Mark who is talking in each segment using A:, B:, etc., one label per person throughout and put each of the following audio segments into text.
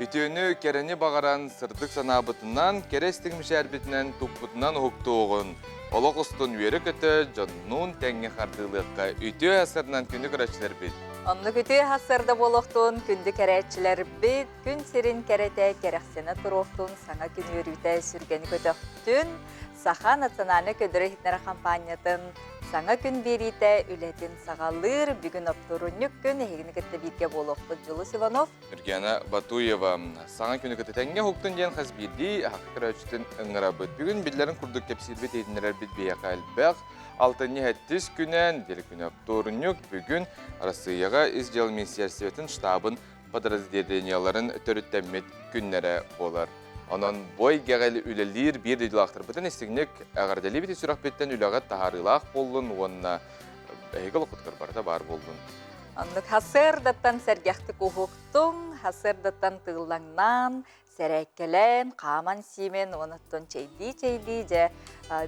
A: Үтүөнү, кэрэни баҕаран, сырдык санаабытынан, кэрэ истиҥ мичээрбитинэн туппутунан уһуктуоҕун. Олох устун үөрэ-көтө, дьоннуун тэҥҥэ хардыылыахха үтүө сарсыарданан күнү көрөөччүлэрбит.
B: Оннук үтүө сарсыарда буолуохтун күндү кэрээччилэрбит, күн сирин кэрэтэ кэрэхсэнэ туруохтун, саҥа күн үөрүүтэ сүргэни көтөхтүн, Саха национальнай көрдөрөр-иһитиннэрэр хампаанньатын Саҥа күн биэриитэ үлэтин саҕалыыр. Бүгүн оптуорунньук күн эһигини кытта бииргэ буолуохпут Дьулус Иванов.
A: Нургиана Батуева саҥа күнү кытта тэҥҥэ уһуктун диэн хас биирдии аһакка көрөөччүтүн ыҥырабыт. Бүгүн биллэрин курдук кэпсиирбит, иһитиннэрэрбит биһиэхэ элбэх. Алтынньы сэттис күнэ, нэдиэлэ күнэ оптуорунньук. Бүгүн Арассыыйаҕа Ис дьыала министиэристибэтин штабын подразделениеларын төрүттэммит күннэрэ буолар. Онон бу эйгэҕэ үлэлиир биир дойдулаахтарбытын истиҥник эҕэрдэлиибит сүрэхпиттэн үлэҕэ таһаарыылаах буоллун уонна эһиги олоххутугар барыта баар буоллун.
B: Оннук сарсыардаттан сэргэхтик уһуктуҥ, сарсыардаттан тыыллаҥнаан, сэрээккэлээн, хааман-сиимэн уонна чэйдии-чэйдии дьэ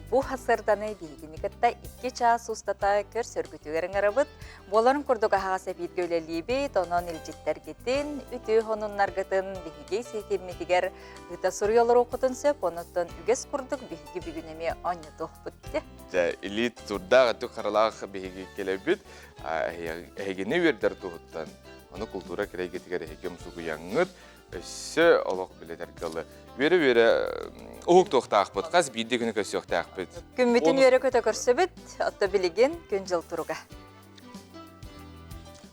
B: бу сарсыарданы биһигини кытта 2 чаас устата көрсөргүтүгэр ыҥырабыт. Буоларын курдук аһаҕас эбииргэ үлэлиибит, онон илдьиттэргитин, үтүө сонуннаргытын биһиги ситиммитигэр ыыта суруйа олоруоххутун сөп, онуттан үгэс курдук биһиги бүгүн эмиэ оонньотуохпут.
A: Дьэ, илии тутурдаах, өттүк харалаах биһиги кэлэбит. Эһигини үөрдэр туһуттан, ону култуура кирэйгитигэр эһиги умсугуйаҥҥыт, өссө олох билэтэргэ ылы. Үөрэ-үөрэ уһуктуохтаахпыт, хас биирдии күнү көрсүөхтээхпит.
B: Күммүтүн үөрэ-көтө көрсөбүт, отто билигин күн-дьыл туруга.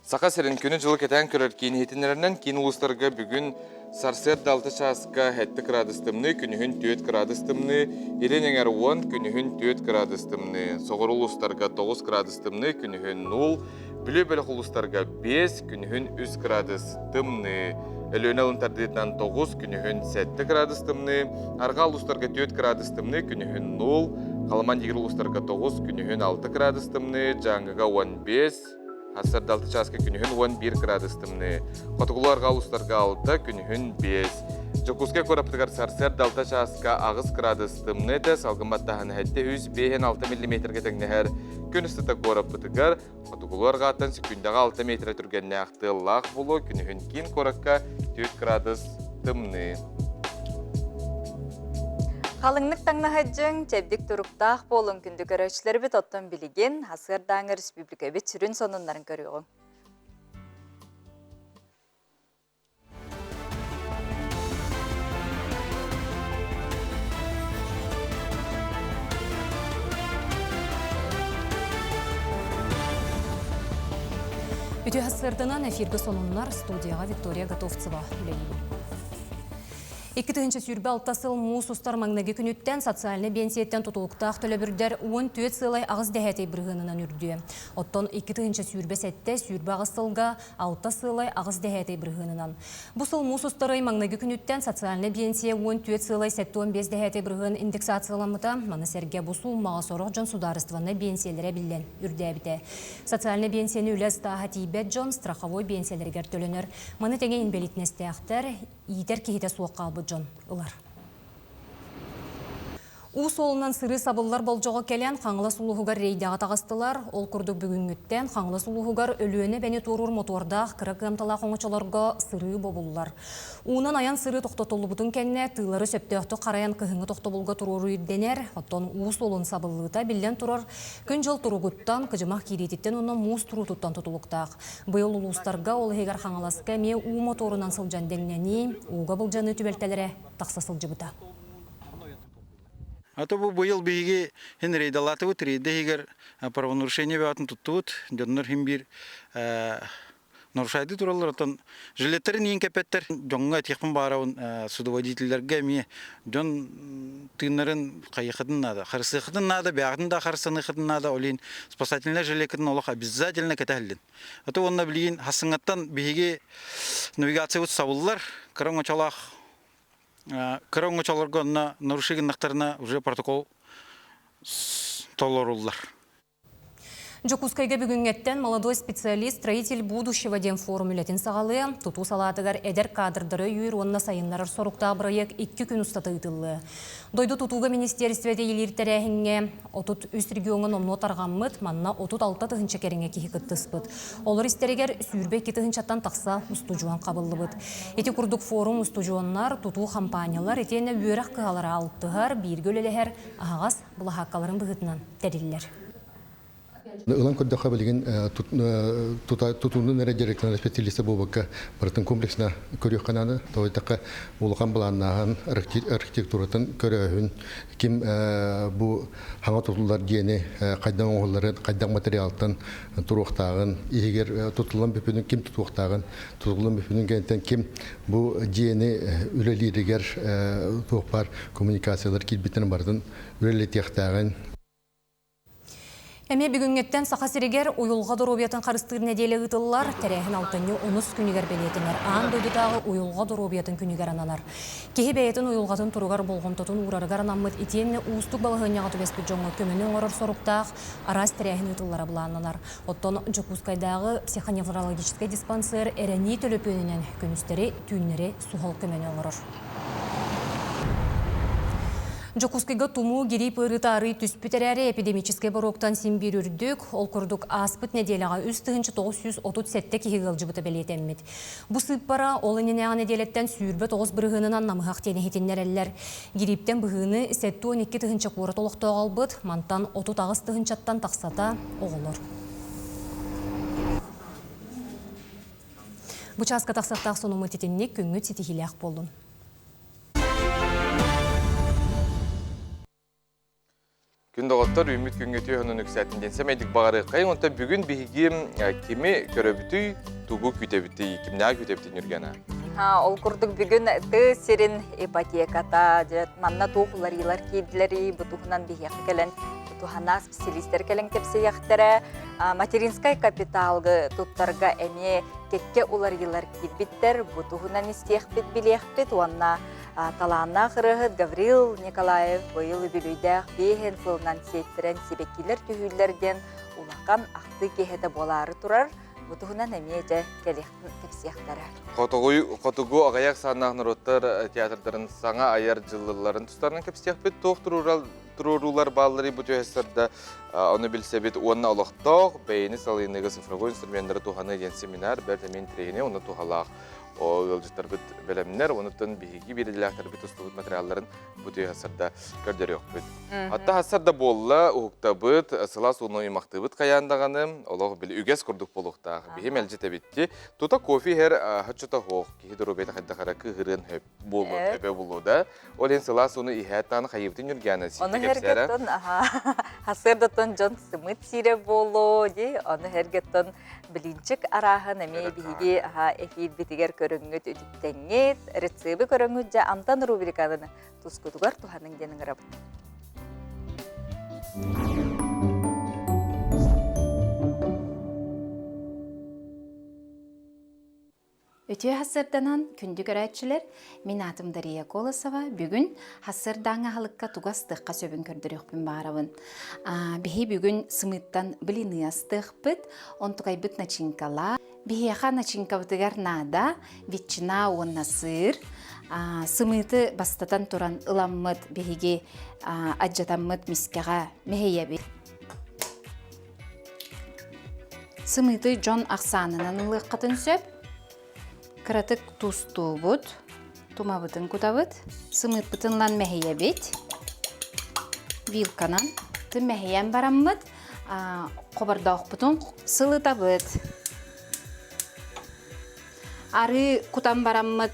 A: Саха сирин күнү-дьылы кэтээн көрөр киин иһитиннэрэринэн киин улуустарга бүгүн сарсыарда 6 чааска 7 кыраадыс тымныы, күнүһүн 4 кыраадыс тымныы, илин эҥэр 10, күнүһүн 4 кыраадыс тымныы, соҕуруу улуустарга 9 кыраадыс тымныы, күнүһүн 0, Бүлүү бөлөх улуустарга 5, күнүһүн 3 кыраадыс тымныы. Өлүөнэ алын тардыытынан 9, күнүһүн 7 кыраадыс тымныы. Арҕаа улуустарга 4 кыраадыс тымныы, күнүһүн 0. Халыман диир улуустарга 9, күнүһүн 6 кыраадыс тымныы. Дьааҥыга 15, сарсыарда 6 чааска күнүһүн 11 кыраадыс тымныы. Хотугулуу арҕаа улуустарга 6, күнүһүн 5. Дьокуускай куораппытыгар сарсыарда 6 чааска 8 кыраадыс тымныы этэ, салгын баттааһына 705 6 миллиметргэ тэҥнэһэр. Күн устата куораппытыгар хотугулуу арҕааттан секундаҕа 6 метрэ түргэннээх тыаллаах буолуо, күнүһүн киин куоракка 4 кыраадыс тымныы.
B: Халыҥнык таҥнаһыдьыҥ, чэбдик туруктаах буолуҥ күндү көрөөччүлэрбит оттон билигин сарсыардааҥы республикабыт сүрүн сонуннарын көрүөҕүҥ.
C: Үтүө сарсыарданан эфиргэ сонуннар студияҕа Виктория Готовцева үлэлиир. 2026 сыл муус устар маҥнайгы күнүттэн социальнай биэнсийэттэн тутулуктаах төлөбүрдэр 14 сыалай аҕыс дэһээтэй бырыһыанынан үрдүө. Оттон 2027-28 сылга алта сыалай аҕыс дэһээтэй бырыһыанынан. Бу сыл муус устар ый маҥнайгы күнүттэн социальнай биэнсийэ 14 сыалай 75 дэһээтэй бырыһыан индексацияламмыта. Маны сэргэ бу сууммаҕа сорох дьон судаарыстыбаннай биэнсийэлэрэ эбиллэн үрдээбитэ. Социальнай биэнсийэни үлэ ыстааһа тиийбэт дьон страховой биэнсийэлэригэр төлөнөр. Маны тэҥэ инбэлиитинэстээхтэр, иитэр киһитэ суох хаалбыт дьон ылар. Уу суолунан сырыы сабыллар болдьоҕо кэлэн, Хаҥалас улууһугар рейдэҕэ таҕыстылар. Ол курдук бүгүҥҥүттэн Хаҥалас улууһугар Өлүөнэ эбэни туоруур мотуордаах кыра кыамталаах оҥочолорго сырыы бобуллар. Уунан айан сырыы тохтотуллубутун кэннэ тыылары сөптөөхтүк харайан кыһыҥҥы тохтобулга туруоруу ирдэнэр. Оттон уу суолун сабыллыыта, биллэн турар, күн-дьыл туругуттан, кыдьымах киириититтэн уонна муус туруутуттан тутулуктаах. Быйыл улуустарга, ол иһигэр Хаҥаласка эмиэ уу мотуорунан сылдьан дэҥнэнии, ууга былдьаныы түбэлтэлэрэ тахса сылдьыбыта.
D: А то бу быйыл биһиги хин рейдалаатыбыт, рейда иһигэр правонарушение бөҕөтүн туттубут. Дьоннор хин биир нарушайды тураллар, оттон жилеттэрин иин кэппэттэр. Дьоҥҥо этиэхпин баарабын, судоводителлэргэ эмиэ дьон тыыннарын хайыахытын наада, харысыахытын наада, бэйэҕитин да харыстаныахытын наада, ол иһин спасательнай жилеткытын олох обязательно кэтэһиллин. А то уонна билигин хассыҥҥаттан биһиги навигациябыт сабыллар, кыра оҥочолоох Кыра оҥочолорго онно нарушение гыннахтарына уже протокол толоруллар.
C: Дьокуускайга бүгүҥҥэттэн «Молодой специалист, строитель будущего» диэн форум үлэтин саҕалыа. Тутуу салаатыгар эдэр кадрдары өйүүр уонна сайыннарар соруктаах бырайыак икки күн устата ыытыллыа. Дойду тутууга министиэристибэтэ иилиир тэрээһиҥҥэ 33 региоҥҥа номнуо тарҕаммыт, манна 36 тыһыынча кэриҥэ киһи кыттыспыт. Олор истэригэр 22 тыһыынчаттан тахса устудьуон хабыллыбыт. Ити курдук форум устудьуоннар, тутуу хампаанньалар итиэннэ үөрэх кыһалара алтыһар, бииргэ үлэлэһэр аһаҕас былаһааккаларын быһыытынан тэриллэр.
E: Ылан көрдөххө билигин тутуунун эрэ директорын специалиста буолбакка барытын комплексно көрүөххэ наада. Тоҕо диэтэххэ улахан былааннааһын, архитектуратын көрөөһүн, ким бу хаҥа тутуллар диэни хайдах оҥоһулларын, хайдах материалтан туруохтааҕын, иһигэр тутуллан бүппүтүн ким тутуохтааҕын, тутуллан бүппүтүн кэнниттэн ким бу дьиэни үлэлииригэр туох баар коммуникациялар киирбиттэрин барытын үлэлэтиэхтээҕин.
C: Эмиэ бүгүҥҥүттэн Саха сиригэр уйулҕа доруобуйатын харыстыыр нэдиэлэ ыытыллар. Тэрээһин алтынньы онус күнүгэр бэлиэтэнэр. Аан дойдутааҕы уйулҕа доруобуйатын күнүгэр ананар. Киһи бэйэтин уйулҕатын туругар болҕомтотун уурарыгар анаммыт итиэннэ уустук балаһыанньаҕа түбэспит дьоҥҥо көмөнү оҥорор соруктаах араас тэрээһин ыытыллара былааннанар. Оттон Дьокуускайдааҕы психоневрологическай диспансер эрэнии төлөпүөнүнэн күнүстэри, түүннэри суһал көмөнү оҥорор. Дьокуускайга тумуу гирип ыарыыта арый түспүт эрээри эпидемическэй боруоктан син биир үрдүк, ол курдук ааспыт нэдиэлэҕэ 3937 киһи ыалдьыбыта бэлиэтэммит. Бу сыыппара ол иннинээҕи нэдиэлэттэн 29 бырыһыанынан намыһах диэн иһитиннэрэллэр. Гирииптэн быһыыны 72 тыһыынча куорат олохтооҕо ылбыт, мантан 38 тыһыынчаттан тахсата оҕолор. Бу чааска тахсыахтаах сонуммут итинник күҥҥүт ситиһиилээх буоллун.
A: Күн доҕоттор үүммүт күҥҥэ түөһүнэн үксээтин диэн сэмэйдик баҕарыаххайыҥ. Онтон бүгүн биһиги кими көрөбүтүй, тугу күүтэбитий, кимнээҕи күүтэбитий Нүргена?
B: Ол курдук бүгүн тыа сирин ипотеката, манна туох уларыйыылар киирдилэрий, бу туһунан биһиэхэ кэлэн туһана специалистэр кэлэн кэпсиэхтэрэ. Материнскай капиталгы туттарга эмиэ кэккэ уларыйыылар киирбиттэр. Бу туһунан истиэхпит, билиэхпит уонна талааннаах ырыаһыт Гаврил Николаев быйыл үбүлүйдээх биэһин сылынан сиэттэрэн сибэккилэр түһүүллэр диэн улахан ахтыы киэһэтэ буолаары турар. Бу туһунан эмиэ дьэ кэлиэхтин кэпсиэхтэрэ.
A: Хотугу, хотугу аҕыйах сааннаах норуоттар театрдарын саҥа айар дьыллыларын тустарынан кэпсиэхпит. Туох туруоруулар баалларый бу түһэссэрдэ ону билсэбит уонна олохтоох бэйэни салайыныыга цифровой инструменнары туһаныы диэн семинар бэрт эмиэ интэриэһинэй уонна туһалаах ыалдьыттарбыт бэлэмнэр онуттан биһиги биэриилээхтэрбит устубут материалларын бу түһэссэрдэ көрдөрүөхпүт. Атта хассарда буолла уһуктабыт, сылаас ууну ыймахтыыбыт хайаан даҕаны олох били үгэс курдук буолуохтаах. Биһи мэлдьитэбитти. Тута кофе иһэр хаччыта суох киһи доруобуйата хайдах эрэ кыыһырыан сөп буолуо өбө булуо да. Ол иһин сылаас ууну иһээт даҕаны хайыыбытын Ньургиана
B: Ону эргеттон хасыардаттан дьон сымыт сиирэ буолуо дии. Ону эргеттон блинчик арааһын эмиэ биһиги эфирбитигэр көрөҥҥүт үтүктэҥҥит, рецебы көрөҥҥүт дьэ амтан рубриканы тускутугар туһаныҥ диэн ыҥырабыт.
F: Үтүө хассырданан күндү көрөөччүлэр, мин аатым Дария Колосова. Бүгүн хассырдааҥҥа аһылыкка тугу астыахха сөбүн көрдөрүөхпүн баҕарабын. Биһи бүгүн сымыыттан блины астыахпыт, онтукайбыт начинкалаах. Биһиэхэ начинкабытыгар наада ветчина уонна сыр. Сымыыты бастатан туран ыламмыт биһиги адьатаммыт мискэҕэ мэһийэбит. Сымыыты дьон ахсаанынан ылыаххытын сөп. Кыратык туустуубут, тумабытын кутабыт, сымыыппытын ылан мэһийэбит. Вилканан мэһийэн бараммыт, хобордоохпутун сылытабыт. Арыы кутан бараммыт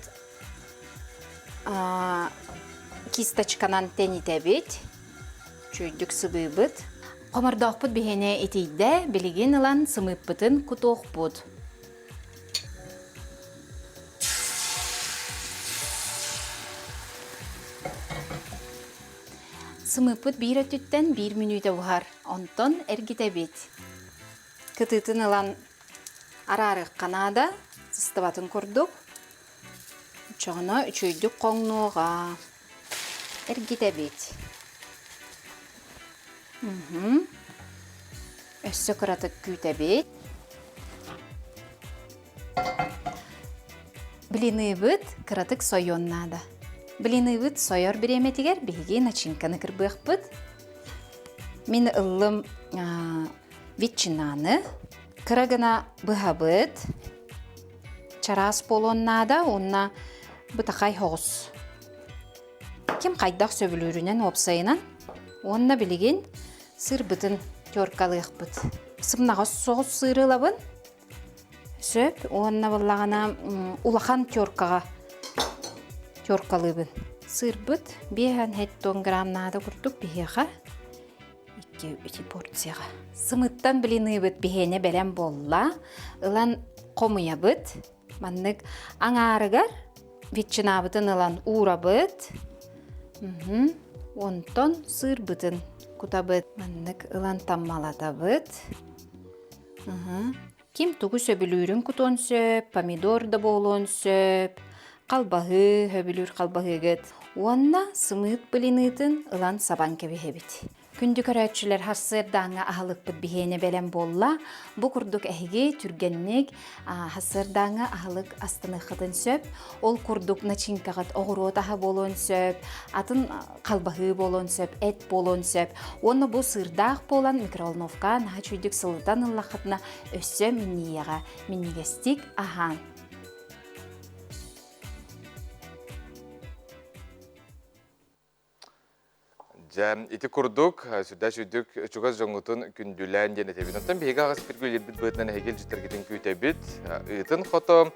F: кисточканан тэнитэбит. Чүйдүк сыбыыбыт. Хомордоохпут биһиэнэ итийдэ, билигин ылан сымыыппытын кутуохпут. Сымыыппыт биир өттүттэн биир мүнүүтэ буһар, онтон эргитэбит. Кытыытын ылан араарыахха наада, сыстыбатын курдук. Оччоҕуна үчүгэйдик хоҥнуоҕа. Эргитэбит. Өссө кыратык күүтэбит. Блиныбыт кыратык сойуон наада. Блиныбыт сойор бириэмэтигэр биһиги начинканы кырбыахпыт. Мин ыллым ветчинаны. Кыра гына быһабыт. Чараас буолуон наада уонна бытахай соҕус. Ким хайдах сөбүлүүрүнэн уопсайынан уонна билигин сыырбытын теркалыахпыт. Сымнаҕас соҕус сыыры ылабын. Сөп уонна буоллаҕына улахан теркаҕа теркалыыбын. Сыырбыт 5 грамм наада курдук биһиэхэ икки ити порцияҕа. Сымыттан блиныыбыт биһиэнэ бэлэм буолла. Ылан хомуйабыт. Маннык аҥаарыгар ветчинабытын ылан уурабыт. Онтон сыырбытын кутабыт. Маннык ылан таммалатабыт. Ким тугу сөбүлүүрүн кутуон сөп, помидор да буолуон сөп, халбаһыы, сөбүлүүр халбаһыыгыт. Уонна сымыыт блинытын ылан сабан кэбиһэбит. Күндү көрөөччүлэр, сарсыардааҥҥы аһылыкпыт биһиэнэ бэлэм буолла. Бу курдук эһиги түргэнник сарсыардааҥҥы аһылык астыныаххытын сөп. Ол курдук начинкаҕыт оҕуруот аһа буолуон сөп, атын халбаһыы буолуон сөп, эт буолуон сөп. Уонна бу сыырдаах буолан микроволновка наһаа үчүгүйдүк сылытан ыллаххытына өссө минньийэҕэ минньигэстик аһаан.
A: Дьэ, ити курдук, сүрдээх сүрдүк чугас дьоҥҥутун күндүлээн диэн этэбин. Оттон биһиги аҕыс пиргүлэрбит быһыытынан эһиги илдьиттэргитин күүтэбит. Ыытын хото,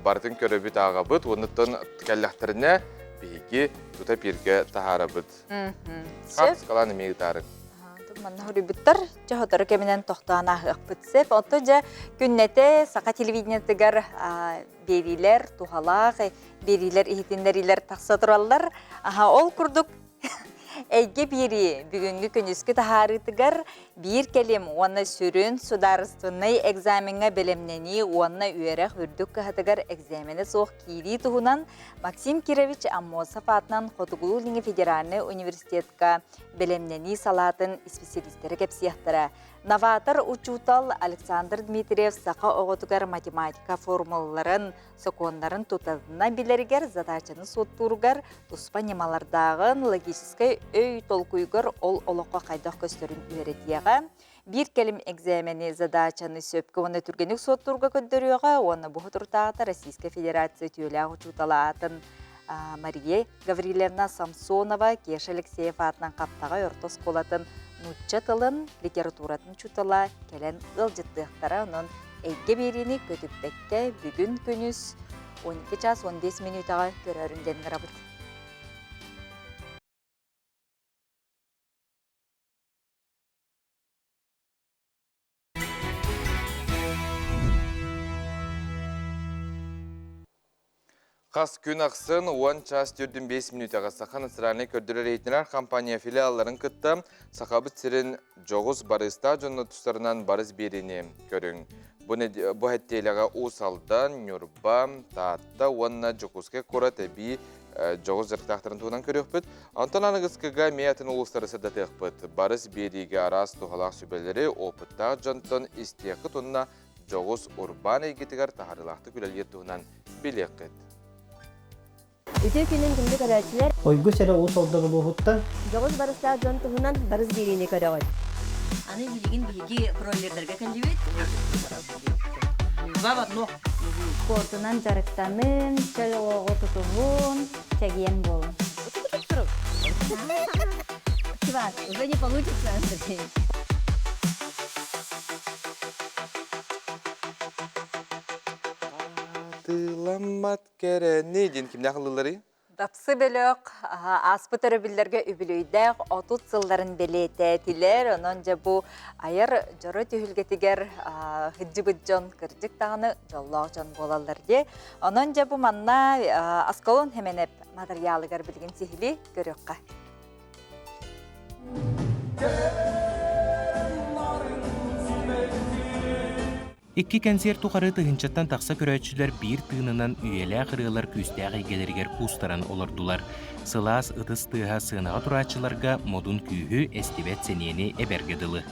A: барытын көрөбүт, ааҕабыт. Уонуттан кэллэхтэринэ биһиги тута пииргэ таһаарабыт. Хаапыскалаан эмиэ ыытаарыҥ.
B: Манна хоруйбуттар дьэ сотору кэминэн тохтоон ааһыахпыт сөп. Ото дьэ күннэтэ саха телевидениетыгар биэриилэр туһалаах биэриилэр иһитиннэриилэр тахса тураллар. Аха ол курдук Эйгэ биэрии бүгүҥҥү күнүскү таһаарыытыгар биир кэлим уонна сүрүн судаарыстыбаннай экзамеҥҥа бэлэмнэнии уонна үөрэх үрдүк кыһатыгар экзаменэ суох киирии туһунан Максим Кирович Аммосов аатынан Хотугулуу-Илиҥҥи федеральнай университетка бэлэмнэнии салаатын исписэлиистэрэ кэпсиэхтэрэ. Новатор учуутал Александр Дмитриев саха оҕотугар математика формулаларын, сокуоннарын тутатына билэригэр, задачаны суоттууругар туспа ньымалардааҕын, логическай өй толкуйугар ол олоххо хайдах көстөрүн үөрэтиэҕэ. Биир кэлим экзамени задачаны сөпкө уонна түргэнник суоттуурга көрдөрүөҕэ уонна бу соторутааҕыта Российскай Федерация үтүөлээх учуутала аатын Мария Гаврильевна Самсонова Кеша Алексеев аатынан Хаптаҕай орто оскуолатын нуучча тылын, литературатын учуутала кэлэн ыалдьыттыахтара. Онон эйгэ биэриини көтүппэккэ бүгүн күнүс 12 час 15 мүнүүтэҕэ көрөөрүн диэн ыҥырабыт.
A: Хас күн ахсын 10 час 45 мүнүүтэҕэ Саха национальнай көрдөрөр-иһитиннэрэр компания филиалларын кытта Сахабыт сирин дьоҕус барыыстаах дьонно тустарынан барыс биэриини көрүҥ. Бу, бу хэттиэлэҕэ Уус Алдан, Ньурба, Таатта уонна Дьокуускай куорат эбии дьоҕус дьарыктаахтарын туһунан көрүөхпүт. Онтон аныгыскыга эмиэ атын улуустары сырдатыахпыт. Барыс биэриигэ араас туһалаах сүбэлэри опыттаах дьонтон истиэххит уонна дьоҕус урбаан эйгэтигэр таһаарыылаахтык үлэлиир туһунан билиэххит.
G: Үтүө күнүн күндү көрөөччүлэр!
H: Ойгус эрэ Уус Алдан улууһуттан.
G: Дьоҕус барыстаах дьон туһунан барыс биэриини көрөҕүт.
I: Аны билигин биһиги бройлердарга кэллибит. Два в одно.
J: Спордунан дьарыктанын, чөл олоҕу тутуһун, чэгиэн буолун.
I: Чувак, уже не получится, Андрей.
A: Хатыламмат кэрэни диэн кимнээх ыллыларый?
B: Дапсы бөлөх ааспыт өрөбүллэргэ үбүлүөйдээх 30 сылларын бэлиэтээтилэр. Онон дьэ бу айар дьоро түһүлгэтигэр сылдьыбыт дьон кырдьык даҕаны дьоллоох дьон буолаллар дии. Онон дьэ бу манна Аскалон Хеменеп матырыйаалыгар билигин сиһилии көрүөххэ.
K: Икки кэнсиэр тухары тыһыынчаттан тахса көрөөччүлэр биир тыынынан үйэлээх ырыалар күүстээх эйгэлэригэр куустаран олордулар. Сылаас ытыс тыаһа сыанаҕа турааччыларга модун күүһү, эстибэт сэниэни эбэргэ дылы.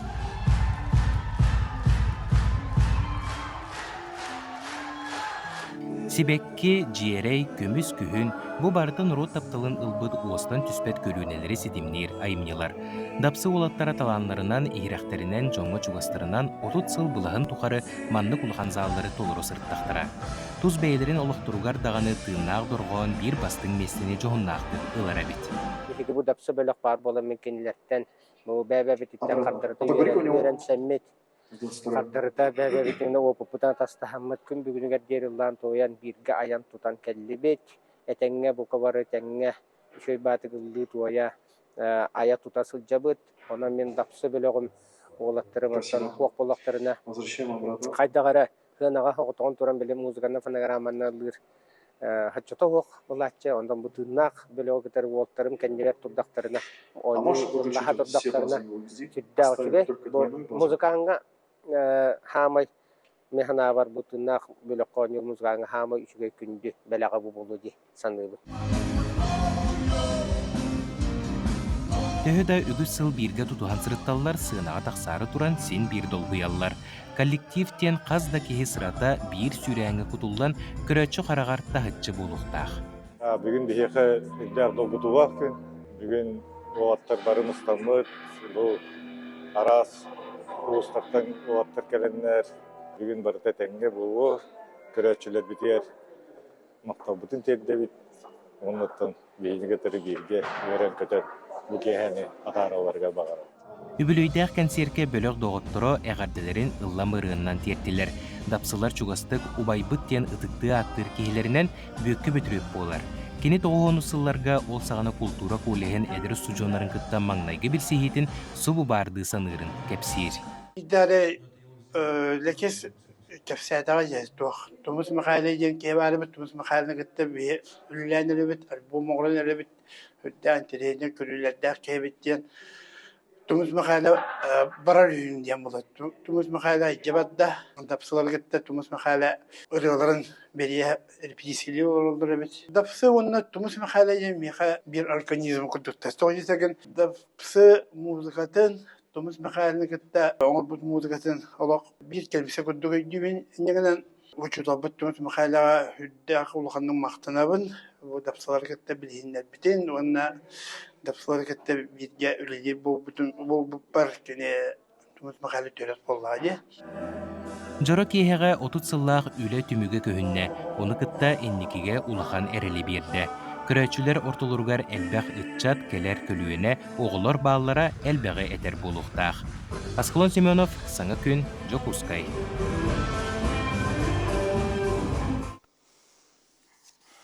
K: Сибэкки, дьиэрэй, көмүс күһүн бу барыта норуот тапталын ылбыт уостан түспэт көлүөнэлэри ситимниир айымньылар. Дапсы уолаттара талааннарынан, иһирэхтэринэн, дьоҥҥо чугастарынан 30 сыл былаһын тухары маннык улахан заллары толору сырыттахтара. Тус бэйэлэрин олохторугар даҕаны тыыннаах дорҕоон биир бастыҥ миэстэни дьоһуннаахтык ылар эбит.
L: Биһиги бу Дапсы бөлөх баар буолан мин кинилэртэн бу бэйэ-бэйэбититтэн хардарыта үөрэнсэммит Хардарыта бэйэ-бэйэбитин уопуппутун атастаһаммыт күн бүгүнүгэр диэри ыллаан-туойан бииргэ айан-тутан кэллибит. Этэҥҥэ бука бары тэҥҥэ үчүгэй баатык ыллыы-туойа, айа-тута сылдьабыт. Онон мин Дапсы бөлөҕүм уолаттарым онтон суох буоллахтарына хайдах эрэ сыанаҕа соҕотоҕун туран били музыканан фонограмманан ыллыыр Оччото суох былааччы, онтон бу тыыннаах бөлөҕү кытары уолтарым кэннигэр турдахтарына, оонньуу ыллаһа турдахтарына сүрдээх үчүгэй. Бу музыкаҥҥа хаамай мин санаабар бу тыыннаах бөлөххө оонньуур музыкаҥҥа хаамай үчүгэй күндү бэлэҕэ бу буолуо дии саныыбын.
K: Төһө да үгүс сыл бииргэ тутуһан сырытталлар, сыанаҕа тахсаары туран син биир долгуйаллар. Коллектив диэн хас да киһи сырата биир сүүрээҥҥэ кутуллан, көрөөччү хараҕар таһыччы буолуохтаах.
M: Бүгүн биһиэхэ үрдээх долгутуулаах күн. Бүгүн уолаттар бары мустаммыт, бу араас улуустартан уолаттар кэлэннэр, бүгүн барыта этэҥҥэ буолуо, көрөөччүлэрбитигэр махталбытын тиэрдэбит. Уоннаттан биһиги кытары бииргэ үөрэн-көтөн бу киэһэни атааралларыгар баҕарабыт.
K: Үбүлүөйдээх кэнсиэркэ бөлөх доҕотторо эҕэрдэлэрин ыллам ырыаннан тиэртилэр. Дапсылар чугастык убайбыт диэн ытыктыы ааттыыр киһилэринэн Бүөккэ Бөтүрүөп буолар. Кини тоҕуһуонус сылларга ол саҕана култуура коллеһын эдэр устудьуоннарын кытта маҥнайгы билсиһиитин субу баардыы саныырын кэпсиир.
N: Идэри Лэкис кэпсээтэҕэ дьэ туох Тумус Михайлович диэн киһи баар эбит Тумус Михайловны кытта биһи үлэлээн эрэбит альбом оҥорон эрэбит үрдээх интэриэһинэй көрүүлэрдээх киһи эбит диэн Тумус Михайлов барар үһүн диэн буолар Тумус Михайлов илдьэ барда Дапсылары кытта Тумус Михайлов ырыаларын бэрийэ репетициялыы олороллор эбит Дапсы уонна Тумус Михайлов диэн миэхэ биир организм курдуктар тоҕо диэтэргин Дапсы музыкатын Тумус Михайловны кытта оҥорбут музыкатын олох биир кэлимсэ курдук өйдүүбүн. Инньэ гынан учууталбыт Тумус Михайловаҕа үрдээх улаханнык махтанабын. Бу дапсылары кытта билиһиннэрбитин уонна дапсылары кытта бииргэ үлэлиир буолбутун буолбуппар кини Тумус Михайлов төрөт буоллаҕа дии.
K: Дьоро киэһэҕэ 30 сыллаах үлэ түмүгэ көһүннэ, ону кытта инникигэ улахан эрэли биэрдэ. Көрөөччүлэр ортолоругар элбэх ыччат, кэлэр көлүөнэ, оҕолор бааллара элбэҕи этэр буолуохтаах. Аскалон Семенов, Саҥа күн, Дьокуускай.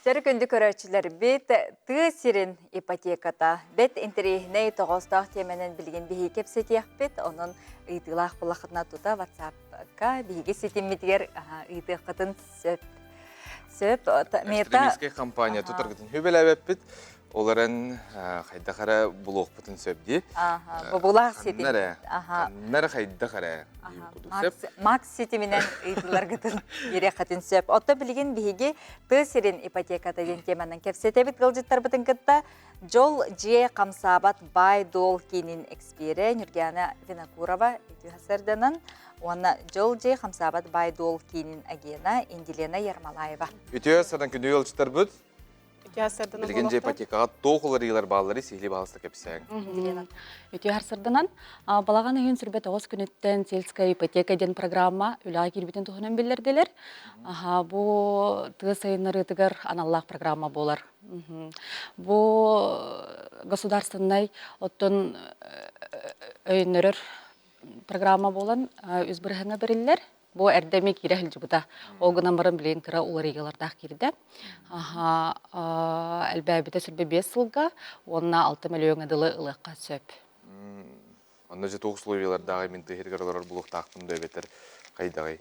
B: Чөрү күндү көрөөччүлэрбит, тыа сирин ипотеката бэт интэриэһинэй тоҕоостоох тиэмэнэн билигин биһиги кэпсэтиэхпит. Онон ыйытыылаах буллаххытына тута WhatsApp-ка биһиги ситиммитигэр ыйытыаххытын сөп. Сөп.
A: Мета... Экстремистскэй компания тутаргытын хүбэлээбэппит. Ол эрэн хайдах эрэ булуохпутун сөп дии.
B: Бобулаах ситим.
A: Ханна эрэ хайдах эрэ
B: Макс ситиминэн ыйытыыларгытын биэриэххитин сөп. Оттон билигин биһиги тыа сирин ипотеката диэн теманан кэпсэтэбит ыалдьыттарбытын кытта Дьол дьиэ хамсаабат баай-дуол киинин эксперэ Нюргиана Винокурова үтүө сарданан уонна Дьол дьиэ хамсаабат баай-дуол киинин агена Индилена Ермолаева.
A: Үтүө сардан күндү ыалдьыттарбыт
O: Үтүө сарданан
A: Билигин дьэ ипотекаҕа туох уларыйыылар бааллары сиһилии баһылыста кэпсээҥ.
O: Үтүө сарданан балаҕан ыйын 29 күнүттэн сельская ипотека диэн программа үлэҕэ киирбитин туһунан биллэрдилэр. Бу тыа сайыннарыытыгар аналлаах программа буолар. Бу государственнай оттон өйөннөрөр программа буолан үс бырыһыҥҥа бэриллэр. Бу эрдэ эмиэ киирэ сылдьыбыта. Ол гынан баран билигин кыра уларыйыылардаах киирдэ. Аха, элбээбитэ 25 сылга уонна 6 мөлүйүөҥҥэ дылы ылыахха сөп.
A: Онно дьэ туох условиялардааҕый мин тыа олорор булуохтаахпын да эбэтэр хайдаҕый?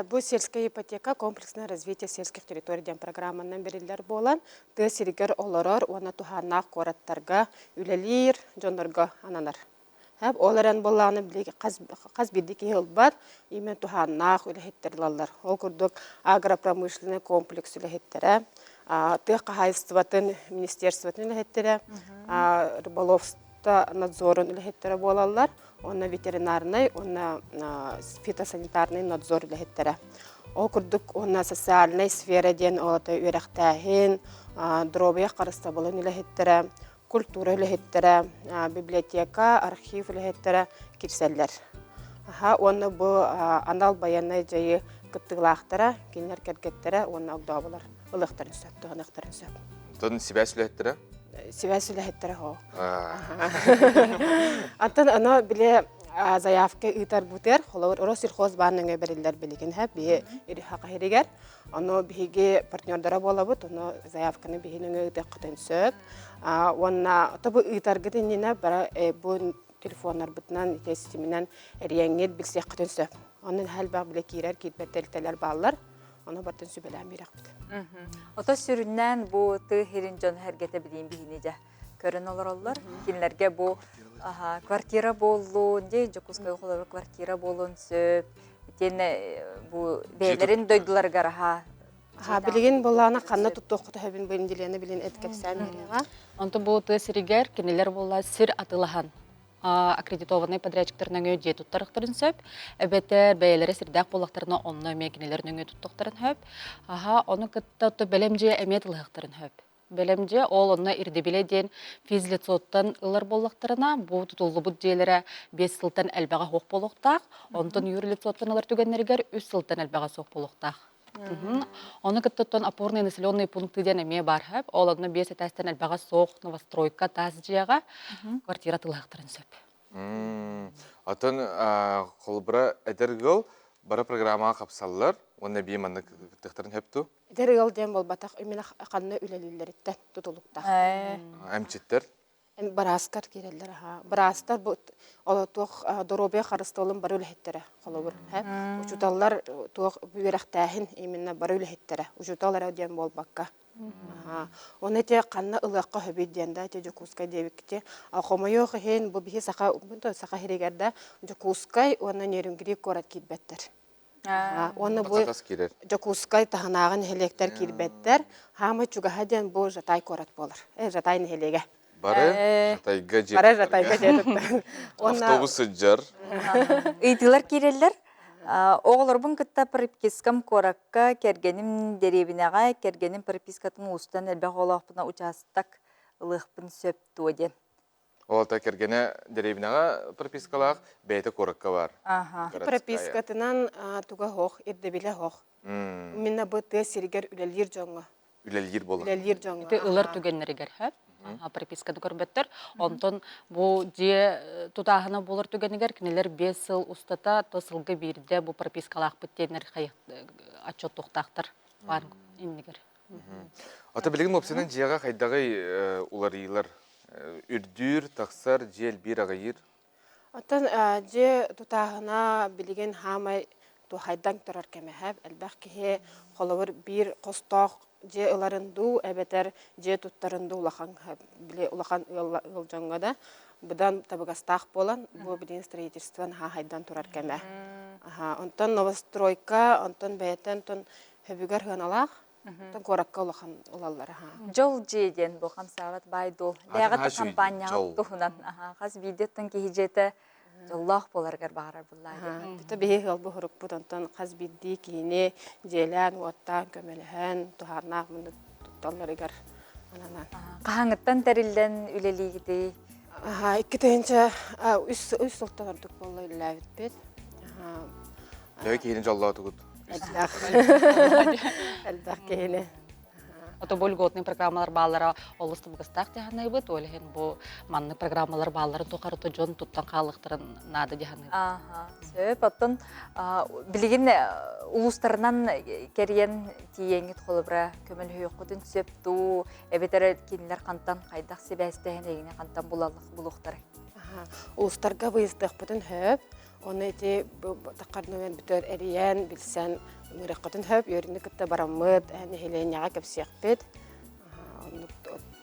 O: Бу сельская ипотека комплексное развитие сельских территорий диэн программанан бэриллэр буолан, тыа сиригэр олорор уонна туһааннаах куораттарга үлэлиир дьоннорго ананар. Ол эрэн буоллаҕына билиги хас биирдии киһи ылбат, именно туһааннаах үлэһиттэр ылаллар. Ол курдук агропромышленный комплекс үлэһиттэрэ, тыа хаһаайыстыбатын министерствотын үлэһиттэрэ, рыболовство надзорун үлэһиттэрэ буолаллар, уонна ветеринарнай уонна фитосанитарный надзор үлэһиттэрэ. Ол курдук уонна социальнай сфера диэн ол үөрэхтээһин, доруобуйа харыстабылын үлэһиттэрэ, культура үлэһиттэрэ, библиотека, архив үлэһиттэрэ киирсэллэр. Аха, уонна бу анал байыаннай дьайыы кыттыылаахтара, кинилэр кэргэттэрэ уонна огдооболор ылыахтарын сөп, туһаныахтарын сөп.
A: Онтон сибээс үлэһиттэрэ?
O: Сибээс үлэһиттэрэ хоо. Антон аны били заявка ыытар бутер, холобур Россельхозбаан нөҥүө бэриллэр билигин һэ биһи ириха хаһиригэр. Ону биһиги партнердара буолабыт, ону заявканы биһи нөҥүө ыытыаххытын сөп. Уонна тобу ыытаргыт иннинэ бара бу телефоннарбытынан, ити ситиминэн эрийэҥҥит билсиэххитин сөп. Онон элбэх билэ киирэр, киирбэт тэрилтэлэр бааллар. Ону бартын сүбэлээн биэрэхпит.
B: Ото сүрүннээн бу тыы хирин дьон эргэтэ билиин биһини дьэ көрөн олороллор. Кинилэргэ бу квартира буоллун, дьэ Дьокуускайга холобур квартира буолуон сөп. Итиэннэ бу бэйэлэрин дойдуларыгар аха
O: Аха, билигин буоллаҕына ханна туттуоххута сөбүн бу Индилиэни билин эт кэпсээн биэриэҕэ.
P: Онто бу тыа сиригэр кинилэр буолла сир атылаһан аккредитованный подрядчиктар нөҥүө дьиэ туттарыахтарын сөп, эбэтэр бэйэлэрэ сирдээх буоллахтарына онно эмиэ кинилэр нөҥүө туттуохтарын сөп. Аха, ону кытта бэлэм дьиэ эмиэ тылыһыахтарын сөп. Бэлэм дьиэ ол онно ирдэбилэ диэн физлицоттан ылар буоллахтарына, бу тутуллубут дьиэлэрэ 5 сылтан элбэҕэ суох буолуохтаах, онтон юрлицоттан ылар түгэннэригэр 3 сылтан элбэҕэ суох буолуохтаах. Ону кытта оттон опорные населенные пункты диэн эмиэ баар сөп. Ол онно биэс этээстэн элбэҕэ суох новостройка таас дьиэҕэ квартира тылыһахтарын сөп.
A: Оттон холобура эдэр ыал бары программаҕа хапсаллар уонна эбии маннык кыттыахтарын сөп дуу?
O: Эдэр ыал диэн буолбатах, именно ханна үлэлииллэриттэн тутулуктаах.
A: Эмчиттэр?
O: Бырааскар киирэллэр аха. Быраастар бу туох доруобуйа харыстабылын бары үлэһиттэрэ холобур. Учууталлар туох үөрэхтээһин именно бары үлэһиттэрэ. Учуутал эрэ диэн буолбакка. Оны ити ханна ылыахха сөбүй диэн да ити Дьокуускай диэбиккити. Хомойуох иһин бу биһи саха саха сиригэр да Дьокуускай уонна Нерюнгри куорат киирбэттэр. Уонна бу Дьокуускай таһынааҕы нэһилиэктэр киирбэттэр. Хаамай чугаһа диэн бу Жатай куорат буолар. Жатай нэһилиэгэ.
A: Бары Жатайга дьиэ
O: Бары Жатайга дьиэ туттар.
A: Автобус сылдьар.
B: Ыйытыылар киирэллэр. Оҕолорбун кытта пропискам куоракка, кэргэним дэриэбинэҕэ, кэргэним пропискатын уустан элбэх оҕолоохпуна учаастак ылыахпын сөп дуо диэн.
A: Ол ата кэргэнэ дэриэбинэҕэ пропискалаах, бэйэтэ куоракка баар.
O: Пропискатынан туга суох, ирдэбилэ суох. Именно бу тыа сиригэр үлэлиир дьоҥҥо.
A: Үлэлиир буолар.
O: Үлэлиир дьоҥҥо.
P: Ити ылар түгэннэригэр сөп. Прописканы көрбөттөр. Онтон бу дьиэ тутааһына буолар түгэнигэр кинилэр 5 сыл устата то сылга биирдэ бу пропискалаахпыт диэннэр отчеттуохтаахтар баар иннигэр.
A: Ата билигин уопсайынан дьиэҕэ хайдаҕый уларыйыылар үрдүүр, тахсар, дьиэ элбиир, аҕыйыыр?
O: Оттон дьиэ тутааһына билигин хаамай туохайдан турар кэмэ элбэх киһи холобур биир хостоох дьиэ ыларын дуу эбэтэр дьиэ туттарын дуу улахан били улахан ыал ыал дьоҥҥо да быдан табыгастаах буолан бу билигин строительство наһаа хайдан турар кэмэ. Онтон новостройка, онтон бэйэтэ онтон хөбүгэр сыаналаах Оттон куоракка улахан ылаллар аха.
B: Дьол дьиэ диэн бу хамсаабат баай дуол. Бэйэҕит хампаанньаҕыт туһунан хас биирдиттэн киһи дьиэтэ дьоллоох буоларыгар баҕарар буллаа диэн.
O: Бито биһи ыалбы һурукпут онтон хас биирдии киһини дьиэлээн, уоттаан, көмөлөһөн, туһааннаах муннук тутталларыгар ананан.
B: Хаһааҥҥыттан тэриллэн үлэлиигитий?
O: 2003 сылтан ордук буолла үлэлээбиппит.
A: Төһө киһини дьоллоотугут?
O: Элбэх. Элбэх киһини.
P: Ото бу льготный программалар бааллара олус табыгастаах дьаһаныыбыт. Ол иһин бу маннык программалар баалларын тухары дьон туттан хаалыахтарын наада дьаһаныыбыт.
B: Аха, сөп. Оттон билигин улуустарынан кэрийэн тиийэҥҥит холобура көмөлөһүөххүтүн сөп дуу, эбэтэр кинилэр хантан хайдах сибээстэһэн эйигини хантан булуохтарай?
O: Улуустарга выездыахпытын сөп. Оны ити таххарнымен бүтэр эрийэн, билсэн ыҥырыаххытын сөп, үөрүүнү кытта бараммыт, нэһилиэнньэҕэ кэпсиэхпит. Оннук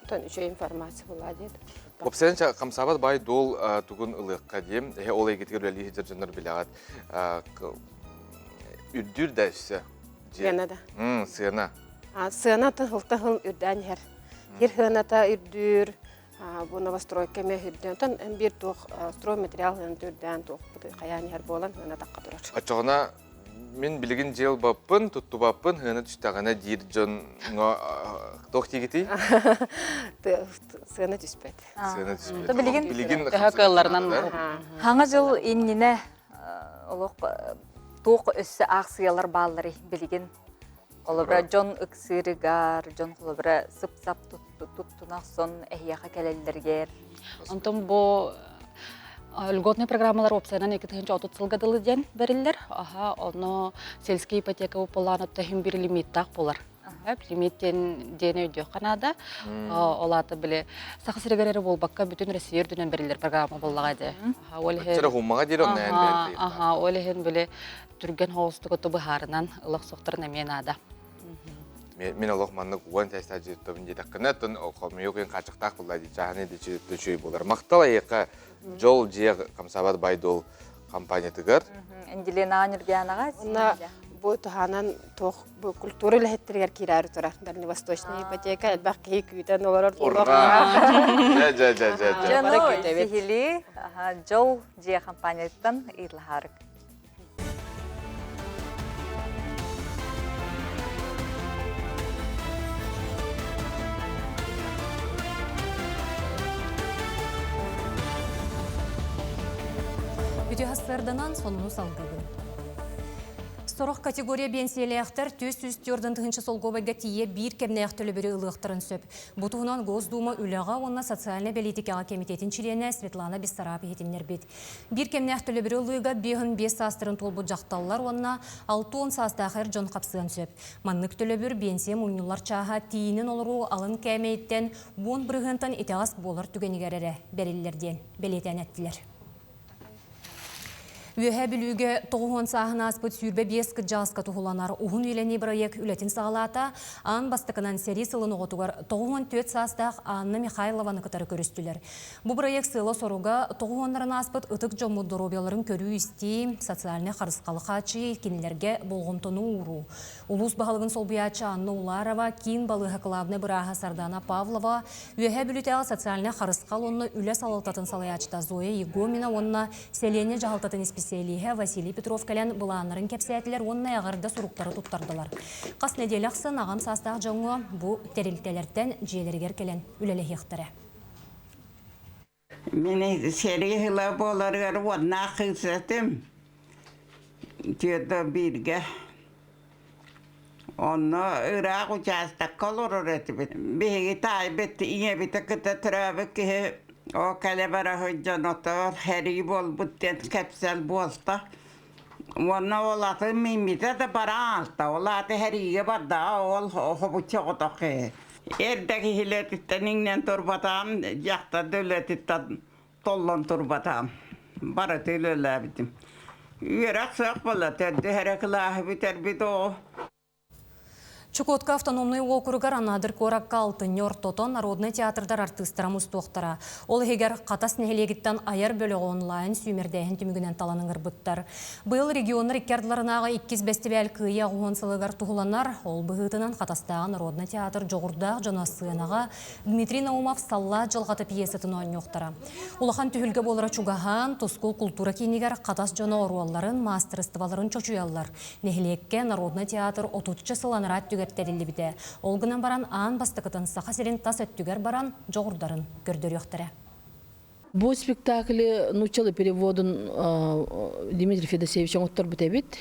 O: үчүгэй информация буолаа диэт.
A: Уопсайынан хамсаабат баай дуол тугун ылыахха диэм. Эһэ ол эйгэтигэр үлэлии сылдьар дьоннор билэҕит. Үрдүүр да өссө.
O: Сыана да.
A: Сыана.
O: Сыана тыһылта хыл үрдээн иһэр. Хир сыаната үрдүүр, Бу новостройка эмиэ үрдээн, оттон биир туох стройматериал үрдээн туох хайаан иһэр буолан, ына тахха турар.
A: Оччоҕуна Мин билигин дьиэ ылбаппын, туттубаппын, сыана түстэҕинэ диир дьоҥҥо туох диигитий?
O: Сыана түспэт.
A: Сыана түспэт.
B: Билигин
A: Билигин
P: Төһө кыалларынан
B: Хаҥа дьыл иннинэ олох туох өссө аахсыйалар баалларый билигин? Холобура, дьон ыксыырыгар, дьон холобура сып-сап туттуна охсон эһиэхэ кэлэллэригэр.
P: Онтон бу льготный программалар уопсайынан 2030 сылга дылы диэн бэриллэр. Аха, ону сельская ипотека уполлаанатта иһин бир лимиттаах буолар. Лимит диэн диэн өйдүөххэ наада. Ол аата били Саха сиригэр эрэ буолбакка бүтүн Россия үрдүнэн бэриллэр программа буоллаҕа дии. Аха, ол иһин
A: Хуммаҕа диир онно
P: Аха, ол иһин били түргэн соҕустук оту быһаарынан ылах сохторун эмиэ наада.
A: Мин олох маннык уон саастаах дьиэттэбин диэтэххинэ, оттон хомуйуох иһин хааччахтаах буолла дии, чааһынай да үчүгэй буолар. Махтал эйиэхэ дьол дьиэ хамсаабат бай-дуол компаниятыгар.
B: Ангелина Нюргянаҕа
O: Онно бу туһаанан туох бу культура үлэһиттэригэр киирээри турар. Дальневосточная ипотека элбэх киһи күүтэн олорор.
A: Ура! Дьэ, дьэ, дьэ, дьэ, дьэ.
B: Дьону сиһилии дьол дьиэ компанияттан ыйыталаһаарык.
C: Үтүө сарданан сонуну салгыбын. Сорох категория биэнсийэлээхтэр 404 тыһыынча солкуобайга тиийэ биир кэмнээх төлөбүрү ылыахтарын сөп. Бу туһунан Госдума үлэҕэ уонна социальнай бэлиитикэҕэ кэмитиэтин чилиэнэ Светлана Бессараб иһитиннэрбит. Биир кэмнээх төлөбүрү ылыыга 55 саастарын туолбут дьахталлар уонна 60 саастаах эр дьон хапсыан сөп. Маннык төлөбүр биэнсийэ мунньуллар чааһа тиийинэн олоруу алын кээмэйиттэн 10 бырыһыантан итэҕэс буолар түгэнигэр эрэ бэриллэр диэн бэлиэтээн эттилэр. Үөһээ Бүлүүгэ 90 сааһын ааспыт 25 кырдьаҕаска туһуланар уһун үйэлэнии бырайыак үлэтин саҕалаата. Аан бастакынан сэрии сылын оҕотугар 94 саастаах Анна Михайлованы кытары көрүстүлэр. Бу бырайыак сыала-соруга 90-нарын ааспыт ытык дьоммут доруобуйаларын көрүү-истии, социальнай харысхалы хааччыйыы, кинилэргэ болҕомтону ууруу. Улуус баһылыгын солбуйааччы Анна Уларова, киин балыыһа кылаабынай бырааһа Сардана Павлова, Үөһээ Бүлүүтээҕи социальнай харысхал уонна үлэ салалтатын салайааччыта Зоя Егомина уонна сэлиэнньэ дьаһалтатын исписэлииһэ Василий Петров кэлэн былааннарын кэпсээтилэр уонна эҕэрдэ суруктары туттардылар. Хас нэдиэлэ ахсын аҕам саастаах дьоҥҥо бу тэрилтэлэртэн дьиэлэригэр кэлэн үлэлэһиэхтэрэ.
Q: Мин сэрии сыла буоларыгар уоннаах кыыс этим. Түөрт бииргэ. Онно ыраах учаастакка олорор этибит. Биһиги таайбыт ийэбитэ кытта төрөөбүт киһи оо кэлэ бара сылдьан отоор сэрии буолбут диэн кэпсэл буолта. Уонна ол атын мииммитэ да баран аалта. Ол аата сэриигэ бардаҕа ол хобуччу оҕотох киһи. Эрдэ киһилэртиттэн иҥнэн турбатаҕым, дьахтар да үлэтиттэн толлон турбатаҕым. Барыта үлэлээбитим. Үөрэх суох буолла, төрдүс эрэ кылааһы бүтэрбит оҕо.
C: Чукотка автономнай уокуругар Анадырь куоракка алтынньы ортото народнай театрдар артыыстара мустуохтара. Ол иһигэр Хатас нэһилиэгиттэн айар бөлөҕү онлайн сүүмэрдээһин түмүгүнэн талан ыҥырбыттар. Быйыл регионнар икки ардыларынааҕы иккис бэстибээл Кыайыы 80 сылыгар туһуланар. Ол быһыытынан Хатастааҕы народнай театр дьоҕурдаах дьоно сыанаҕа Дмитрий Наумов «Саллаат дьылҕата» пьесатын оонньуохтара. Улахан түһүлгэ буолара чугаһаан, Тускул култуура киинигэр Хатас дьоно оруолларын, маастарыстыбаларын чочуйаллар. Нэһилиэккэ народнай театр отучча сыл анараа өттүгэр тэриллибитэ. Ол гынан баран аан бастакытын Саха сирин тас өттүгэр баран дьоҕурдарын көрдөрүөхтэрэ.
R: Бу спектакли нууччалыы переводун Дмитрий Федосеевич оҥотторбут эбит.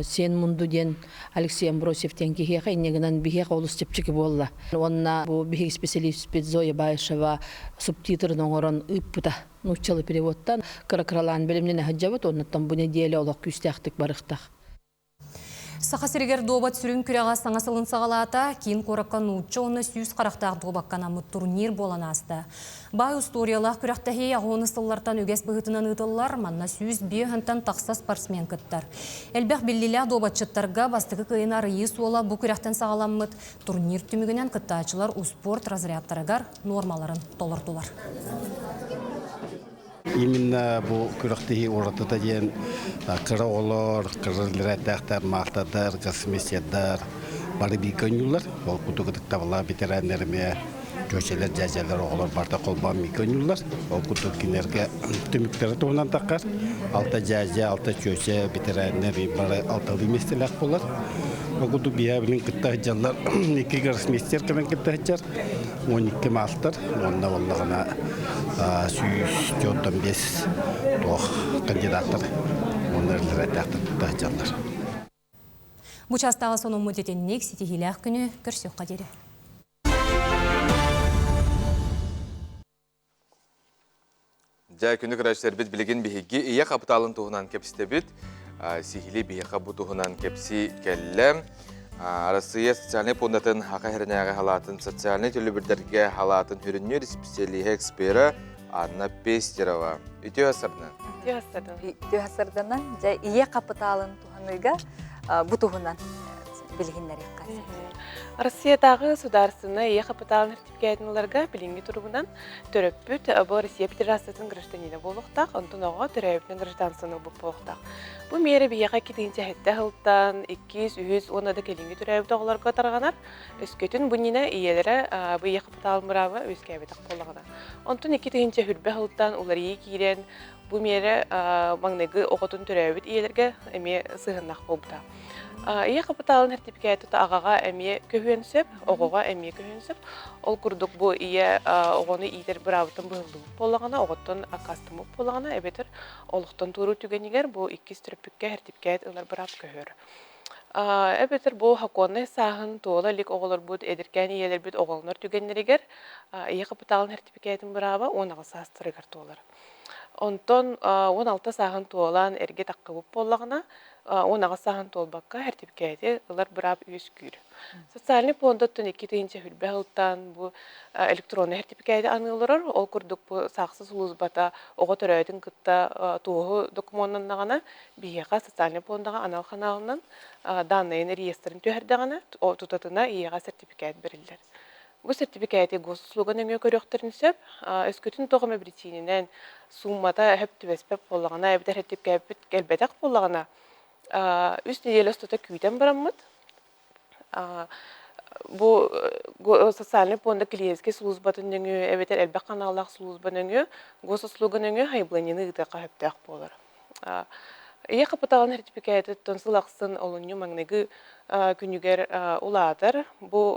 R: Сиэн Мунду диэн Алексей Амбросьев диэн киһиэхэ инньэ гынан биһиэхэ олус чэпчэки буолла. Уонна бу биһиги специалиспит Зоя Баишева субтитрын оҥорон ыыппыта нууччалыы переводтан кыра-кыралаан бэлэмнэнэ сылдьабыт. Оннуттан бу нэдиэлэ олох күүстээхтик барыахтаах.
C: Саха сиригэр дуобат сүрүн күрэҕэ саҥа сылын саҕалаата. Киин куоракка нуучча уонна сүүс харахтаах дуобакка анаммыт турнир буолан ааста. Баай устуоруйалаах күрэхтэһии аҕыс сыллартан үгэс быһыытынан ыытыллар. Манна 105 тахса спортсмен кыттар. Элбэх биллиилээх дуобатчыттарга бастакы кыайыны арыйыы суола бу күрэхтэн саҕаламмыт. Турнир түмүгүнэн кыттааччылар успуорт разрядтарыгар нуормаларын толордулар.
S: Именно бу күрэхтэһии уратыта диэн кыра оҕолор, кыра лэрээттээхтэр, маастардар, гроссмейстердар бары бииргэ оонньууллар. Ол курдук ытыктабыллаах ветераннар эмиэ Чүөчэлэр, дьээдьэлэр, оҕолор барыта холбоон миикэ оонньууллар. Ол курдук кинилэргэ түмүктэрэ туһунан таххар. Алта дьээдьэ, алта чүөчэ, бэтэрээннэр бары алталыы миэстэлээх буолар. Ол курдук биһиэхэ билин кытта сылдьаллар. Икки гроссмейстер кэлэн кытта сылдьар. 12 маастар уонна буоллаҕына 145 туох кандидаттар уонна эрэллэрээттээхтэр кытта сылдьаллар.
C: Бу чаастааҕы сонуммут итинник ситиһиилээх күнү көрсүөххэ диэри.
A: Дьэ, күнү көрөөччүлэрбит билигин биһиги ийэ хапытаалын туһунан кэпсэтэбит. Сиһили биһиэхэ бу туһунан кэпси кэллэ. Арассыыйа социальнай пуондатын Аха Хэринээҕи халаатын социальнай төлөбүрдэргэ халаатын сүрүннүүр исписэлииһэ экспера Анна Пестерова. Үтүө сарданан.
O: Үтүө сарданан.
B: Үтүө сарданан. Дьэ, ийэ хапытаалын туһаныыга бу туһунан билиһиннэриэххэ.
O: Россиятааҕы судаарыстыбаннай ийэ хапытаалын сэртипикээтин ыларга билиҥҥи туругунан төрөппүт бу Россия Федерациятын гражданина буолуохтаах, онтон оҕо төрөөбүтүнэн гражданствоны ылбыт буолуохтаах. Бу миэрэ биһиэхэ 2007 сылтан иккис, үһүс уонна да кэлиҥҥи төрөөбүт оҕолорго тарҕанар. Өскөтүн бу иннинэ ийэлэрэ бу ийэ хапытаалын бырааба үөскээбэтэх буоллаҕына. Онтон 2020 сылтан уларыйыы киирэн Бу миэрэ маҥнайгы оҕотун төрөөбүт ийэлэргэ эмиэ сыһыаннаах буолбута. Ийэ хапытаалын сэртипикээтэ аҕаҕа эмиэ көһүөн сөп, оҕоҕо эмиэ көһүөн сөп. Ол курдук бу ийэ оҕону иитэр быраабыттан быһыллыбыт буоллаҕына, оҕоттон аккаастаммыт буоллаҕына, эбэтэр олохтон туоруур түгэнигэр бу иккис төрөппүккэ сэртипикээт ылар быраап көһөр. Эбэтэр бу сокуоннай сааһын туола илик оҕолорбут, эдэркээн ийэлэрбит оҕолонор түгэннэригэр ийэ хапытаалын сэртипикээтин бырааба 18 саастарыгар туолар. Онтон 16 сааһын туолан эргэ таххыбыт буоллаҕына, 18 сааһын туолбакка сэртипикээти ылар быраап үөскүүр. Социальный пуондаттан 2020 сылтан бу электроннай сэртипикээти аныы олорор. Ол курдук бу саахса сулууспата оҕо төрөөтүн кытта туоһу докумуоннаннаҕына, биһиэхэ социальный пуондаҕа анал ханаалынан дааннайын реестрин түһэрдэҕинэ, тутатына ийэҕэ сэртипикээт бэриллэр. Бу сэртипикээти госуслуга нөҥүө көрүөхтэрин сөп. Өскөтүн туох эмэ биричиинэнэн сууммата сөп түбэспэт буоллаҕына, эбэтэр сэртипикээппит кэлбэтэх буоллаҕына, үс нэдиэлэ устата күүтэн бараммыт, бу социальный пуонда клиентскэй службатын нөҥүө эбэтэр элбэх ханаалаах служба нөҥүө госуслуга нөҥүө сайабылыанньаны ыытыахха сөптөөх буолар. Ийэ хапытаалын сэртипикээтиттэн сыл ахсын олунньу маҥнайгы күнүгэр улаатар. Бу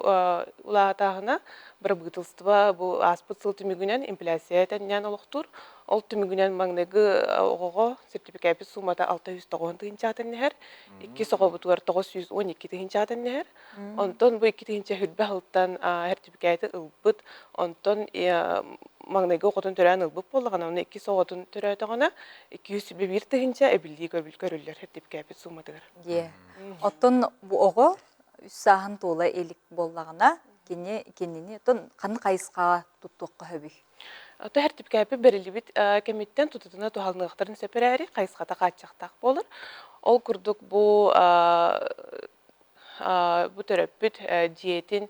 O: улаатааһына бырабыыталыстыба бу ааспыт сыл түмүгүнэн инфляция тэннээн олохтуур. Ол түмүгүнэн маҥнайгы оҕоҕо сэртипикээппит суумата 690 тыһыынчаҕа тэннэһэр, иккис оҕобутугар 912 тыһыынчаҕа тэннэһэр. Онтон бу 2020 сылтан сэртипикээти ылбыт, онтон маҥнайгы оҕотун төрөөн ылбыт буоллаҕына, уонна иккис оҕотун төрөөтөҕүнэ 221 тыһыынча эбиллии көрүллэр сэртипикээппит сууматыгар.
B: Дьиэ. Оттон бу оҕо үс сааһын туола илик буоллаҕына, кини кинини оттон ханнык хайысхаҕа туттуохха сөбүй?
O: Ото сэртипикээппит бэриллибит кэмиттэн тутатына туһаныахтарын сөп эрээри, хайысхата хааччахтаах буолар. Ол курдук бу бу төрөппүт дьиэтин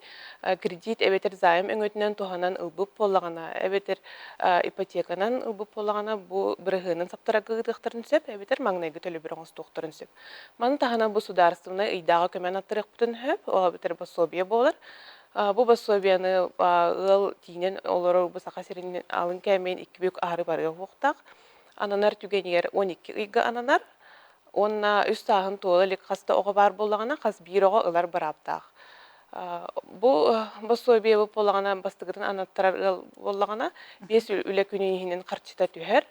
O: кредит эбэтэр займ өҥөтүнэн туһанан ылбыт буоллаҕына, эбэтэр ипотеканан ылбыт буоллаҕына, бу бырыһыанын саптарарга ыытыахтарын сөп, эбэтэр маҥнайгы төлөбүр оҥостуохтарын сөп. Маны таһынан бу судаарыстыбаннай ыйдааҕы көмөнү аттарыахпытын сөп, ол эбэтэр пособие буолар. Бу пособиены ыал тиинэн олорор бу Саха сирин алын кээмэйин икки бүк аһары барыа суохтаах. Ананар түгэнигэр 12 ыйга ананар. Уонна үс сааһын туола илик хас да оҕо баар буоллаҕына, хас биир оҕо ылар бырааптаах. Бу босуобуйа буоллаҕына, бастакытын анаттарар ыал буоллаҕына, биэс үлэ күнүн иһинэн харчыта түһэр.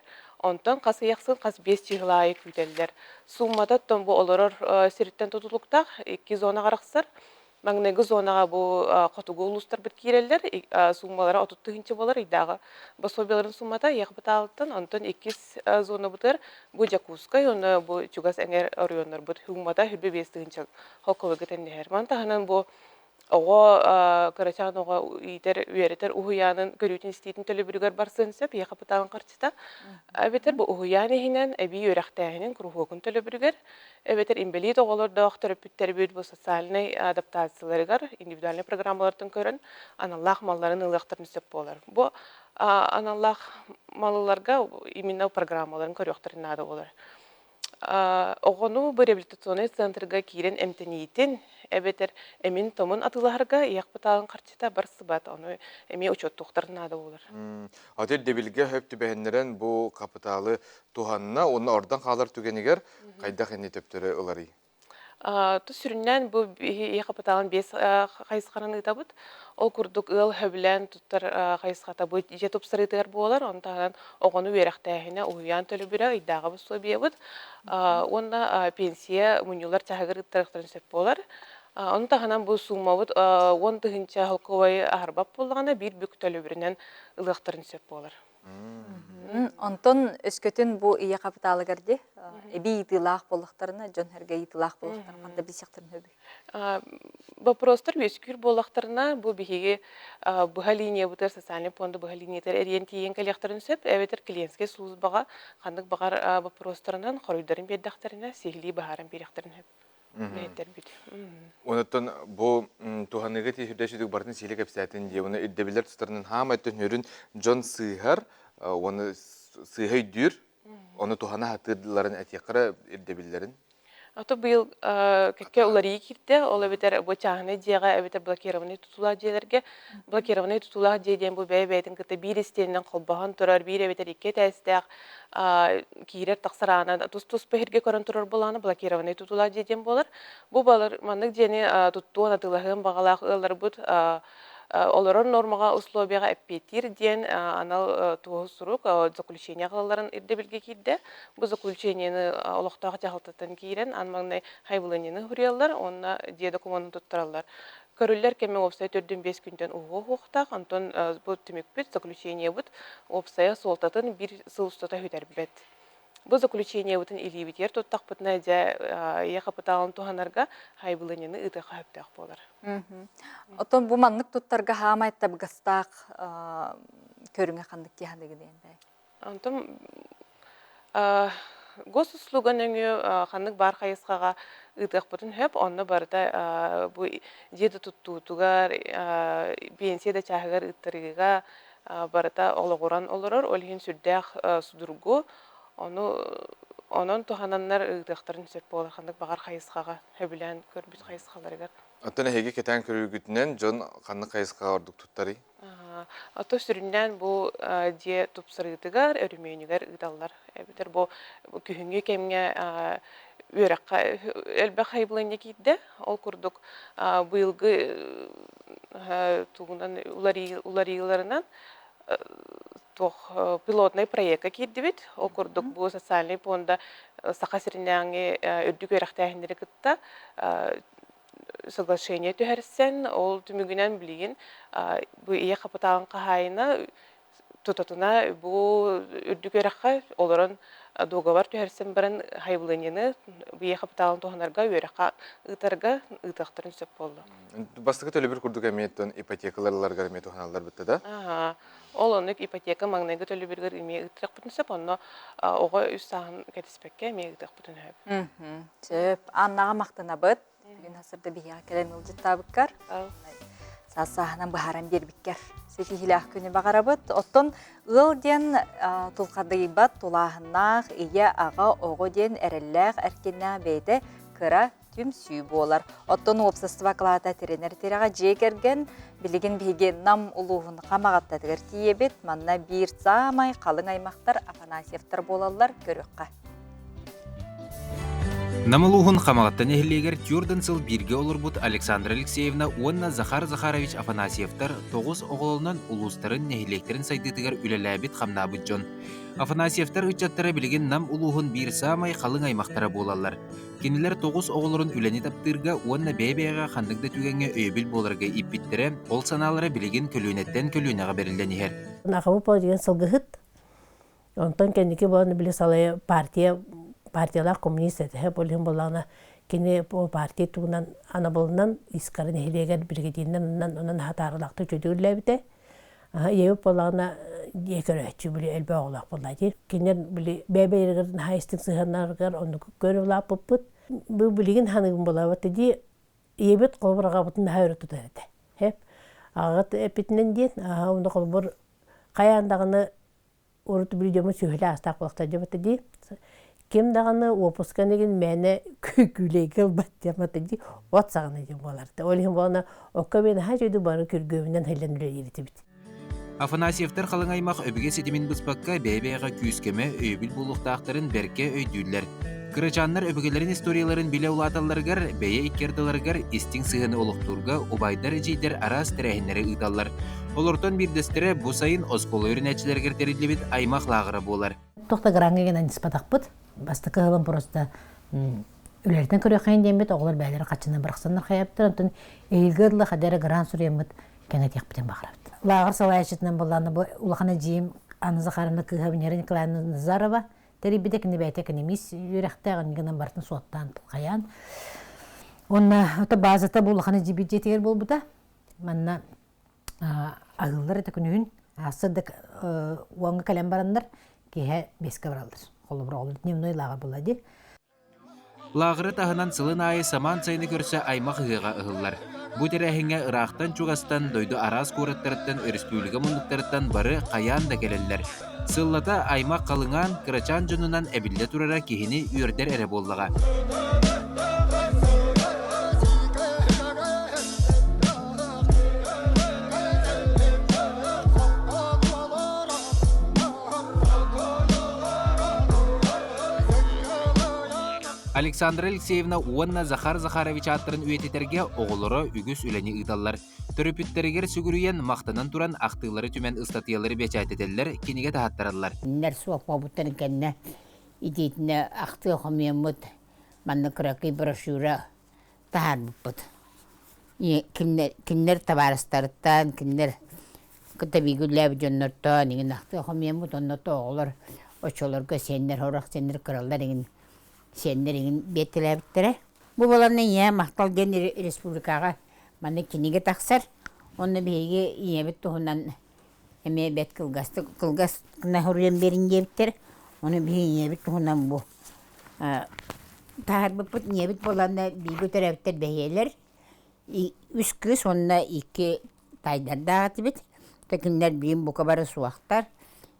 O: Онтон хас ый ахсын хас биэс чыһыла аайы күүтэллэр. Сууммата оттон бу олорор сириттэн тутулуктаах икки зонаҕа арахсар. Маҥнайгы зонаҕа бу хотугу улуустарбыт киирэллэр, сууммалара 30 тыһыынча буолар ыйдааҕы пособиеларын сууммата Яхбатаалыттан, онтон иккис зонабытыгар бу Дьокуускай уонна бу чугас эҥэр оройуоннарбыт сууммата 25 тыһыынча холкуобайга тэҥнэһэр. Маны таһынан бу оҕо кырачаан оҕо иитэр, үөрэтэр уһуйаанын көрүүтүн-истиитин төлөбүрүгэр барсыан сөп, ийэ хапытаалын харчыта. Эбэтэр бу уһуйаан иһинэн эбии үөрэхтээһинин куруһуогун төлөбүрүгэр эбэтэр инбэлиит оҕолордоох төрөппүттэрбит бу социальнай адаптацияларыгар индивидуальнай программалартан көрөн аналлаах малларын ылыахтарын сөп буолар. Бу аналлаах малларга именно программаларын көрүөхтэрин наада буолар. Оҕону бу реабилитационнай центрга киирэн эмтэниитин эбэтэр эмин-томун атыылаһарга ийэх пытаалын харчыта барсыбат, ону эмиэ учуоттуохтарын наада буолар.
A: Аты ирдэбилгэ хөп түбэһиннэрэн бу хапытаалы туһанна уонна ордон хаалар түгэнигэр хайдах инни төптөрү ыларый?
O: Тус сүрүннээн бу ийэ хапытаалын биэс хайысханан ыытабыт. Ол курдук ыал сөбүлээн туттар хайысхата бу дьиэ тупсарыытыгар буолар. Ону таһынан оҕону үөрэхтээһинэ, уһуйаан төлөбүрэ, ыйдааҕы босуобуйабыт уонна пенсия мунньуллар чаһыгар ыыттарыахтарын сөп буолар. Ону таһынан бу сууммабыт 10 тыһыынча солкуобайы аһарбат буоллаҕына, биир бүк төлөбүрүнэн ылыахтарын сөп буолар.
B: Онтон өскөтүн бу ийэ хапытаалыгар ди эбии ыйытыылаах буоллахтарына, дьон эргэ ыйытыылаах буоллахтарына ханна билсиэхтэрин сөбүй?
O: Вопростар үөскүүр буоллахтарына, бу биһиги быһа линиябытыгар социальный пуонда быһа линиятыгар эрийэн тиийэн кэлиэхтэрин сөп, эбэтэр клиентскэй службаҕа ханнык баҕар вопростарынан хоруйдарын биэрдэхтэринэ, сиһилии быһааран биэриэхтэрин сөп. Үлэһиттэрбит.
A: Онуттан бу туһаныыга тиһирдэ сүдүк бартын сиилэ кэпсээтин дии. Уонна ирдэбиллэр тустарынан хаамай түнүрүн дьон сыыһар, уонна сыыһа өйдүүр, ону туһана сатыылларын этиэххэ ирдэбиллэрин.
O: Ото быйыл кэккэ уларыйыы киирдэ. Ол эбэтэр бу чааһынай дьиэҕэ эбэтэр блокированный тутуулаах дьиэлэргэ блокированный тутуулаах дьиэ диэн бу бэйэ-бэйэтин кытта биир истиэнинэн холбоһон турар, биир эбэтэр икки этээстээх киирэр тахсар аана тус-туспа иһиргэ көрөн турар буолаана блокированный тутуулаах дьиэ диэн буолар. Бу балар маннык дьиэни туттуон атыылаһыан баҕалаах ыалларбыт олорор нормаҕа условияҕа эппиэттиир диэн анал туоһу сурук заключение аҕалалларын ирдэбилгэ киирдэ. Бу заключениены олохтоох дьаһалтаттан киирэн аан маҥнай хайбылынньаны суруйаллар уонна дьиэ докумуонун туттараллар. Көрүллэр кэмэ уопсай төрдүн биэс күнтэн уһуо уһуохтаах, онтон бу түмүкпүт, заключениебыт уопсайа суолтатын биир сыл устата сүтэрбэт. Бу заключениебытын илиибитигэр туттахпытына, дьэ, ийэ хапытаалын туһанарга хайбылынньаны ыытыахха сөптөөх буолар.
B: Оттон бу маннык туттарга хаамай табыгастаах көрүҥэ ханнык киһаныгын бай?
O: Онтон госуслуга нөҥүө ханнык баар хайысхаҕа ыытыахпытын сөп. Онно барыта бу дьиэ да туттуутугар, биэнсийэ да чааһыгар ыыттарыыга барыта олоҕуран олорор. Ол иһин сүрдээх судургу. Ону онон туһананнар ыытыахтарын сөп буолар ханнык баҕар хайысхаҕа, сөбүлээн көрбүт хайысхаларыгар.
A: Оттон эһиги кэтээн көрүүгүтүнэн дьон ханнык хайысхаҕа ордук туттарый?
O: Ото сүрүннээн бу дьиэ тупсарыытыгар, өрөмүөнүгэр ыыталлар. Эбэтэр бу күһүҥҥү кэмҥэ үөрэххэ элбэх хайбыланньа киирдэ. Ол курдук быйылгы тугунан уларыйыыларынан туох пилотнай проекка киирдибит. Ол курдук бу социальный пуонда Саха сиринээҕи үрдүк үөрэхтээһиннэри кытта соглашение түһэрсэн, ол түмүгүнэн билигин бу ийэ хапытаалын хаһаайына тутатына бу үрдүк үөрэххэ олорон дуогабар түһэрсэн баран хайбылынньаны бу ийэ хапытаалын туһанарга үөрэххэ ыытарга ыытыахтарын сөп буолла.
A: Бастакы төлөбүр курдук эмиэ ипотекаларыларыгар эмиэ туһаналлар бытта да?
O: Ол оннук ипотека маҥнайгы төлөбүрүгэр эмиэ ыытыахпытын сөп, онно оҕо үс сааһын кэтиспэккэ эмиэ ыытыахпытын сөп.
B: Сөп. Аннаҕа махтанабыт. Бүгүн сырда биһиэхэ кэлэн ыалдьыттаабыккар. Саас-сааһынан быһааран биэрбиккэр ситиһиилээх күнү баҕарабыт. Оттон ыал диэн тулхадыйбат тулааһыннаах ийэ, аҕа, оҕо диэн эрэллээх, эркиннээх бэйэтэ кыра түмсүү буолар. Оттон уопсастыба акылаата тирэнэр тирэҕэ дьиэ кэргэн билигин биһиги Нам улууһун Хамаҕаттатыгар тиийэбит. Манна биир саамай халыҥ аймахтар Афанасьевтар буолаллар көрүөххэ.
K: Нам улууһун Хамаҕатта нэһилиэгэр түөртэн сыл бииргэ олорбут Александра Алексеевна уонна Захар Захарович Афанасьевтар тоҕус оҕолонон улуустарын, нэһилиэктэрин сайдыытыгар үлэлээбит-хамнаабыт дьон. Афанасьевтар ыччаттара билигин Нам улууһун биир саамай халыҥ аймахтара буолаллар. Кинилэр тоҕус оҕолорун үлэни таптыырга уонна бэйэ-бэйэҕэ ханнык да түгэҥҥэ өйөбүл буоларга ииппиттэрэ, ол санаалара билигин көлүөнэттэн көлүөнэҕэ бэриллэн иһэр.
T: Нахабы деген сылгыһыт. Онтон кэнники буолан били салайа партия партиялаах коммунист этэ. Ол иһин буоллаҕына кини партия тугунан анабылынан Искара нэһилиэгэр бригадиринэн онон хатаарылаахтык чөдүгүллээбитэ. Ийэбит буоллаҕына дьиэ көрөөччү били элбэх оҕолоох буолла дии. Кинилэр били бэйэ-бэйэлэригэр наһаа истиҥ сыһыаннарыгар оннук көрө улааппыппыт. Бу билигин ханыгым буолаабыт дии ийэбит холобур аҕабытын наһаа өрө тутар этэ. Хэп. Аҕаҕыт эппитинэн диэн, аһа онно холобур хайаан даҕаны урут били дьоммут сүөһүлээх астаах буолахтар дьабыта дии. Ким даҕаны уоппусканы игин мээнэ күүлэйгэ ылбат диэн дии от саҕана диэн буолар. Ол иһин буолана окко мен наһаа үчүгэй бары күргүөмүнэн хиллэн үлэлиир этибит.
U: Афанасьевтар халыҥ аймах өбүгэ ситимин быспакка бэйэ-бэйэҕэ күүс-көмө, өйөбүл буолуохтаахтарын бэркэ өйдүүллэр. Кырачааннар өбүгэлэрин историяларын билэ улааталларыгар, бэйэ икки ардыларыгар истиҥ сыһыаны олохтуурга убайдар-эдьиийдэр араас тэрээһиннэри ыыталлар. Олортон биирдэстэрэ бу сайын оскуола үөрэнээччилэригэр тэриллибит аймах лааҕыра буолар.
V: Туох да граҥҥа гынан испатахпыт. Бастакы ыһылым просто үлэлэртэн көрүөххэйин диэммит, оҕолор бэйэлэрэ хаччынан бырахсаннар хайаабыттар. Онтон эһиилги ыла хадэ эрэ грант суруйаммыт кэҥэтиэхпитин баҕарабыт. Лааҕыр салайааччытынан буоллаҕына бу улахан эдьиийим Анна Захаровна кыыһа Венера Николаевна Назарова тэрийбитэ кини бэйэтэ экономист үөрэхтээх гынан барытын суоттаан хайаан. Уонна ото базата бу улахан эдьиийбит дьиэтигэр буолбута. Манна аһыыллар этэ күнүһүн сырдык уоҥҥа кэлэн бараннар киэһэ биэскэ бараллар. Холобур, оҕолор дневной лааҕыр буолла дии.
U: Лааҕыры таһынан сылын аайы самаан сайыны көрсө аймах ыһыаҕа ыһыллар. Бу тэрээһиҥҥэ ыраахтан-чугастан, дойду араас куораттарыттан, өрөспүүбүлүкэ муннуктарыттан бары хайаан да кэлэллэр. Сыллата аймах халыҥаан, кырачаан дьонунан эбиллэ турара киһини үөрдэр эрэ буоллаҕа. Александра Алексеевна уонна Захар Захарович ааттарын үйэтитэргэ оҕолоро үгүс үлэни ыыталлар. Төрөппүттэригэр сүгүрүйэн, махтанан туран ахтыылары түмэн ыстатыйалары бэчээттэтэллэр, кинигэ таһаттараллар.
W: Кинилэр суох буолбуттарын кэннэ итиитинэ ахтыы хомуйаммыт манна кыракый брошюра таһаарбыппыт. Кинилэр табаарыстарыттан, кинилэр кытта бииргэ үлэлээбит дьоннортон иҥин ахтыы хомуйаммыт онно оҕолор оччолорго сиэннэр сорох сиэннэр кыралар иҥин сиэннэр иҥин биэртэлээбиттэрэ. Бу буоланна ийээ махтал диэн республикаҕа маннык кинигэ тахсар. Онно биһиги ийэбит туһунан эмиэ бэрт кылгастык кылгас гына суруйан биэриҥ диэбиттэр. Ону биһиги ийэбит туһунан бу таһаарбыппыт ийэбит буоланна бииргэ төрөөбүттэр бэһиэлэр үс кыыс уонна икки таайдардаах этибит. Кинилэр биир бука бары суохтар.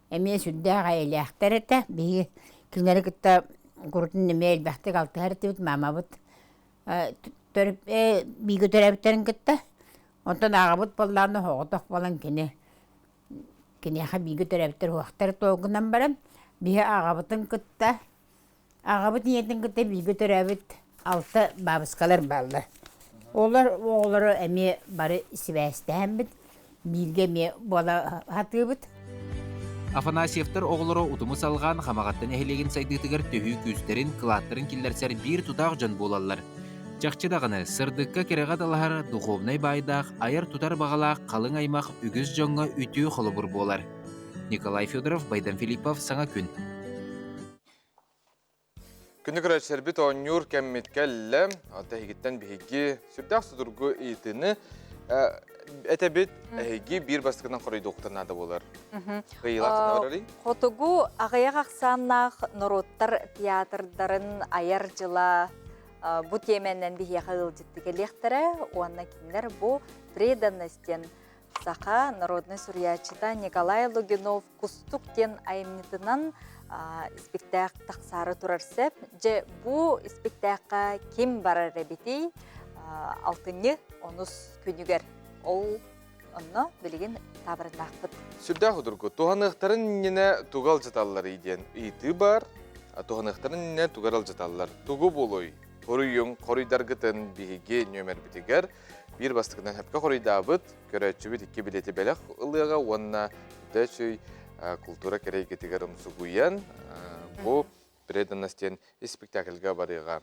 W: Эмиэ сүрдээх эйэлээхтэр этэ. Биһиги кинилэри кытта курутун эмиэ элбэхтик алтыһар этибит. Маамабыт бииргэ төрөөбүттэрин кытта. Онтон аҕабыт буоллаҕына соҕотох буолан кини киниэхэ бииргэ төрөөбүттэр уһахтар туолгунан баран биһи аҕабытын кытта Аҕабыт ийэтин кытта бииргэ төрөөбүт алта баабыскалар бааллар. Олор оҕолоро эмиэ бары сибээстэһэммит, бииргэ эмиэ буола сатыыбыт.
U: Афанасьевтар оҕолоро утуму салҕаан Хамаҕатта нэһилиэгин сайдыытыгар төһүү күүстэрин, кылааттарын киллэрсэр биир тутаах дьон буолаллар. Чахчы даҕаны, сырдыкка-кэрэҕэ талаһар духовнай баайдаах, айар-тутар баҕалаах халыҥ аймах үгүс дьоҥҥо үтүө холобур буолар. Николай Федоров, Байдан Филиппов, Саҥа күн.
A: Күнү көрөөччүлэрбит оонньуур кэммит кэллэ. Оттон эһигиттэн биһиги сүрдээх судургу ыйытыыны этэбит. Эһиги биир бастакынан хоруйдуоххутун наада буолар. Кыайыылаах барарый?
B: Хотугу аҕыйах ахсааннаах норуоттар театрдарын айар дьыла бу тиэмэнэн биһиэхэ ыалдьытты кэлиэхтэрэ уонна кинилэр бу преданность диэн саха народнай суруйааччыта Николай Лугинов Кустук диэн айымньытынан испиктээк тахсаары турар сөп. Дьэ, бу испиктээххэ ким барар эбитий? Алтынньы онус күнүгэр. Ол онно билигин таабырыннаахпыт.
A: Сүрдээх удургу. Туһаныахтарын иннинэ тугу алдьаталларый диэн ыйытыы бар. Туһаныахтарын иннинэ тугу алдьаталлар? Тугу буолуой? Хоруйуҥ, хоруйдаргытын биһиги нүөмэрбитигэр биир бастакынан сөпкө хоруйдаабыт көрөөччүбүт икки билети бэлэх ылыаҕа уонна Дөчүй култуура кэрэ эйгэтигэр умсугуйан бу преданность диэн испектакльга барыаҕа.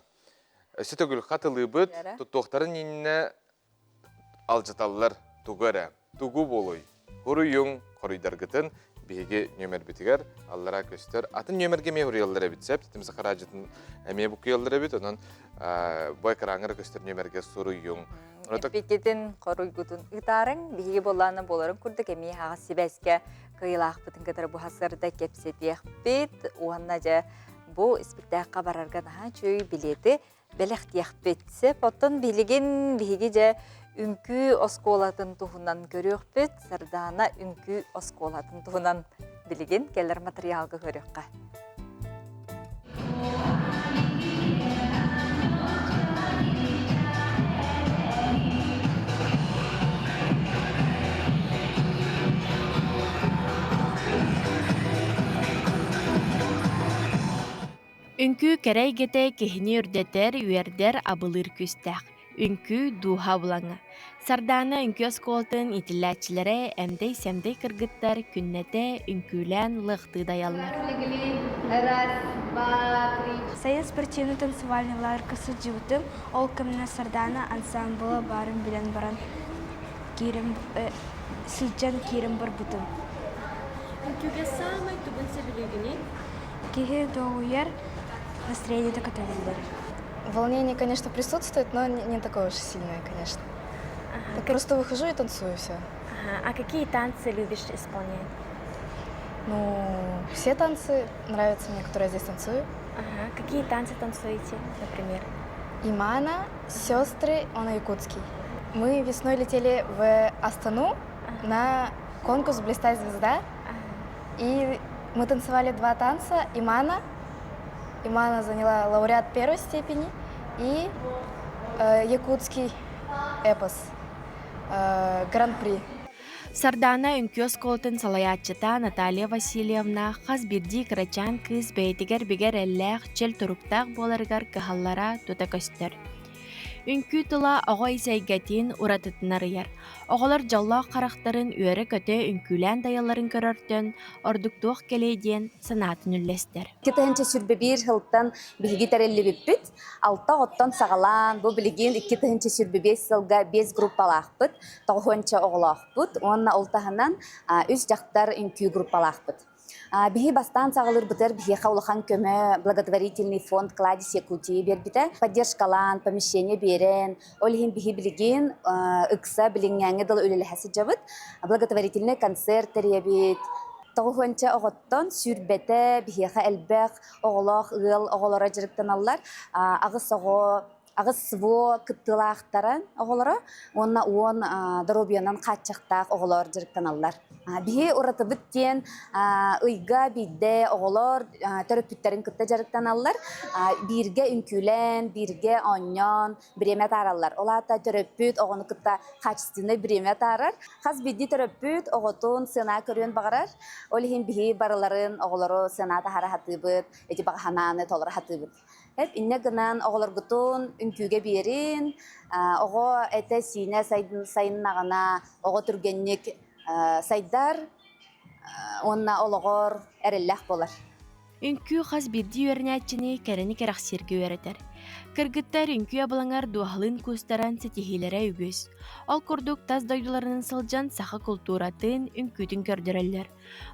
A: Өссө төгүл хатылыыбыт, туттуохтарын иннинэ алдьаталлар тугу эрэ, тугу буолуй? Хуруйуҥ, хоруйдаргытын биһиги нүөмэрбитигэр аллараа көстөр. Атын нүөмэргэ эмиэ хуруйаллар эбит сөп. Титим Сахараадьытын эмиэ букуйаллар эбит. Онон бу экраҥҥа көстөр нүөмэргэ суруйуҥ.
B: Эппиккитин, хоруйгутун ыытаарыҥ. Биһиги буоллаана буоларын курдук эмиэ аҕас сибээскэ кыайыылаахпытын кытары бу сарда кэпсэтиэхпит уонна дьэ бу испиктээххэ барарга наһаа үчүгэй билиэти бэлэхтиэхпит. Сөп, оттон билигин биһиги дьэ үҥкүү оскуолатын туһунан көрүөхпүт. Сардаана үҥкүү оскуолатын туһунан билигин кэлэр матырыйаалга көрүөххэ.
D: Үҥкүү кэрэ эйгэтэ киһини үрдэтэр, үөрдэр, абылыыр күүстээх. Үҥкүү дууһа абылаҥа. Сардаана үҥкүү оскуолатын иитиллээччилэрэ эмдэй-сэмдэй кыргыттар күннэтэ үҥкүүлээн лыахтыы дайаллар.
E: Сайын спортивно-танцевальный лагерьга сылдьыбытым. Ол кэмҥэ Сардаана ансаамбыла баарын билэн баран киирэн сылдьан киирэн барбытым.
D: Үҥкүүгэ саамай тугун сөбүлүүгүнүй?
E: Киһи долгуйар, настроениета көтөҕүллэр.
F: Волнение, конечно, присутствует, но не такое уж сильное, конечно. Ага. Так просто выхожу и танцую все.
D: Ага. А какие танцы любишь исполнять?
F: Ну, все танцы нравятся мне, которые я здесь танцую.
D: Ага. Какие танцы танцуете, например?
F: Имана, сестры, он якутский. Мы весной летели в Астану ага. на конкурс «Блистай звезда». Ага. И мы танцевали два танца «Имана». Имана заняла лауреат первой степени и э, якутский эпос э, гран-при.
D: Сардаана үҥкүү оскуолатын салайааччыта Наталья Васильевна хас биирдии кырачаан кыыс бэйэтигэр бигэ эрэллээх, чөл туруктаах буоларыгар кыһаллара тута көстөр. Үҥкүү тыла оҕо ис эйгэтин уратытын арыйар. Оҕолор дьоллоох харахтарын үөрэ-көтө үҥкүүлээн дайалларын көрөртөн ордук туох кэлиэй диэн санаатын үллэстэр.
B: 2021 сылтан биһиги тэриллибиппит. Алта оҕоттон саҕалаан, бу билигин 2025 сылга биэс группалаахпыт, тоҕуһуонча оҕолоохпут уонна ол таһынан үс дьахтар үҥкүү группалаахпыт. Биһи бастаан саҕалыырбытыгар биһиэхэ улахан көмө благотворительный фонд «Кладезь Якутии» биэрбитэ. Поддержкалаан, помещение биэрэн, ол иһин биһи билигин ыкса билиҥҥээҥҥэ дылы үлэлэһэ сылдьабыт. Благотворительный концерт тэрийэбит. Тоҕуһуонча оҕоттон сүүрбэтэ биһиэхэ элбэх оҕолоох ыал оҕолоро дьарыктаналлар. Аҕыс оҕо аҕыс СВО кыттыылаахтара оҕолоро уонна уон доруобуйанан хааччахтаах оҕолор дьарыктаналлар. Биһи уратыбыт диэн ыйга биирдэ оҕолор төрөппүттэрин кытта дьарыктаналлар. Бииргэ үҥкүүлээн, бииргэ оонньоон бириэмэ атаараллар. Ол аата төрөппүт оҕону кытта качественный бириэмэ атаарар. Хас биирдии төрөппүт оҕотун сыана көрүөн баҕарар. Ол иһин биһи барыларын оҕолору сыана таһара сатыыбыт, ити баҕа санааны толоро сатыыбыт. Эп иннэ гынан оҕолоргутун үҥкүүгэ биэрин, оҕо этэ-сиинэ сайыннаҕына оҕо түргэнник сайдар уонна олоҕор эрэллээх буолар.
D: Үҥкүү хас биирдии үөрэнээччини кэрэни кэрэхсииргэ үөрэтэр. Кыргыттар үҥкүү абылаҥар дууһалыын куустаран ситиһиилэрэ үгүс. Ол курдук тас дойдуларынан сылдьан саха култууратын, үҥкүүтүн көрдөрөллөр.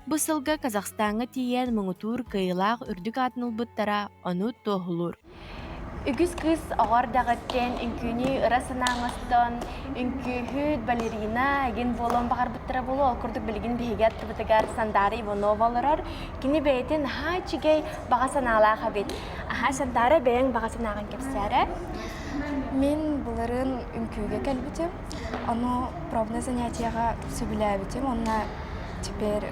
D: Бу сылга Казахстаҥҥа тиийэн муҥутуур кыайыылаах үрдүк аатын ылбыттара ону туоһулуур. Үгүс кыыс оҕо эрдэҕиттэн үҥкүүнү ыра санаа оҥостон, үҥкүүһүт, балерина игин буолуон баҕарбыттара буолуо. Ол курдук билигин биһиги аттыбытыгар Сандаара Иванова олорор. Кини бэйэтин наһаа үчүгэй баҕа санаалаах эбит. Аһаа, Сандаара, бэйэҥ баҕа санааҕын кэпсээрэ.
F: Мин былырыын үҥкүүгэ кэлбитим. Ону пробное занятиеҕа сөбүлээбитим уонна теперь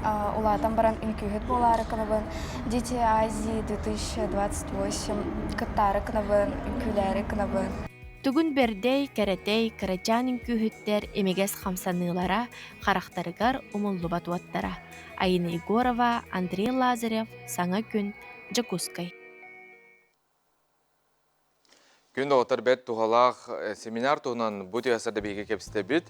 F: улаатан баран үҥкүүһүт буолаары гынабын. Дети Азии 2028 кыттаары гынабын, үҥкүүлээри гынабын.
D: Тугун бэрдэй, кэрэтэй, кырачаан үҥкүүһүттэр имигэс хамсаныылара харахтарыгар умуллубат уоттара. Айына Егорова, Андрей Лазарев, Саҥа күн, Дьокуускай.
A: Күн доҕоттор бэрт туһалаах семинар туһунан бу түһэсэрдэ биһиги кэпсэтэбит.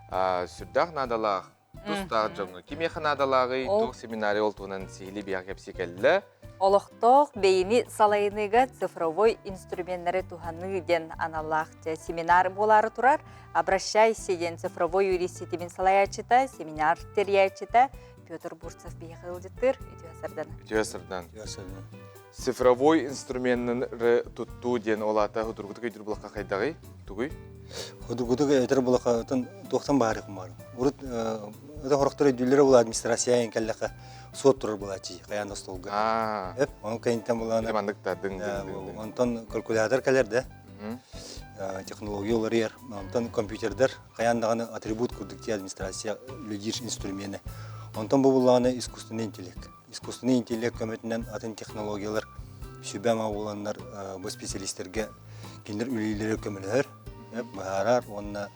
A: Сүрдээх наадалаах тустаах дьоҥҥо кимиэхэ наадалааҕый, туох семинары ол туһунан сиһилии биһиэхэ кэпсии кэллэ.
B: Олохтоох бэйэни салайыныыга цифровой инструменнары туһаныы диэн аналлаах семинар буолаары турар. Обращайся диэн цифровой юрист ситимин салайааччыта, семинар тэрийээччитэ Петр Бурцев биһиэхэ ыалдьыттыыр. Үтүө сардан.
A: Үтүө сардан. Цифровой инструменнары туттуу диэн ол аата судургутук өйдүүр булахха хайдаҕый? Тугуй?
X: Судургутук этэр булахха туохтан баары кумаар. Урут это хорохтор өйдүүллэрэ була администрация кэллэхэ суот турар булааччы хайаан да столга. Эп, оны кэнниттэн булаана.
A: Маннык да дың дың дың.
X: Онтон калькулятор кэлэр да. Технология уларыйар. Онтон компьютердар хайаан даҕаны атрибут курдук ти администрация үлэлиир инструмена. Онтон бу буллаҕына искусственный интеллект. Искусственный интеллект көмөтүнэн атын технологиялар сүбэ-ама буоланнар бу специалистэргэ кинилэр үлэлииллэрэ көмөлөһөр, быһаарар уонна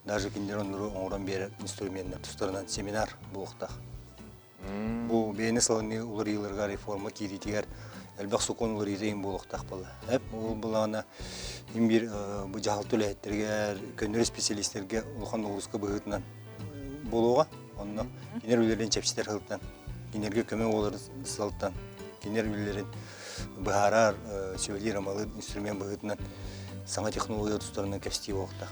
X: даже кинилэр оннуру оҥорон биэрэр инструменнар тустарынан семинар буолуохтаах. Бу бэйэни салайыныы уларыйыыларыгар реформа киириитигэр элбэх сокуон уларыйыта иһин буолуохтаах буолла. Эп ол булаана им бир бу дьаһалта үлэһиттэригэр, көннөрү специалистэргэ улахан ноҕурууска быһыытынан буолуоҕа. Онно кинилэр үлэлэрин чэпчэтэр сылтан, кинилэргэ көмө буолар сылтан, кинилэр үлэлэрин быһаарар, сүбэлиир-амалыыр инструмент быһыытынан саҥа технология тустарынан кэпсэтии буолуохтаах.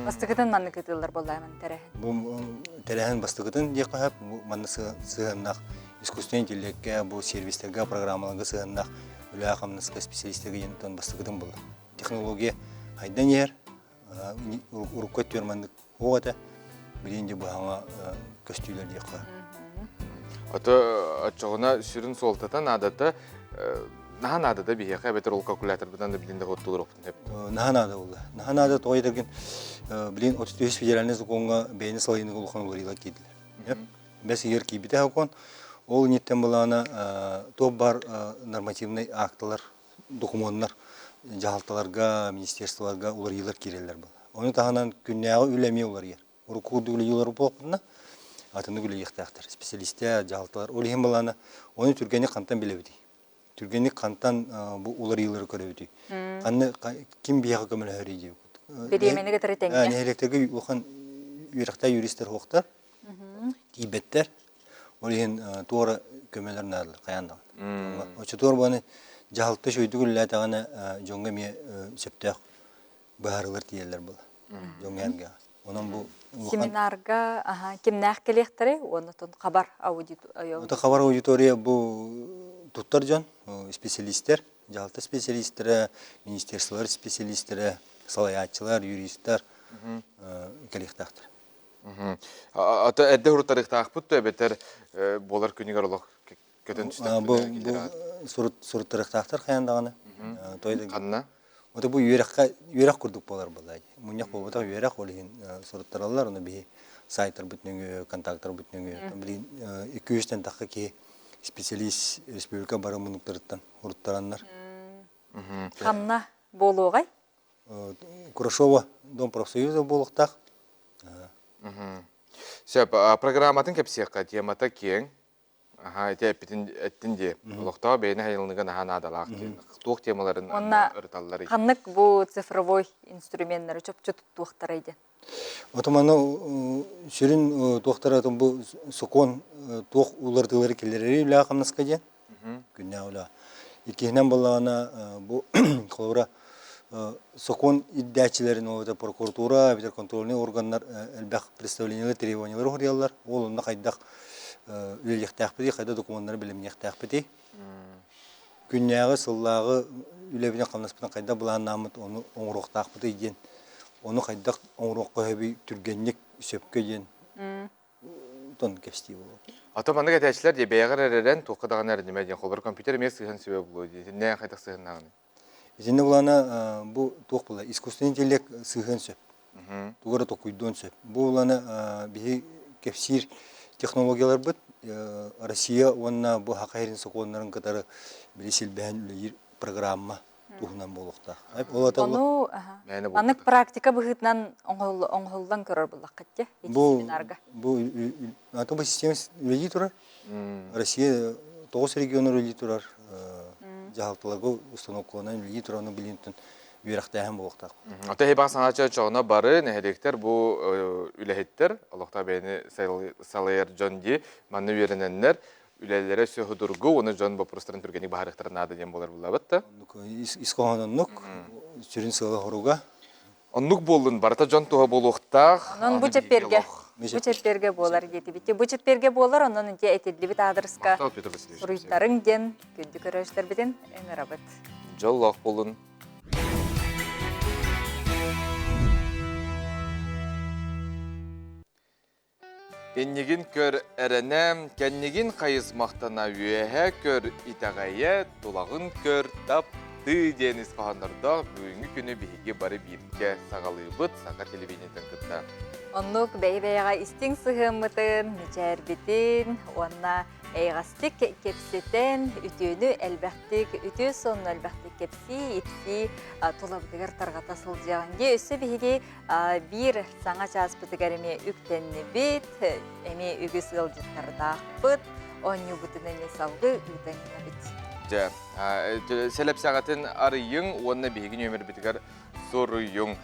B: Бастакытын маннык ыытыллар буоллаамын тэрээһин.
X: Бу тэрээһин бастакытын диэххэ сөп. Бу манна сыһыаннаах искусственный интеллекткэ, бу сервистэргэ, программаларга сыһыаннаах үлэҕэ-хамнаска специалистэргэ диэн бастакытын буолла. Технология хайдан иһэр, урукку өттүгэр маннык суох этэ. Билигин дьэ быһаҥа көстүүлэр диэххэ.
A: Ото оччоҕуна сүрүн суолтата наадата наһаа наадата биһиэхэ эбэтэр ол калькуляторбытынан да билин да хоттулуруохпутун сөп.
X: Наһаа наада буолла. Наһаа наада тоҕо диэтэргин билигин 33 федеральный закоҥҥа бэйэни салайыныыга улахан уларыйыылар киирдилэр. Бэс ыйыгар киирбитэ сокуон. Ол инниттэн былаана туох баар нормативнай акталар докумуоннар дьаһалталарга, министерстволарга уларыйыылар киирэллэр буолла. Ону таһынан күннээҕи үлэ эмиэ уларыйар. Урукку курдук үлэлиир буоллахпытына, атыннык үлэлиэхтээхтэр. Специалистэр, дьаһалталар. Ол иһин былаана ону түргэнник хантан билэбитий? Түргэнник хантан бу уларыйыылары көрөбүтүй? Ханны ким биһиэхэ көмөлөһөрүй диэбит.
B: Бириэмэни кытары тэҥҥэ.
X: Нэһилиэктэргэ улахан үөрэхтээх юристар суохтар, тиийбэттэр. Ол иһин туора көмөлөр наадалар хайаан даҕаны. Оччотугар буолан дьаһалта үчүгэйдик үлэлээтэҕинэ дьоҥҥо эмиэ сөптөөх быһаарыылар тиийэллэр буолла. Дьоҥҥо эргэ. Онон бу
B: Семинарга кимнээх кэлиэхтэрэй уонна хабар аудитория.
X: Хабар аудитория бу туттар дьон, специалистер, дьаһалта специалистэрэ, министерстволар специалистэрэ, салайааччылар, юристар кэлиэхтээхтэр.
A: Ата эрдэ уруттарыахтаахпыт да эбэтэр буолар күнүгэр олох көтөн
X: Бу суруттарыахтаахтар хайаан даҕаны.
A: Ханна?
X: Ото бу үөрэххэ үөрэх курдук буолар буолла. Мунньах буолбатах үөрэх ол иһин суруттараллар, ону биһи сайтарбыт нөҥүө, контактарбыт нөҥүө. Билигин 200-тэн тахха киһи специалист республика бары муннуктарыттан уруттараннар.
B: Ханна буолуоҕай?
X: Курашова Дом профсоюза буолуохтаах.
A: Сөп, программатын кэпсиэххэ, темата киэҥ. Аха, ити эппитин эттин дии. Олохтоох бэйэни хайылыныга наһаа наадалаах диэн. Туох темаларын
B: Уонна
A: ырыталларый?
B: ханнык бу цифровой инструменнары чопчу туттуохтарай диэн?
X: Отоманы сүрүн туохтара бу сокуон туох уларытыылары киллэрэри үлэҕэ хамнаска диэн күннээх үлэ. Иккиһинэн буоллаҕына бу холобура сокуон ирдээччилэрин ол эбэтэр прокуратура эбэтэр контрольнай органнар элбэх представлениелар, требованиялары уһуруйаллар. Ол онно хайдах үлэлиэхтээхпитий, хайдах докумуоннары бэлэмниэхтээхпитий? Күннээҕи, сыллааҕы үлэбитин хамнаспытын хайдах былааннааммыт ону оҥоруохтаахпытый диэн, ону хайдах оҥоруохха сөбүй түргэнник, сөпкө диэн тон кэпсэтии буолуо.
A: А то маннык этээччилэр дии бэйэҕэр эрэрэн туохха даҕаны эрэнимэ диэн холобур компьютер эмиэ сыһыан сүбэ буолуо дии. Итиннэ хайдах сыһыаннааҕыный?
X: Итиннэ булана бу туох була искусственный интеллект сыһыан сөп. Тугу эрэ толкуйдуон сөп. Бу булана биһи кэпсиир технологияларбыт Россия уонна бу Саха сирин сокуоннарын кытары били силбэһэн үлэлиир программа туһунан буолуохтаах.
B: Ол Ону маннык практика быһыытынан оҥоһуллан көрөр буллаххыт дии
X: бу семинарга. Бу атын бу система үлэлии турар. Россия тоҕус регионар үлэлии турар. Дьаһалталарга установкаланан үлэлии турар, ону билинтэн үөрэхтээһин
A: буолуохтаах. Ото эһи саҥача чоҕуна бары нэһилиэктэр бу үлэһиттэр, олохтоох бэйэни салайар дьон дии, манна үөрэнэннэр үлэлэрэ өссө судургу уонна дьон боппуруостарын түргэнник быһаарыахтара наада диэн буолар буллабыт да.
X: Ис хоһоон оннук, сүрүн сыала-соруга.
A: Оннук буоллун, барыта дьон туһа буолуохтаах.
B: Онон бу чэппиэргэ, бу чэппиэргэ буолар диэтибит. Бу чэппиэргэ буолар, онон ити этиллибит аадырыска суруйтарыҥ диэн күндү көрөөччүлэрбитин ыҥырабыт.
A: Дьоллоох буолун. Иннигин көр эрэнэ, кэннигин хайыс махтана үөһэ көр итэҕэйэ, тулаҕын көр таптыы диэн ис хоһооннордоох бүгүҥҥү күнү биһиги бары бииргэ саҕалыыбыт саха телевидениетын кытта.
B: Оннук бэйэ-бэйэҕэ истиҥ сыһыаммытын, мичээрбитин уонна эйэҕэстик кэпсэтэн, үтүөнү элбэхтик, үтүө сонуну элбэхтик кэпсии, ипсии тулабытыгар тарҕата сылдьыаҕыҥ дии. Өссө биһиги Биир саҥа чааспытыгар эмиэ үктэннибит, эмиэ үгүс ыалдьыттардаахпыт, оонньуубутун эмиэ салгыы ыытан иһэбит.
A: Дьэ, сэлэпсэҕитин арыйыҥ уонна биһиги нүөмэрбитигэр суруйуҥ.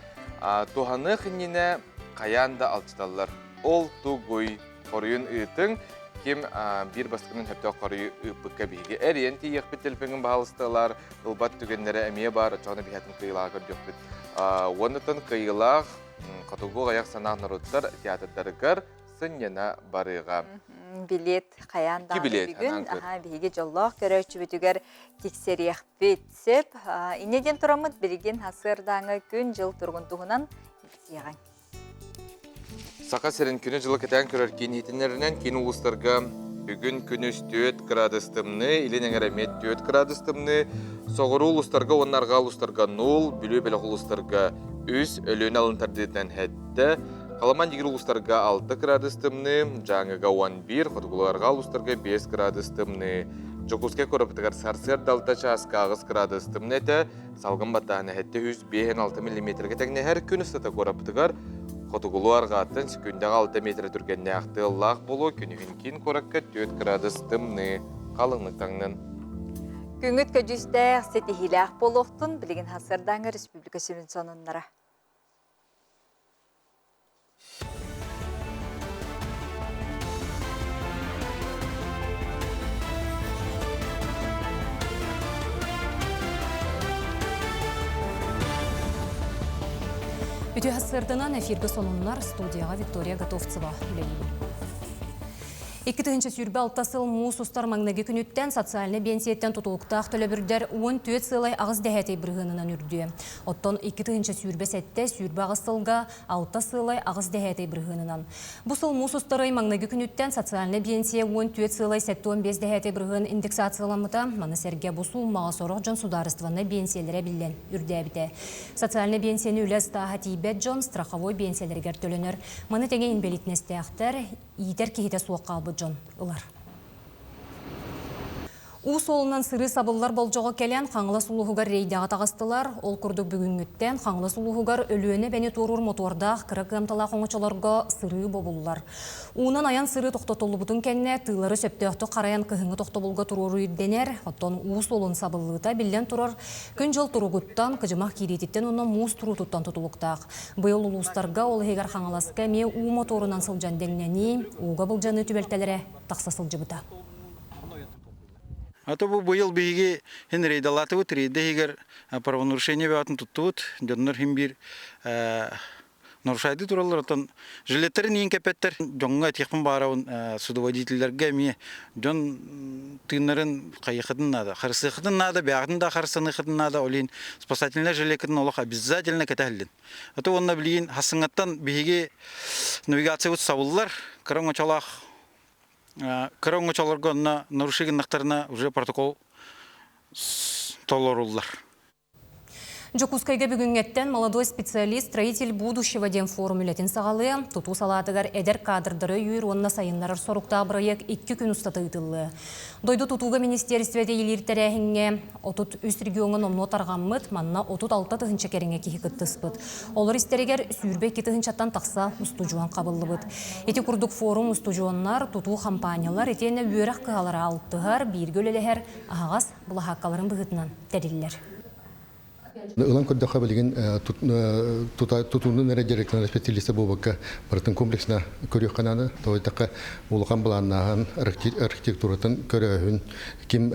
A: Туһаныах иннинэ хайаан да алчыталлар. Ол тугуй? Хоруйун ыытыҥ. Ким биир бастакынан сөптөөх хоруйу ыыппыкка биһиги эрийэн тиийиэхпит телефоҥҥун баһаалысталар, ылбат түгэннэрэ эмиэ баар, оччоҕуна биһиэтин кыайыылааҕы көрдүөхпүт. Уоннаттан кыайыылаах хотугу аҕыйах санаах норуоттар театрдарыгар сынньана барыаҕа.
B: Билет хайаан даҕаны бүгүн биһиги дьоллоох көрөөччүбүтүгэр тиксэриэхпит сөп. Инньэ диэн тураммыт билигин сарсыардааҥы күн-дьыл туругун туһунан билсиэҕиҥ.
A: Саха сирин күнү-дьылы кэтээн көрөр киин иһитиннэринэн киин улуустарга бүгүн күнүс 4 градус тымныы, илин эҥэр эмиэ 4 градус тымныы, соҕуруу улуустарга уонна арҕаа улуустарга 0, Бүлүү бөлөх улуустарга 3, Өлүөнэ алын тардыытынан 7, Халыман дигир улуустарга 6 градус тымныы, Дьааҥыга 11, хотугуларга улуустарга 5 градус тымныы. Дьокуускай куорапытыгар сарсыарда 6 чааска 8 градус тымныы этэ, салгын баттааһына 756 миллиметргэ тэҥнэһэр күн устата куораппытыгар хотугулуу арҕааттан секундаҕа 6 метр түргэннээх тыаллаах буолуо күнүһүн киин куоракка 4 градус тымныы халыҥнык таҥнын.
B: Күҥҥүт көдьүүстээх, ситиһиилээх буолуохтун билигин сарсыардааҥҥы республика сүрүн сонуннара.
C: Үтүө сарсыарданан эфиргэ сонуннар студияҕа Виктория Готовцева үлэлиир. 2026 сыл муус устар маҥнайгы күнүттэн социальнай биэнсийэттэн тутулуктаах төлөбүрдэр 14 сыалай аҕыс дэһээтэй бырыһыанынан үрдүө. Оттон 2027-28 сылга алта сыалай аҕыс дэһээтэй бырыһыанынан. Бу сыл муус устар ый маҥнайгы күнүттэн социальнай биэнсийэ 14 сыалай 75 дэһээтэй бырыһыан индексацияламмыта. Маны сэргэ бу сууммаҕа сорох дьон судаарыстыбаннай биэнсийэлэрэ биллэн үрдээбитэ. Социальнай биэнсийэни үлэ ыстааһа тиийбэт дьон страховой биэнсийэлэригэр төлөнөр. Маны тэҥэ инбэлиитинэстээхтэр, иитэр киһитэ суох хаалбыт дьон ылар. Уу суолунан сырыы сабыллар болдьоҕо кэлэн, Хаҥалас улууһугар рейдэҕэ таҕыстылар. Ол курдук бүгүҥҥүттэн Хаҥалас улууһугар Өлүөнэ эбэни туоруур мотуордаах кыра кыамталаах оҥочолорго сырыы бобуллар. Уунан айан сырыы тохтотуллубутун кэннэ тыылары сөптөөхтүк харайан кыһыҥҥы тохтобулга туруоруу ирдэнэр. Оттон уу суолун сабыллыыта биллэн турар күн-дьыл туругуттан, кыдьымах киириититтэн уонна муус туруутуттан тутулуктаах. Быйыл улуустарга, ол иһигэр Хаҥаласка эмиэ уу мотуорунан сылдьан дэҥнэнии, ууга былдьаныы түбэлтэлэрэ тахса сылдьыбыта.
G: А то бу быйыл биһиги хин рейдалаатыбыт, рейда иһигэр правонарушение бөҕөтүн туттубут. Дьоннор хин биир нарушайды тураллар, оттон жилеттэрин иин кэппэттэр. Дьоҥҥо этиэхпин баарабын судоводителлэргэ эмиэ дьон тыыннарын хайыахытын наада, харысыахытын наада, бэйэҕитин да харыстаныахытын наада, ол иһин спасательнай жилеткытын олох обязательно кэтэһиллин. А то уонна билигин хассыҥҥаттан биһиги навигациябыт сабыллар, кыра оҥочолоох Кыра оҥочолорго онно нарушение гыннахтарына уже протокол толоруллар.
C: Дьокуускайга бүгүҥҥэттэн «Молодой специалист, строитель будущего» диэн форум үлэтин саҕалыа. Тутуу салаатыгар эдэр кадрдары өйүүр уонна сайыннарар соруктаах бырайыак икки күн устата ыытыллыа. Дойду тутууга министиэристибэтэ иилиир тэрээһиҥҥэ 33 региоҥҥа номнуо тарҕаммыт, манна 36 тыһыынча кэриҥэ киһи кыттыспыт. Олор истэригэр 22 тыһыынчаттан тахса устудьуон хабыллыбыт. Ити курдук форум устудьуоннар, тутуу хампаанньалар итиэннэ үөрэх кыһалара алтыһар, бииргэ үлэлэһэр аһаҕас былаһааккаларын быһыытынан тэриллэр.
H: Ылан көрдөххө билигин тутуунун эрэ директорын специалиста буолбакка барытын комплексно көрүөххэ наада. Тоҕо диэтэххэ улахан былааннааһын, архитектуратын көрөөһүн, ким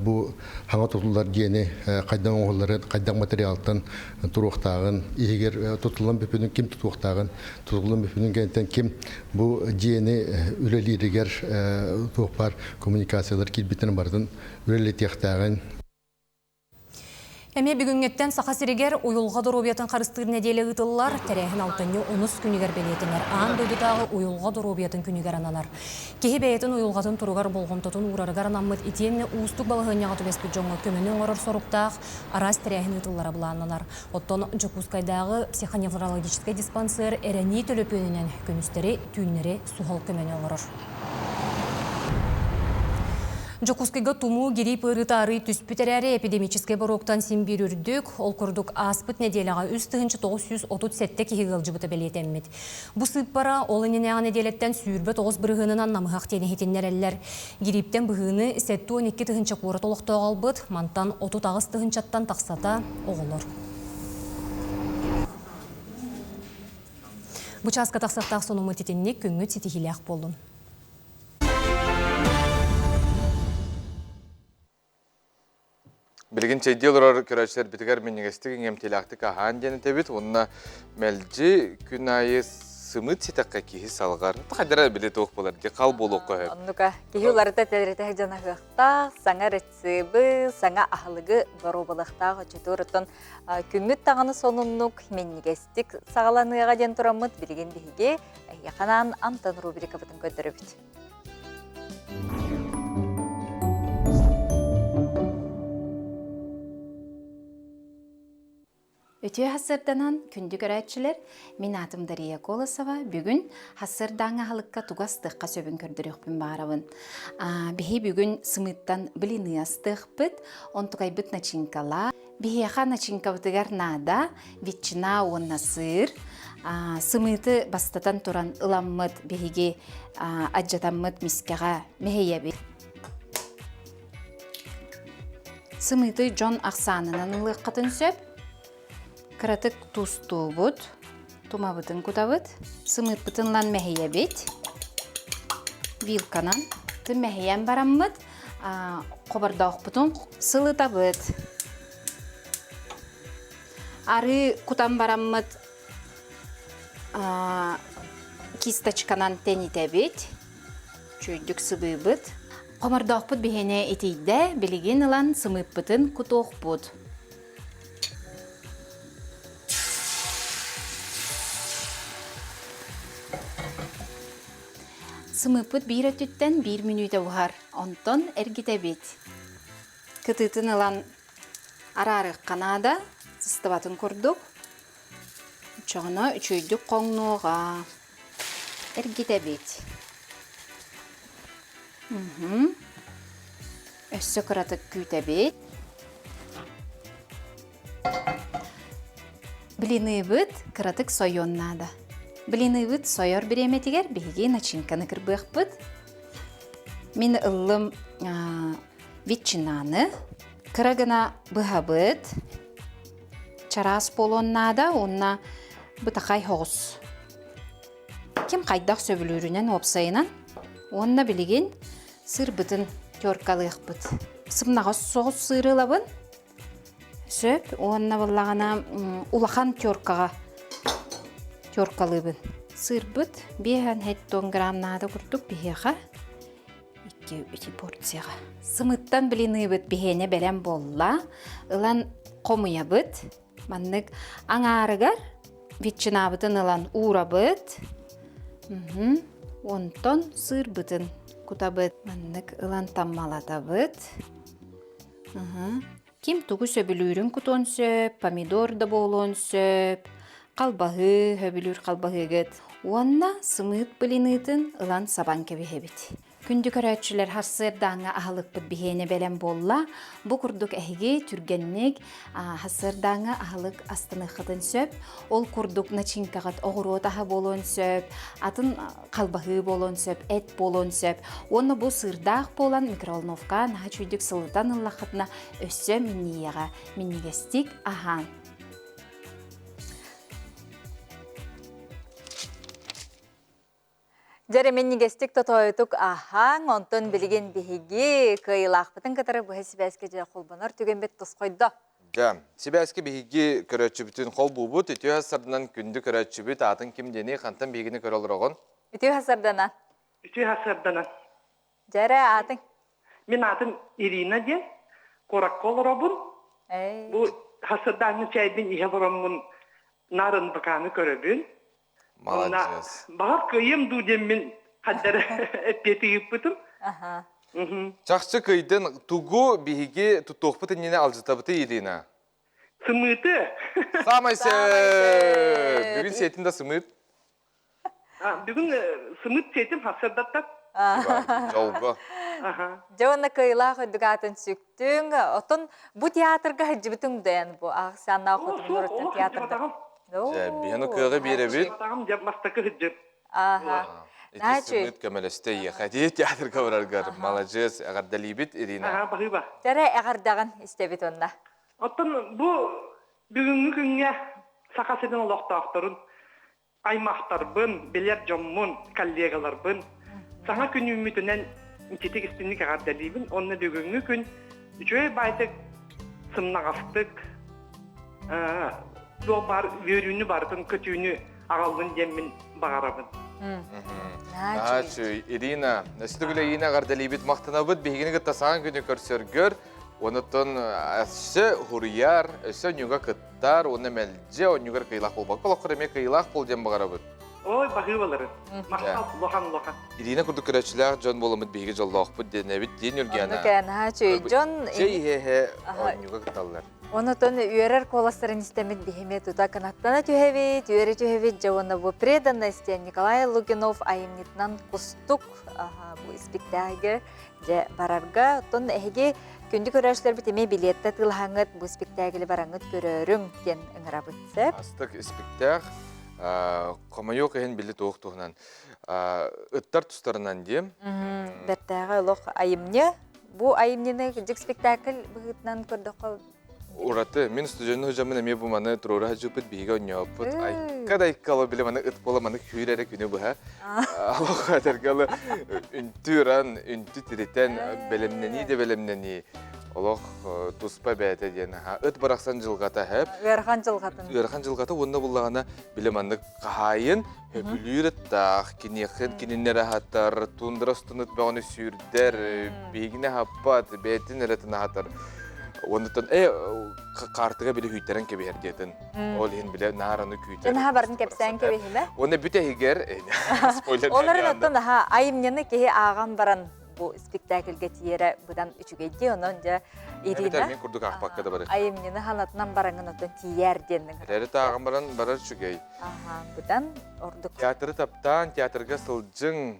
H: бу хаҥа тутуллар диэни хайдах оҥоһулларын, хайдах материалтан туруохтааҕын, иһигэр тутуллан бүппүтүн ким тутуохтааҕын, тутуллан бүппүтүн кэнниттэн ким бу дьиэни үлэлииригэр туох баар коммуникациялар киирбиттэрин барытын үлэлэтиэхтээҕин.
C: Эмиэ бүгүҥҥэттэн Саха сиригэр уйулҕа доруобуйатын харыстыыр нэдиэлэ ыытыллар. Тэрээһин алтынньы онус күнүгэр бэлиэтэнэр. Аан дойдутааҕы уйулҕа доруобуйатын күнүгэр ананар. Киһи бэйэтин уйулҕатын туругар болҕомтотун уурарыгар анаммыт итиэннэ уустук балаһыанньаҕа түбэспит дьоҥҥо көмөнү оҥорор соруктаах араас тэрээһин ыытыллара былааннанар. Оттон Дьокуускайдааҕы психоневрологическай диспансер эрэнии төлөпүөнүнэн күнүстэри, түүннэри суһал көмөнү оҥорор. Дьокуускайга тумуу гирип ыарыыта арый түспүт эрээри эпидемическэй боруоктан син биир үрдүк, ол курдук ааспыт нэдиэлэҕэ 3937 киһи ыалдьыбыта бэлиэтэммит. Бу сыыппара ол иннинээҕи нэдиэлэттэн 29 бырыһыанынан намыһах диэн иһитиннэрэллэр. Гирииптэн быһыыны 72 тыһыынча куорат олохтооҕо ылбыт, мантан 38 тыһыынчаттан тахсата оҕолор. Бу чааска тахсыахтаах сонуммут итинник күҥҥүт ситиһиилээх буоллун.
A: Билигин чэйдии олорор көрөөччүлэрбитигэр минньигэстик иҥэмтиэлээхтик аһаан диэн этэбит уонна мэлдьи күн аайы сымыыт ситэххэ киһи салҕар. Хайдара били туох буолар дии хал буолуохха сөп.
B: Оннука киһи уларыта тэлэритэ дьанаһыахтаах, саҥа рецебы, саҥа аһылыгы боруобалыахтаах оччотугар оттон күммүт даҕаны сонуннук минньигэстик саҕаланыаҕа диэн тураммыт билигин биһиги эһиэхэ анаан Амтан рубрикабытын көрдөрөбүт.
I: Үтүө хассырданан күндү көрөөччүлэр, мин аатым Дария Колосова. Бүгүн хассырдааҥҥа аһылыкка тугу астыахха сөбүн көрдөрүөхпүн баҕарабын. Биһи бүгүн сымыыттан блины астыахпыт, онтукайбыт начинкалаах. Биһиэхэ начинкабытыгар наада ветчина уонна сыр. Сымыыты бастатан туран ыламмыт биһиги адьатаммыт мискэҕэ мэһийэбит. Сымыыты дьон ахсаанынан ылыаххытын сөп. Кыратык туустуубут, тумабытын кутабыт, сымыыппытын ылан мэһийэбит. Вилканан мэһийэн бараммыт, хобордоохпутун сылытабыт. Арыы кутан бараммыт кисточканан тэнитэбит, чүйдүк сыбыыбыт. Хомордоохпут биһиэнэ итийдэ, билигин ылан сымыыппытын кутуохпут. Сымыыппыт биир өттүттэн биир мүнүүтэ буһар, онтон эргитэбит. Кытыытын ылан араарыахха наада, сыстыбатын курдук. Оччоҕуна үчүгэйдик хоҥнуоҕа. Эргитэбит. Өссө кыратык күүтэбит. Блиныбыт кыратык сойуон наада. Блиныбыт сойор бириэмэтигэр биһиги начинканы кырбыахпыт. Мин ыллым ветчинаны. Кыра гына быһабыт. Чараас буолуон наада уонна бытахай соҕус. Ким хайдах сөбүлүүрүнэн уопсайынан уонна билигин сырбытын теркалыахпыт. Сымнаҕас соҕус сыыры ылабын. Сөп уонна буоллаҕына улахан теркаҕа теркалыыбын. Сыырбыт 5 грамм наада курдук биһиэхэ икки ити порцияҕа. Сымыттан блиныыбыт биһиэнэ бэлэм буолла. Ылан хомуйабыт. Маннык аҥаарыгар ветчинабытын ылан уурабыт. Онтон сыырбытын кутабыт. Маннык ылан таммалатабыт. Ким тугу сөбүлүүрүн кутуон сөп, помидор да буолуон сөп, халбаһыы, сөбүлүүр халбаһыыгыт. Уонна сымыыт блинытын ылан сабан кэбиһэбит. Күндү көрөөччүлэр, сарсыардааҥҥы аһылыкпыт биһиэнэ бэлэм буолла. Бу курдук эһиги түргэнник сарсыардааҥҥы аһылык астыныаххытын сөп. Ол курдук начинкаҕыт оҕуруот аһа буолуон сөп, атын халбаһыы буолуон сөп, эт буолуон сөп. Уонна бу сыырдаах буолан микроволновка наһаа үчүгдүк сылытан ыллаххытына өссө минньийэҕэ минньигэстик аһаан.
B: Дьэ, минньигэстик тотоойутук аһаҥ, онтон билигин биһиги кыайыылаахпытын кытары быһа сибээскэ дьэ холбонор түгэммит тосхойдо.
A: Дьэ, сибээскэ биһиги көрөөччүбүтүн холбуубут. Үтүө сарданан күндү көрөөччүбүт аатын ким диэний, хантан биһигини көрө олороҕун?
B: Үтүө сарданан.
J: Үтүө сарданан.
B: Дьэ эрэ, аатыҥ?
J: Мин аатым Ирина диэн, куоракка олоробун. Бу хасырдааҥҥы чэйбин иһэ олороммун наар НБК-ны көрөбүн.
A: Молодец.
J: Баҕар кыайыам дуу диэммин хаддара эппиэти ыыппытым.
A: Чахчы кыйдын тугу биһиги тутуохпут иннинэ алдьатабытый Ирина?
J: Сымыыты.
A: Самай сөп! Бүгүн сиэтин да сымыыт.
J: Бүгүн сымыыт сиэтим хасырдаттан.
A: Дьолго.
B: Дьэ уонна кыайылаах үрдүк аатын сүктүҥ. Оттон бу театрга сылдьыбытыҥ дээн бу аахсааннаах хотугулуруттан театрда.
A: Дьэ, биһиэхэ кыаҕы биэрэбит.
J: Дьэ, бастакы сылдьып.
B: Аха.
A: Ити сымыыт көмөлөстө эйиэхэ. Дии театрга бараргар. Маладьыас, эҕэрдэлиибит Ирина.
J: Аха, баһыыба.
B: Дьэрэ эҕэрдэҕин истэбит онно.
J: Оттон бу бүгүҥҥү күҥҥэ Саха сирин олохтоохторун аймахтарбын, билэр дьоммун, коллегаларбын саҥа күн үүммүтүнэн ититик истинник эҕэрдэлиибин уонна бүгүҥҥү күн үчүгэй баайтык сымнаҕастык туох баар үөрүүнү барытын көтүүнү аҕаллын диэммин баҕарабын.
A: Наачүй, Ирина, өссө төгүл Ирина эҕэрдэлиибит махтанабыт биһигини кытта саҥа күнү көрсөргөр, онуттан өссө хуруйар, өссө ньуга кыт Таар уонна мэлдьи онньугар кыйылаах буолбакка олоххор эмиэ кыйылаах буол диэн баҕарабыт.
J: Ой, баһыыбалары. Махтал, улахан улахан.
A: Ирина курдук көрөөччүлээх дьон буоламмыт биһиги дьоллоохпут диэнэбит диэн Юргиана.
B: Оннук наһаа үчүгэй дьон.
A: Чэй иһэ-иһэ оонньууга кытталлар.
B: Онотон үөрэр куоластарын истэммит биһиме тута кынаттана түһэбит, үөрэ түһэбит дьэ уонна бу преданность диэн Николай Лугинов айымньытынан кустук бу испиктээгэ дьэ барарга. Оттон эһиги Күндү көрөөччүлэрбит эмиэ билиэттэ атыылаһаҥҥыт бу испиктээкили бараҥҥыт көрөөрүҥ диэн ыҥырабыт сөп.
A: Астык испиктээх хомойуох иһин били туох туһунан ыттар тустарынан диэм.
B: Бэртээҕи олох айымньы. Бу айымньыны дьик спектакль быһыытынан көрдөххө
A: ураты мин студенну хужаммын эмиэ бу маны туруора сылдьыппыт биһиги онньооппут айка дайкалы били маны ыт буола маны күүр эрэ күнү быһа алох этэргалы үнтү ыран үнтү тиритэн бэлэмнэнии да бэлэмнэнии олох туспа бэйэтэ диэн ыт барахсан дьылҕата хэп
B: ыарахан дьылҕатын
A: ыарахан дьылҕата уонна буллаҕына били маннык хаһаайын хөбүлүүр ыттаах киниэхин кининнэр аһатар тундра устун ыт бөҕөнү сүүрдэр биһигини аһаппат бэйэтин эрэ аһатар Оннуттан хаартыга били хүйтэрэн кэбиһэр диэтин. Ол иһин биле наараны күүтэр.
B: Наһаа барын кэпсээн кэбиһимэ.
A: Уонна бүтэһигэр
B: спойлер. Оларын оттон аха айымньыны киһи ааҕан баран бу спектакльга тиэрэ быдан үчүгэйди онон дьэ Ирина
A: мен курдук аахпакка да барар.
B: Айымньыны ханатынан бараҥын оттон тиийээр диэннин.
A: Эрэри тааҕан баран барар үчүгэй.
B: Аха быдан ордук.
A: Театры таптаан театрга сылдьыҥ.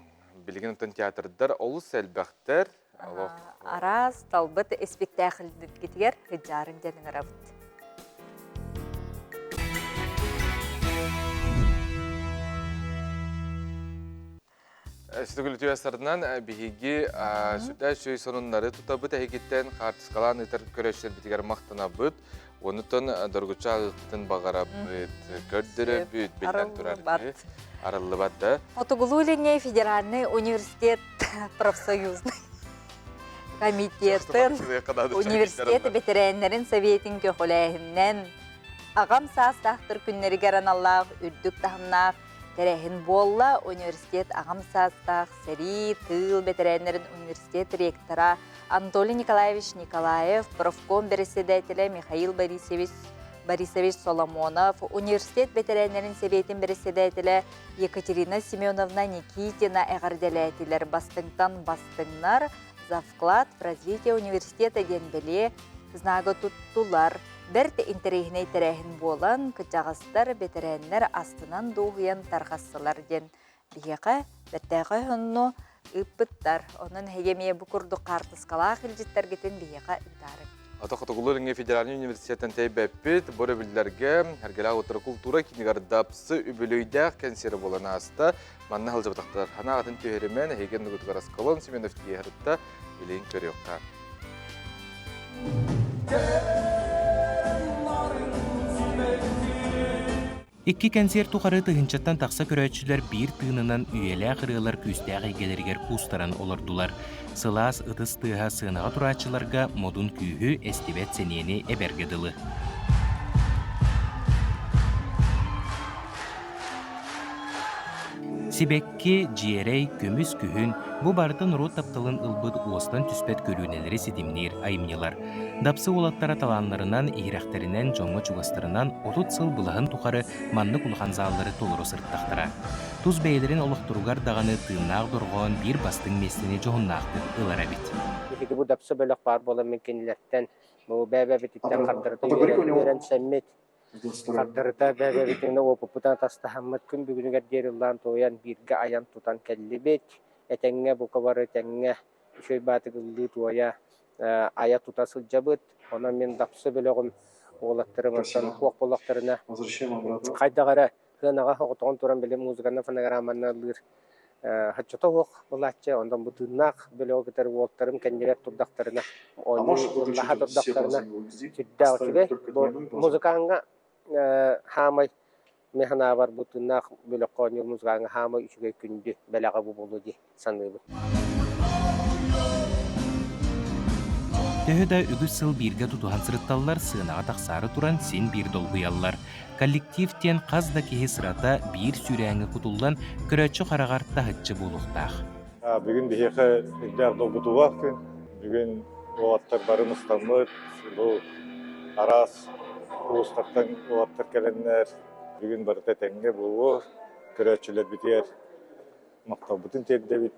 A: Билигин оттон театрдар олус элбэхтэр. Олох
B: Араас талбыт испиктээхилгитигэр ыдьаарын диэн ыҥырабыт.
A: Сүтүгүл үтүө биһиги сүрдээх үчүгэй сонуннары тутабыт эһигиттэн хаартыскалаан ыытар көрөөччүлэрбитигэр махтанабыт. Онутан доргуччу ааҕыахпытын баҕарабыт, көрдөрөбүт, биллэн турар. Арыллыбат да.
B: Хотугулуу-Илиҥҥи федеральный университет профсоюзный комитетын университет бэтэрээннэрин советин көҕүлээһининэн аҕам саастаахтар күннэригэр аналлаах үрдүк таһымнаах тэрээһин буолла. Университет аҕам саастаах сэрии, тыыл бэтэрээннэрин университет ректора Анатолий Николаевич Николаев, профком бэрэссэдээтэлэ Михаил Борисович Борисович Соломонов, университет бэтэрээннэрин сэбиэтин бэрэссэдээтэлэ Екатерина Семеновна Никитина эҕэрдэлээтилэр. Бастыҥтан бастыҥнар за вклад в развитие университета диэн бэлиэ знага туттулар. Бэрт интэриэһинэй тэрээһин буолан, кырдьаҕастар, бэтэрээннэр астынан дуоһуйан тарҕастылар диэн Биһиэхэ бэртээхэй онно ыыппыттар. Онон эһиги эмиэ бу курдук хаартыскалаах илдьиттэргитин биһиэхэ ыытаарыҥ.
A: Ата Хотугулуу Илиҥҥи федеральнай университеттан тэйбэппит бу өрөбүллэргэ Эргэлээх утары култуура киинигэр Дапсы үбүлүөйдээх кэнсиэрэ буолан ааста. Манна сылдьыбатахтар ханаатын түһэримэн эһиги оннугутугар Аскалон Семенов тиэһэритта илин көрүөххэ.
K: Икки кэнсиэр тухары тыһыынчаттан тахса көрөөччүлэр биир тыынынан үйэлээх ырыалар күүстээх эйгэлэригэр куустаран олордулар. Сылаас ытыс тыаһа сыанаҕа турааччыларга модун күүһү, эстибэт сэниэни эбэргэ дылы. Сибэкки, дьиэрэй, көмүс күһүн бу барыта норуот тапталын ылбыт уостан түспэт көлүөнэлэри ситимниир айымньылар. Дапсы уолаттара талааннарынан, иһирэхтэринэн, дьоҥҥо чугастарынан 30 сыл былаһын тухары маннык улахан зааллары толору сырыттахтара. Тус бэйэлэрин олохторугар даҕаны тыыннаах дорҕоон биир бастыҥ миэстэни дьоһуннаахтык ылар эбит.
L: Биһиги бу Дапсы бөлөх баар буолан мин кинилэртэн бу бэйэ-бэйэбититтэн хардарыта үөрэн-үөрэнсэммит, хардарыта бэйэ-бэйэбитин уопуппутун атастаһаммыт күн бүгүнүгэр диэри ыллаан-туойан бииргэ айан-тутан кэллибит. Этэҥҥэ бука бары тэҥҥэ үчүгэй баатык ыллыы туойа айа тута сылдьабыт. Онон мин дапсы бөлөҕүм уолаттарым оттон туох буоллахтарына хайдах эрэ сыанаҕа оҕотоҕун туран били музыканан фонограмманан ыллыыр Оччото суох былааччы, онтон бу тыыннаах бөлөҕү кытары уолтарым кэннигэр турдахтарына, оонньуу ыллаһа турдахтарына сүрдээх үчүгэй. Бу музыкаҥҥа хаамай мин санаабар бу тыыннаах бөлөххө оонньуур музыкаҥҥа хаамай үчүгэй күндү бэлэҕэ бу буолуо дии саныыбын.
K: Төһө да үгүс сыл бииргэ тутуһан сырытталлар, сыанаҕа тахсаары туран син биир долгуйаллар. Коллектив диэн хас да киһи сырата биир сүүрээҥҥэ кутуллан, көрөөччү хараҕар таһыччы буолуохтаах.
M: Бүгүн биһиэхэ үрдээх долгутуулаах күн. Бүгүн уолаттар бары мустаммыт, бу араас улуустартан уолаттар кэлэннэр, бүгүн барыта этэҥҥэ буолуо, көрөөччүлэрбитигэр махталбытын тиэрдэбит.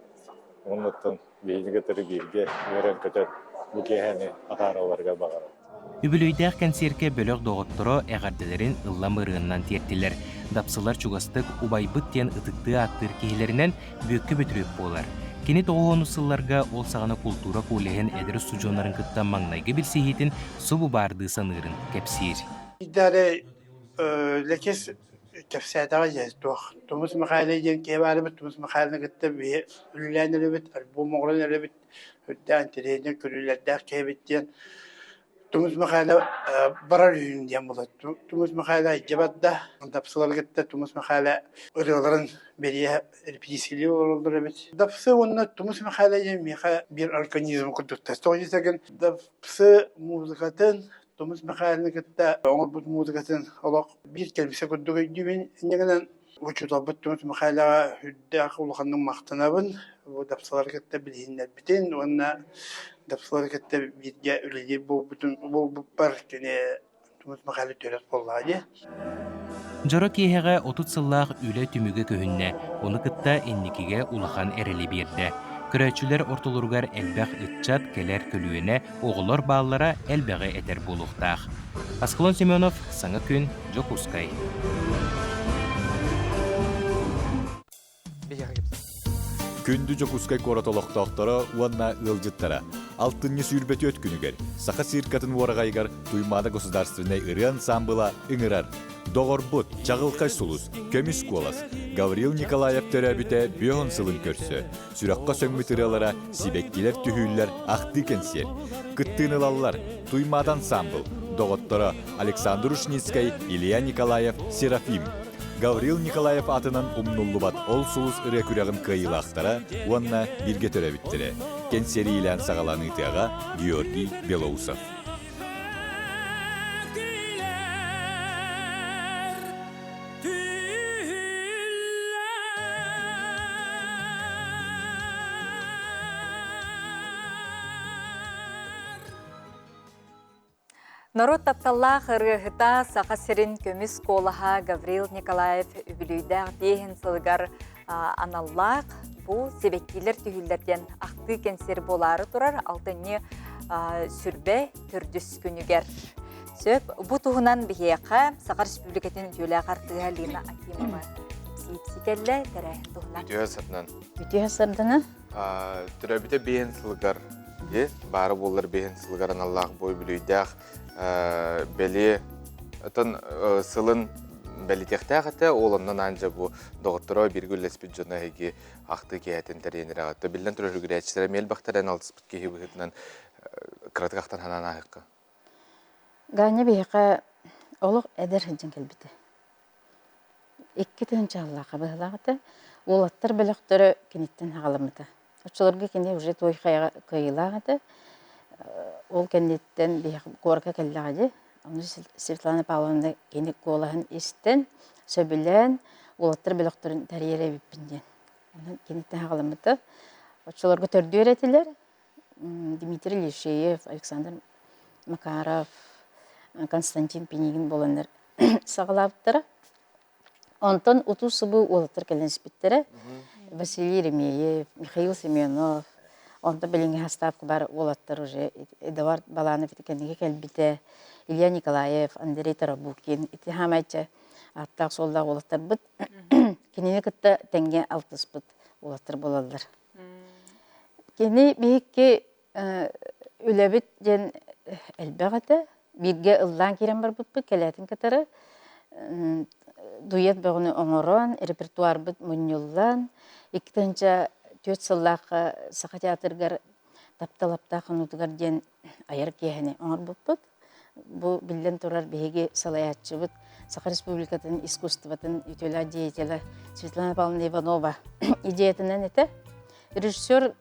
M: Оннуттан биһиги кытары бииргэ үөрэн-көтөн бу киэһэни атааралларыгар баҕарабыт.
K: Үбүлүөйдээх кэнсиэркэ бөлөх доҕотторо эҕэрдэлэрин ыллам ырыаннан тиэртилэр. Дапсылар чугастык убайбыт диэн ытыктыы ааттыыр киһилэринэн Бүөккэ Бөтүрүөп буолар. Кини тоҕуһуонус сылларга ол саҕана култуура коллеһын эдэр устудьуоннарын кытта маҥнайгы билсиһиитин субу баардыы саныырын кэпсиир.
N: Идэри Лэкис кэпсээтэҕэ дьэ туох Тумус Михайло диэн киһи баар эбит Тумус Михайловны кытта биһи үлэлээн эрэбит альбом оҥорон эрэбит үрдээн интэриэһинэй көрүүлэрдээх киһи эбит диэн Тумус Михайло барар үһүн диэн буолар Тумус Михайло илдьэ барда Дапсылары кытта Тумус Михайло ырыаларын бэрийэ репетициялыы олороллор эбит Дапсы уонна Тумус Михайло диэн миэхэ биир организм курдуктар тоҕо диэтэргин Дапсы музыкатын Тумус Михайловны кытта оҥорбут музыкатын олох биир кэлимсэ курдук өйдүүбүн. Инньэ гынан учууталбыт Тумус Михайловаҕа сүрдээх улаханнык махтанабын. Бу дапсылары кытта билиһиннэрбитин уонна дапсылары кытта бииргэ үлэлиир буолбутун буолбуппар кини Тумус Михайлов төрөт буоллаҕа дии.
K: Дьоро киэһэҕэ 30 сыллаах үлэ түмүгэ көһүннэ, ону кытта инникигэ улахан эрэли биэрдэ. Көрөөччүлэр ортолоругар элбэх ыччат, кэлэр көлүөнэ, оҕолор бааллара элбэҕи этэр буолуохтаах. Аскалон Семенов, Саҥа күн, Дьокуускай.
P: Күндү Дьокуускай куорат олохтоохторо уонна ыалдьыттара алтынньы сүүрбэ күнүгэр Саха циркатын уораҕайыгар Туймаада государственнай ырыа ансаамбыла ыҥырар. Доҕорбут, чаҕылхай сулус, көмүс куолас Гаврил Николаев төрөөбүтэ бүөһүн сылын көрсө, сүрэххэ сөҥмүт ырыалара сибэккилэр түһүүллэр ахтыы кэнсиэр. Кыттыыны ылаллар Туймаада ансаамбыл, доҕотторо Александр Ушницкай, Илья Николаев, Серафим. Гаврил Николаев аатынан умнуллубат ол сулус ырыа күрэҕин кыайыылаахтара уонна бииргэ төрөөбүттэрэ. Кэнсиэриилээн саҕаланыытыаҕа Георгий Белоусов.
B: Норуот тапталлаах ырыаһыта Саха сирин көмүс куолаһа Гаврил Николаев үбүлүйдээх биэһин сылыгар аналлаах бу сибэккилэр түһүүллэр диэн ахтыы кэнсиэр буолаары турар алтынньы сүрбэ төрдүс күнүгэр. Сөп, бу туһунан биһиэхэ Саха Республикатын үтүөлээх артыыһа Лина Акимова кэпсии кэллэ тэрээһин туһунан.
A: Үтүө сырдынан.
I: Үтүө сырдынан.
A: Төрөөбүтэ биэһин сылыгар баара буоллар биэһин сылыгар аналлаах бу үбүлүйдээх бэлиэ отон сылын бэлитиэхтээх этэ ол оннон аан бу доҕотторо бииргэ үлэлэспит дьоно эһиги ахтыы киэһэтин тэрийэн эрэҕит биллэн турар үгүрээччилэрэ миэлбэхтэрэн алтыспыт киһи быһыытынан кыратык ахтан санаан ааһыахха
I: Ганя биһиэхэ олох эдэр сылдьан кэлбитэ. Икки тыһыынчалаахха быһыылаах этэ. Уолаттар бөлөхтөрө киниттэн саҕаламмыта. Оччолорго кини уже той хайаҕа кыайыылаах этэ. Ол кэнниттэн биһиэхэ куоракка кэллэҕэ дии. Ону Светлана Павловна кини куолаһын истэн, сөбүлээн, уолаттар бөлөхтөрүн тэрийэр эбиппин диэн. Онон киниттэн саҕаламмыта. Оччолорго төрдүөр этилэр. Дмитрий Лишеев, Александр Макаров, Константин Пинигин буоланнар саҕалаабыттара. Онтон утуу-субуу уолаттар кэлэн испиттэрэ. Василий Еремеев, Михаил Семенов, онтон билиҥҥи ставка баар уолаттар уже Эдуард Баланов ити кэнники кэлбитэ, Илья Николаев, Андрей Тарабукин ити хаамайча ааттаах-суоллаах уолаттарбыт кинини кытта тэҥҥэ алтыспыт уолаттар буолаллар.
O: Кини биһикки үлэбит диэн элбэх этэ. Бииргэ ыллаан киирэн барбыппыт, кэлээтин кытары дуэт бөҕөнү оҥорон, репертуарбыт мунньуллан, 2004 сыллаахха Саха театрыгар «Таптал аптаах хонуутугар» диэн айар киэһэни оҥорбуппут. Бу биллэн турар биһиги салайааччыбыт Саха Республикатын искусствотын үтүөлээх деятелэ Светлана Павловна Иванова идеятынан этэ. Режиссер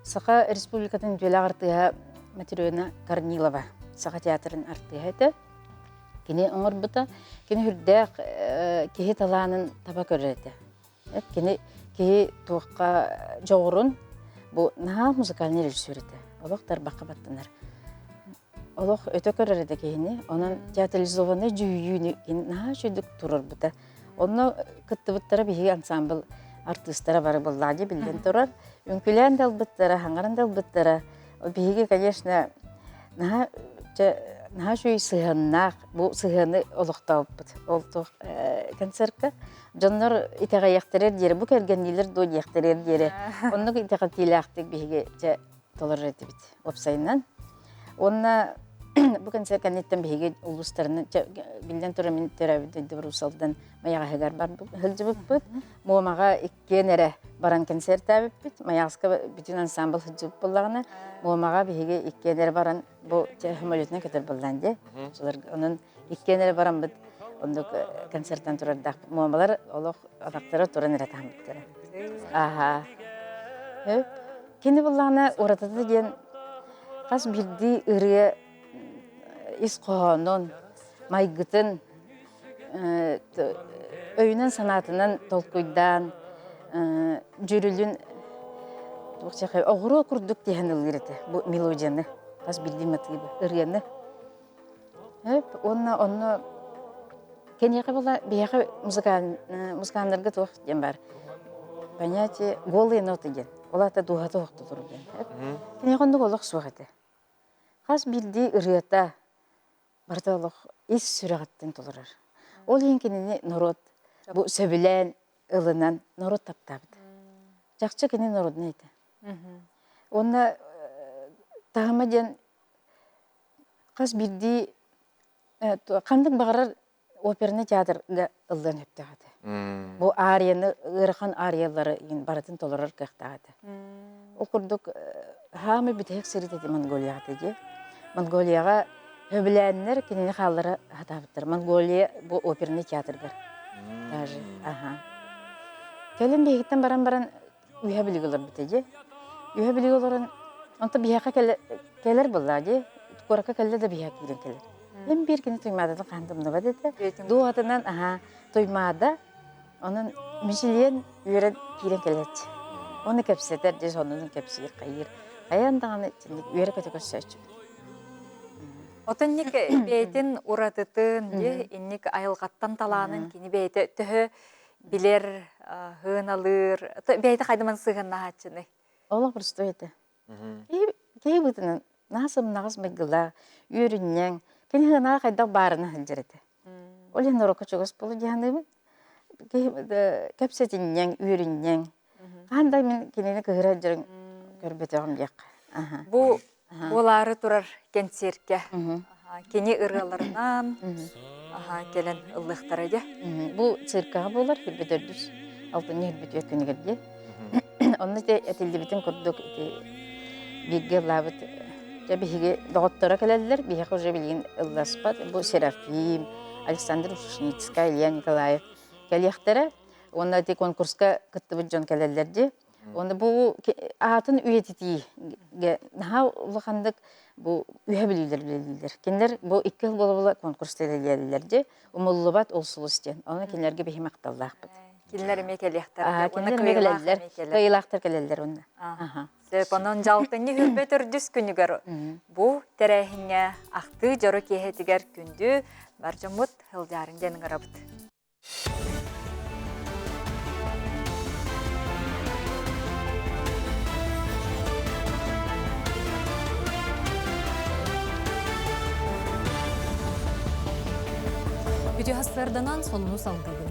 O: Саха Республикатын үтүөлээх артыыһа Матрена Корнилова Саха театрын артыыһа этэ. Кини оҥорбута. Кини үрдээх киһи талаанын таба көрөр этэ. Кини киһи туохха дьоҕурун бу наһаа музыкальный режиссер этэ. Олох тарбахха баттанар. Олох өтө көрөр этэ киһини. Онон театрализованный дьүһүйүүнү кини наһаа үчүгдүк турарбыта. Онно кыттыбыттара биһиги ансамбл артыыстара бары быллаадьы биллэн турар. Үҥкүлээн да ылбыттара, хаҥаран да ылбыттара. Биһиги, конечно, наһаа наһаа үчүгэй сыһыаннаах бу сыһыаны олохтообуппут. Ол туох концертка дьоннор итэҕэйиэхтэрэр диэри, бу кэргэнниилэр дуо диэхтэрэр диэри. Оннук итэҕэтиилээхтик биһиги дьэ толорор этибит уопсайынан. Уонна бу концерт кэнниттэн биһиги улуустарынан биллэн турар мин төрөөбүт дойдубар Уус-Алдан Майаҕаһыгар сылдьыбыппыт. Муомаҕа иккиэн эрэ баран концертээбиппит. Майаҕаска бүтүн ансамбл сылдьыбыт буоллаҕына, Муомаҕа биһиги иккиэн эрэ баран бу самолетунан көтөр буоллаан дии. Онон иккиэн эрэ бараммыт оннук концертан турардаахпыт. Муомалар олох атахтара туран эрэ таһыммыттара. Аха. Кини буллаҕына уратыта диэн хас биирдии ырыа ис хоһоонун, майгытын өйүнэн-санаатынан толкуйдаан дьүрүлүн оҕуруо курдук тиһэн ыллыыр этэ бу мелодияны хас биирдии матыыбы ырыаны уонна онно Киниэхэ була биһиэхэ музыканнарга туох диэн баар понятие голые ноты диэн. Ол аата дууһата уһуктатар диэн. Киниэхэ оннук олох суох этэ. Хас биирдии ырыата барыта олох ис сүрэҕиттэн толорор. Ол иһин кинини норуот бу сөбүлээн ылынан норуот таптаабыт. Чахчы кини народнай этэ. Уонна таһыма диэн хас биирдии Ханнык баҕарар оперный театрга ыллыан сөптөөх этэ. Бу арияны, ыарахан ариялары барытын толорор кыахтаах этэ. Ол курдук хаамай бүтэһик сырыыта ити Монголияҕа этэ дии. Монголияҕа сөбүлээннэр кинини хааллара сатаабыттар. Монголия бу оперный театргар даже. Аха. Кэлин биһигиттэн баран баран үһэ билиги олорбута дии. Үһэ билиги олорон, онто биһиэхэ кэлэр буоллаа дии. Куоракка кэллэ да биһиэхэ киирэн кэлэр. Эн биир кини Туймаадатын хаһан да умнубат этэ. Дууһатынан аһаа Туймаада, онон мичилийэн үөрэн киирэн кэлээччи. Оны кэпсэтэр, дьэ сонунун кэпсиир, хайыыр. Хайаан даҕаны итинник үөрэ-көтө көрсөөччүбүт.
B: Отонник бэйэтин уратытын, дьэ, инник айылҕаттан талаанын кини бэйэтэ төһө билэр, сыаналыыр, бэйэтэ хайдаман сыһыаннаһааччыный?
O: Олох простой этэ. Киһи быытынан наһаа сымнаҕас майгылаах, үөрүнньэҥ, кини сыанаҕа хайдах баарына сылдьар этэ. Ол иһин норуокка чугас буолу дии саныыбын. Киһи кэпсэтинньэҥ, үөрүнньэҥ. Хаһан да мин кинини кыһыра сылдьарын көрбөтөҕүм диэххэ.
B: Бу буолаары турар кэнсиэркэ кини ырыаларынан кэлэн ыллыахтара дьэ.
O: Бу циркаҕа буолар хүрбүт өрдүс алтынньы хүрбүт күнүгэр дии. Онно ити этиллибитин курдук ити бииргэ ыллаабыт дьэ биһиги доҕотторо кэлэллэр, биһиэхэ уже билигин ылласпат. Бу Серафим, Александр Ушницкай, Илья Николаев кэлиэхтэрэ. Уонна ити конкурска кыттыбыт дьон кэлэллэр дии. Уонна бу аатын үйэтитиигэ наһаа улаханнык бу үһэ билиилэр үлэлииллэр. Кинилэр бу икки сыл буола-буола конкурс тэрийэллэр дии. Умуллубат ол сулус диэн. Онон кинилэргэ биһи махталлаахпыт.
B: Кинилэр эмиэ кэлиэхтэр.
O: Кинилэр эмиэ кэлэллэр. Кыайыылаахтар кэлэллэр уонна.
B: Сөп, онон дьалтынньы хүрбэ төрдүс күнүгэр бу тэрээһиҥҥэ ахтыы дьоро киэһэтигэр күндү бар дьоммут сылдьаарын диэн ыҥырабыт.
C: Үтүө сарданан сонуну салгыбын.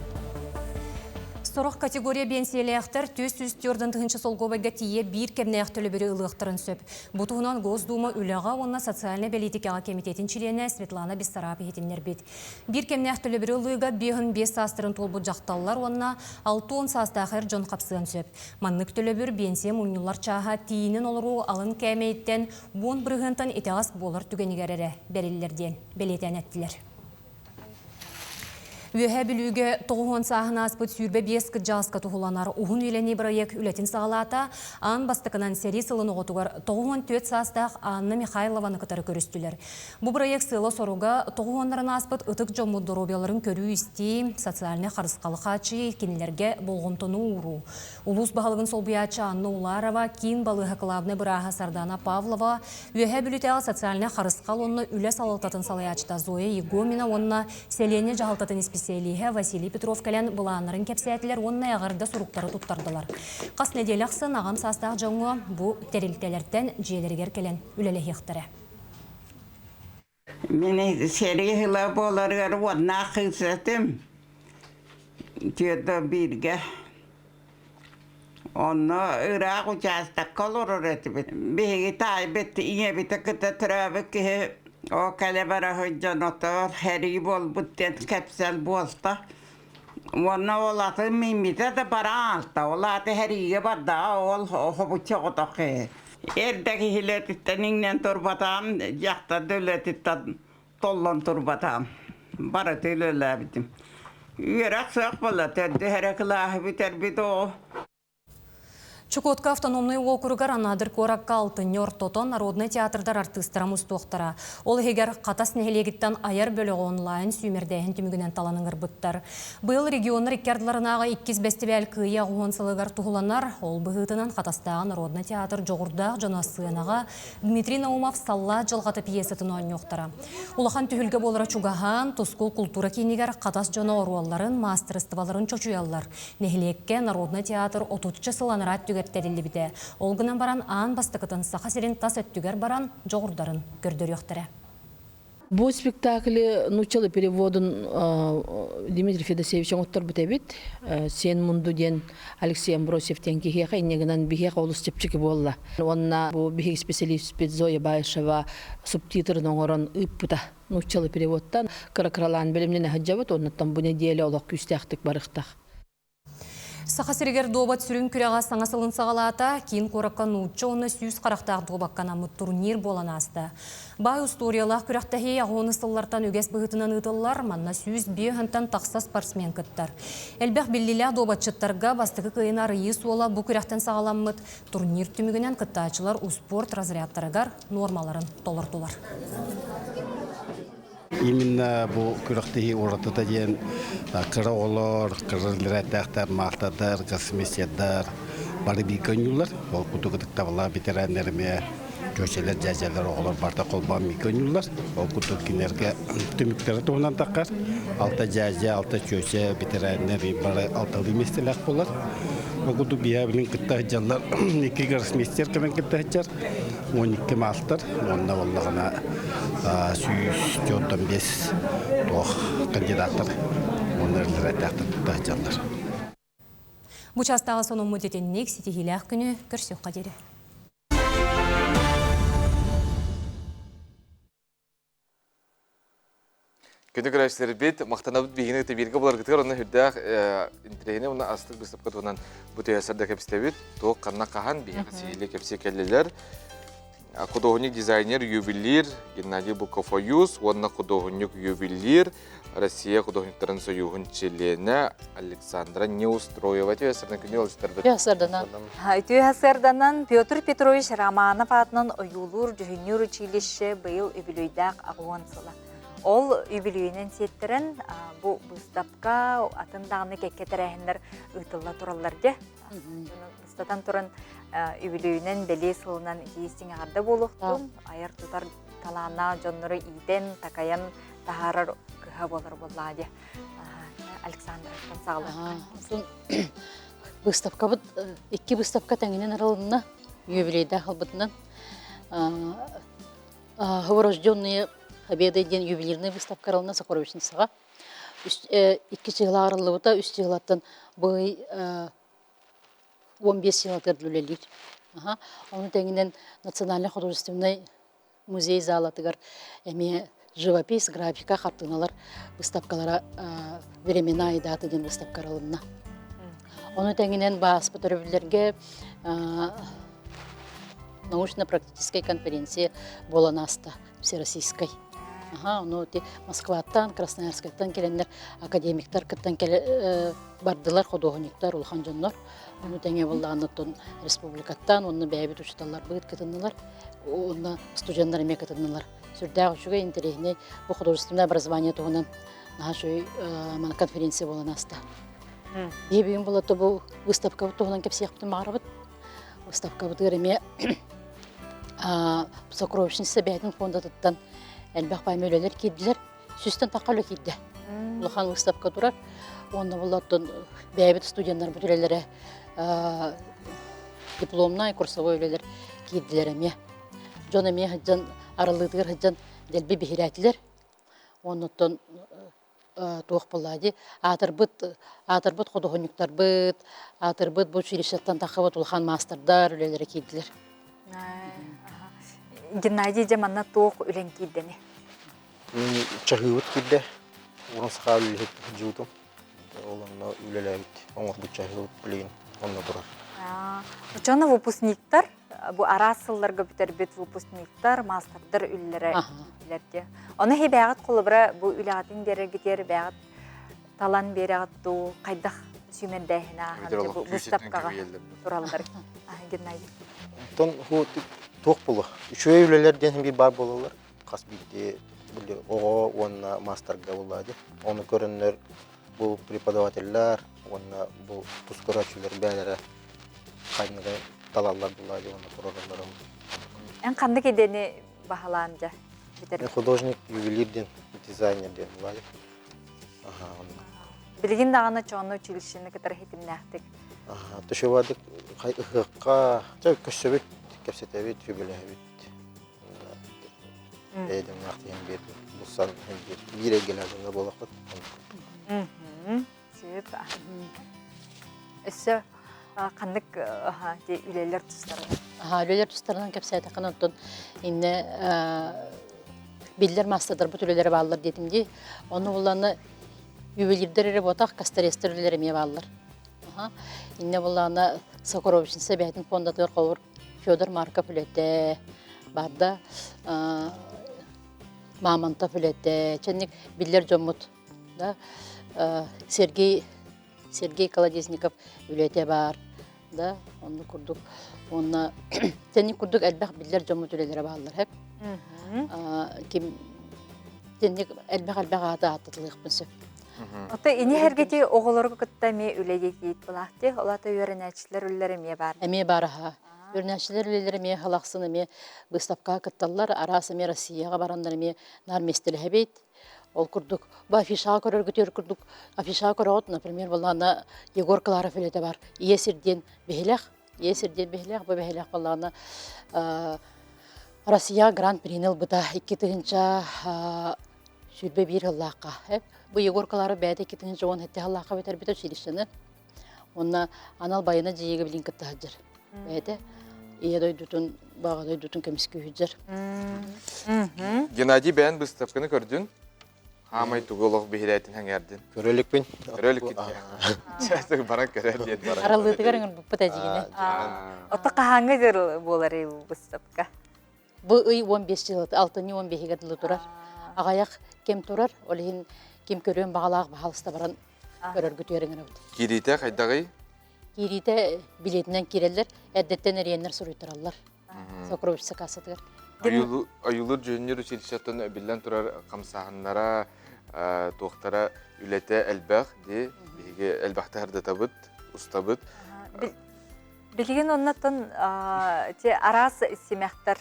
C: Сорох категория биэнсийэлээхтэр 404 тыһыынча солкуобайга тиийэ биир кэмнээх төлөбүрү ылыахтарын сөп. Бу туһунан Госдума үлэҕэ уонна социальнай бэлиитикэҕэ кэмитиэтин чилиэнэ Светлана Бессараб иһитиннэрбит. Биир кэмнээх төлөбүрү ылыыга 55 саастарын туолбут дьахталлар уонна 60 саастаах эр дьон хапсыан сөп. Маннык төлөбүр биэнсийэ мунньуллар чааһа тиийинэн олоруу алын кээмэйиттэн 10 бырыһыантан итэҕэс буолар түгэнигэр эрэ бэриллэр диэн бэлиэтээн эттилэр. Үөһээ Бүлүүгэ 90 сааһын ааспыт 25 кырдьаҕаска туһуланар уһун үйэлэнии бырайыак үлэтин саҕалаата. Аан бастакынан сэрии сылын оҕотугар 94 саастаах Анна Михайлованы кытары көрүстүлэр. Бу бырайыак сыала-соруга 90-нарын ааспыт ытык дьоммут доруобуйаларын көрүү-истии, социальнай харысхалы хааччыйыы, кинилэргэ болҕомтону ууруу. Улуус баһылыгын солбуйааччы Анна Уларова, киин балыыһа кылаабынай бырааһа Сардана Павлова, Үөһээ Бүлүүтээҕи социальнай харысхал уонна үлэ салалтатын салайааччыта Зоя Егомина уонна сэлиэнньэ дьаһалтатын исписэлииһэ Василий Петров кэлэн былааннарын кэпсээтилэр уонна эҕэрдэ суруктары туттардылар. Хас нэдиэлэ ахсын аҕам саастаах дьоҥҥо бу тэрилтэлэртэн дьиэлэригэр кэлэн үлэлэһиэхтэрэ.
Q: Мин сэрии сыла буоларыгар уоннаах кыыс этим. Түөрт бииргэ. Онно ыраах учаастакка олорор этибит. Биһиги таайбыт ийэбитэ кытта төрөөбүт киһи оо кэлэ бара сылдьан отоор сэрии буолбут диэн кэпсэл буолта. Уонна ол атын мииммитэ да баран аалта. Ол аата сэриигэ бардаҕа ол хобуччу оҕотох киһи. Эрдэ киһилэртиттэн иҥнэн турбатаҕым, дьахтар да үлэтиттэн толлон турбатаҕым. Барыта үлэлээбитим. Үөрэх суох буолла, төрдүс эрэ кылааһы бүтэрбит оҕо.
C: Чукотка автономнай уокуругар Анадырь куоракка алтынньы ортото народнай театрдар артыыстара мустуохтара. Ол иһигэр Хатас нэһилиэгиттэн айар бөлөҕү онлайн сүүмэрдээһин түмүгүнэн талан ыҥырбыттар. Быйыл регионнар икки ардыларынааҕы иккис бэстибээл Кыайыы аҕыс сылыгар туһуланар. Ол быһыытынан Хатастааҕы народнай театр дьоҕурдаах дьоно сыанаҕа Дмитрий Наумов «Саллаат дьылҕата» пьесатын оонньуохтара. Улахан түһүлгэ буолара чугаһаан, Тускул култуура киинигэр Хатас дьоно оруолларын, маастарыстыбаларын чочуйаллар. Нэһилиэккэ народнай театр отучча сыл анараа өттүгэр тэриллибитэ. Ол гынан баран аан бастакытын Саха сирин тас өттүгэр баран дьоҕурдарын көрдөрүөхтэрэ.
R: Бу спектакли нууччалыы переводун Дмитрий Федосеевич оҥотторбут эбит. Сен Мунду диэн Алексей Амбросьев диэн киһиэхэ инньэ гынан биһиэхэ олус чэпчэки буолла. Уонна бу биһиги специалиспит Зоя Баишева субтитрын оҥорон ыыппыта. Нууччалыы переводтан кыра-кыралаан бэлэмнэнэ сылдьабыт, оннуттан бу нэдиэлэ олох күүстээхтик барыахтаах.
C: Саха сиригэр дуобат сүрүн күрэҕэ саҥа сылын саҕалаата. Киин куоракка нуучча уонна сүүс харахтаах дуобакка анаммыт турнир буолан ааста. Баай устуоруйалаах күрэхтэһии аҕыс сыллартан үгэс быһыытынан ыытыллар. Манна 105 тахса спортсмен кыттар. Элбэх биллиилээх дуобатчыттарга бастакы кыайыны арыйыы суола бу күрэхтэн саҕаламмыт. Турнир түмүгүнэн кыттааччылар успуорт разрядтарыгар нуормаларын толордулар.
S: Именно бу күрэхтэһии уратыта диэн кыра оҕолор, кыра лирээттээхтэр, маастардар, гроссмейстердар бары бииргэ оонньууллар. Ол курдук ытыктабыллаах ветераннар эмиэ чүөчэлэр, дьээдьэлэр, оҕолор барыта холбоон бииргэ оонньууллар. Ол курдук кинилэргэ түмүктэрэ туһунан таххар алта дьээдьэ, алта чүөчэ ветераннар бары алталыы миэстэлээх буолар. Ол курдук биһиэхэ билин кытта сылдьаллар икки гроссмейстер кэлэн кытта сылдьар. 12 маастар уонна буоллаҕына 145 туох кандидаттар уонна эрэллэрээттээхтэр тутта сылдьаллар.
C: Бу чаастааҕы сонуммут итинник ситиһиилээх күнү көрсүөххэ диэри.
A: Күнү көрөөччүлэрбит, махтанабыт биһигини кытта бииргэ буларгытыгар онно үрдээх интэриэһинэй уонна астык быыстапка туһунан бу төһөсөр да кэпсэтэбит. Туох ханна хаһан биһиэхэ сиһилии кэпсии кэллилэр. Художник дизайнер ювелир Геннадий Буков-Ойуус уонна художник ювелир Россия художниктарын союһун чилиэнэ Александра Неустроева үтүө күнү олустарбыт.
B: Үтүө сарданан Петр Петрович Романов аатынан ойуулуур дьүһүннүүр училище быйыл үбүлүөйдээх аҕыс сыла. Ол үбүлүөйүнэн сиэттэрэн бу быыстапка атын даҕаны кэккэ тэрээһиннэр ыытылла тураллар дьэ. Бастатан туран үбүлүөйүнэн бэлиэ сылынан итии эҕэрдэ буолуохтун, айар-тутар талааннаах дьоннору иитэн, такайан таһаарар кыһа буолар буоллаҕа дии. Александровтан саҕалыахха.
O: Выставкабыт икки выставка тэҥинэн арылынна юбилейдаах ылбытынан Новорожденные Победы диэн ювелирная выставка арылынна сокровищницаҕа.
T: Икки чыһыла арыллыбыта, үс чыһылаттан бу ый 15 сылатыгар үлэлиир. Ону тэҥинэн Национальный художественный музей залатыгар эмиэ живопись, графика, хартыыналар выставкалара «Времена и даты» диэн выставка арылынна. Ону тэҥинэн бааспыт өрөбүллэргэ научно-практическай конференция буолан ааста всероссийскай. Аха, ону ити Москваттан, Красноярскайтан кэлэннэр академиктар кыттан кэлэ бардылар, худуоһунньуктар, улахан дьоннор. Ону тэҥэ буоллаҕына республикаттан уонна бэйэбит учууталларбыт кытыннылар, уонна студеннар эмиэ кытыннылар. Сүрдээх үчүгэй, интэриэһинэй бу художественное образование туһунан наһаа үчүгэй мана конференция буолан ааста. Биһи бүгүн буолла бу выставкабыт туһунан кэпсиэхпитин баҕарабыт. Выставкабытыгар эмиэ сокровищница бэйэтин фондатыттан элбэх баай үлэлэр киирдилэр. Сүүстэн тахха үлэ киирдэ. Улахан выставка турар. Уонна буллаттан бэйэбит студеннарбыт үлэлэрэ дипломнай, курсовой үлэлэр киирдилэр эмиэ. Дьон эмиэ сылдьан, арыллыытыгар сылдьан дэлби биһирээтилэр. Оннуттан туох буолла дии аатырбыт аатырбыт худуоһунньуктарбыт, аатырбыт бу училищеттан таххыбыт улахан маастардар үлэлэрэ киирдилэр.
B: Геннадий дьэ манна туох үлэҥ киирдэни?
U: Мин чаһыыбыт киирдэ. Урун саха үлэһит дьуутум. Ол онно үлэлээбит, оҥорбут чаһыыбыт билигин онно турар.
B: Оччоҕуна выпускниктар бу араас сылларга бүтэрбит выпускниктар, маастардар үлэлэрэ үлэлэргэ. Ону хибээҕит холобура бу үлэҕитин биэрэргитигэр бэйэҕит талан биэрэҕит дуу, хайдах сүүмэрдээһин ааһан бу выставкаҕа тураллар Геннадий.
U: Онтон туох буолуо? Үчүгэй үлэлэр диэн биир баар буолаллар. Хас биирдии били оҕо уонна маастарга буоллаа дии. Ону көрөннөр бу преподавателлэр уонна бу тус көрөөччүлэр бэйэлэрэ ханныгы талаллар буоллаа дии уонна туруораллар.
B: Эн ханнык идэни баһылаан дьэ бүтэр?
U: Художник, ювелир диэн, дизайнер диэн буоллаа дии. Аха, онно.
B: Билигин даҕаны чоону училищены кытары хитимнээхтик.
U: Аха, төшөбадык ыһыахха чэ көрсөбүт, кэпсэтэбит, сүбэлэһэбит. Эйдэмнээх тиһэн биэрдим. Булсан биир эйгэлээх дьоҥҥо буолахпыт.
B: Сөп. Өссө ханнык үлэлэр тустарынан?
T: Үлэлэр тустарынан кэпсээтэххинэ оттон иннэ биллэр маастардарбыт үлэлэрэ бааллар диэтим дии. Ону булланы ювелирдэр эрэ буотах, косторезтэр үлэлэрэ эмиэ бааллар. Иннэ буллаана Сокровищница бэйэтин фондатыгар холобур Федор Марков үлэтэ барда, Мамонтов үлэтэ, чэнник биллэр дьоммут да Сергей Сергей Колодезников үлэтэ баар да оннук курдук уонна тэнник курдук элбэх биллэр дьоммут үлэлэрэ бааллар хэп ким тэнник элбэх элбэх ааты ааттатылыахпын сөп.
B: Ото ини эргити оҕолорго кытта эмиэ үлэлиир былаахти, олата үөрэнээччилэр үлэлэрэ эмиэ баар.
T: Эмиэ баар аха. Үөрэнээччилэр үлэлэрэ эмиэ халахсын эмиэ быыстапкаҕа кытталлар, араас эмиэ Россияҕа бараннар эмиэ наар миэстэлэһэбит. Ол курдук, бу афишаҕа көрөргүтүгэр курдук афишаҕа көрөҕүт, например, балаана Егор Кларов үлэтэ бар. Ийэ сир диэн биһилэх, Ийэ сир диэн биһилэх, бу биһилэх балаана Россия гран-прини ылбыта 2000 21 сыллаахха. Бу Егор Кларов бэйэтэ 2017 сыллаахха бүтэрбитэ училищены. Уонна анал байына дьиэгэ билин кытта сылдьар. Бэйэтэ ийэ дойдутун, баҕа дойдутун көмүскүү сылдьар.
A: Геннадий бэйэн быыстапканы көрдүн. Хаамай тугу олох биһирээтин хэҥээрдин.
U: Көрөлүкпүн.
A: Көрөлүккүн. Чэ, баран көрөр диэн.
T: Араллыытыгар ыҥырбыппыт эдьигини.
B: Ото хаһааҥҥы дьыл буолар быыстапка?
T: Бу ый 15 жыл, алтынньы 15-гэр дылы турар. Аҕайах кэм турар, ол иһин ким көрүөн баҕалаах баһаалыста баран көрөргүтүгэр ыҥырабыт.
A: Киириитэ хайдаҕый?
T: Киириитэ билиэтинэн киирэллэр, эрдэттэн эрийэннэр суруйтараллар. Сокровища кассатыгар.
A: Ойуулуур дьүһүннүүр училищеттан биллэн турар хамсааһыннара, туохтара үлэтэ элбэх дии. Биһиги элбэхтэ сырдатабыт, устабыт.
B: Билигин оннотон ти араас симэхтэр,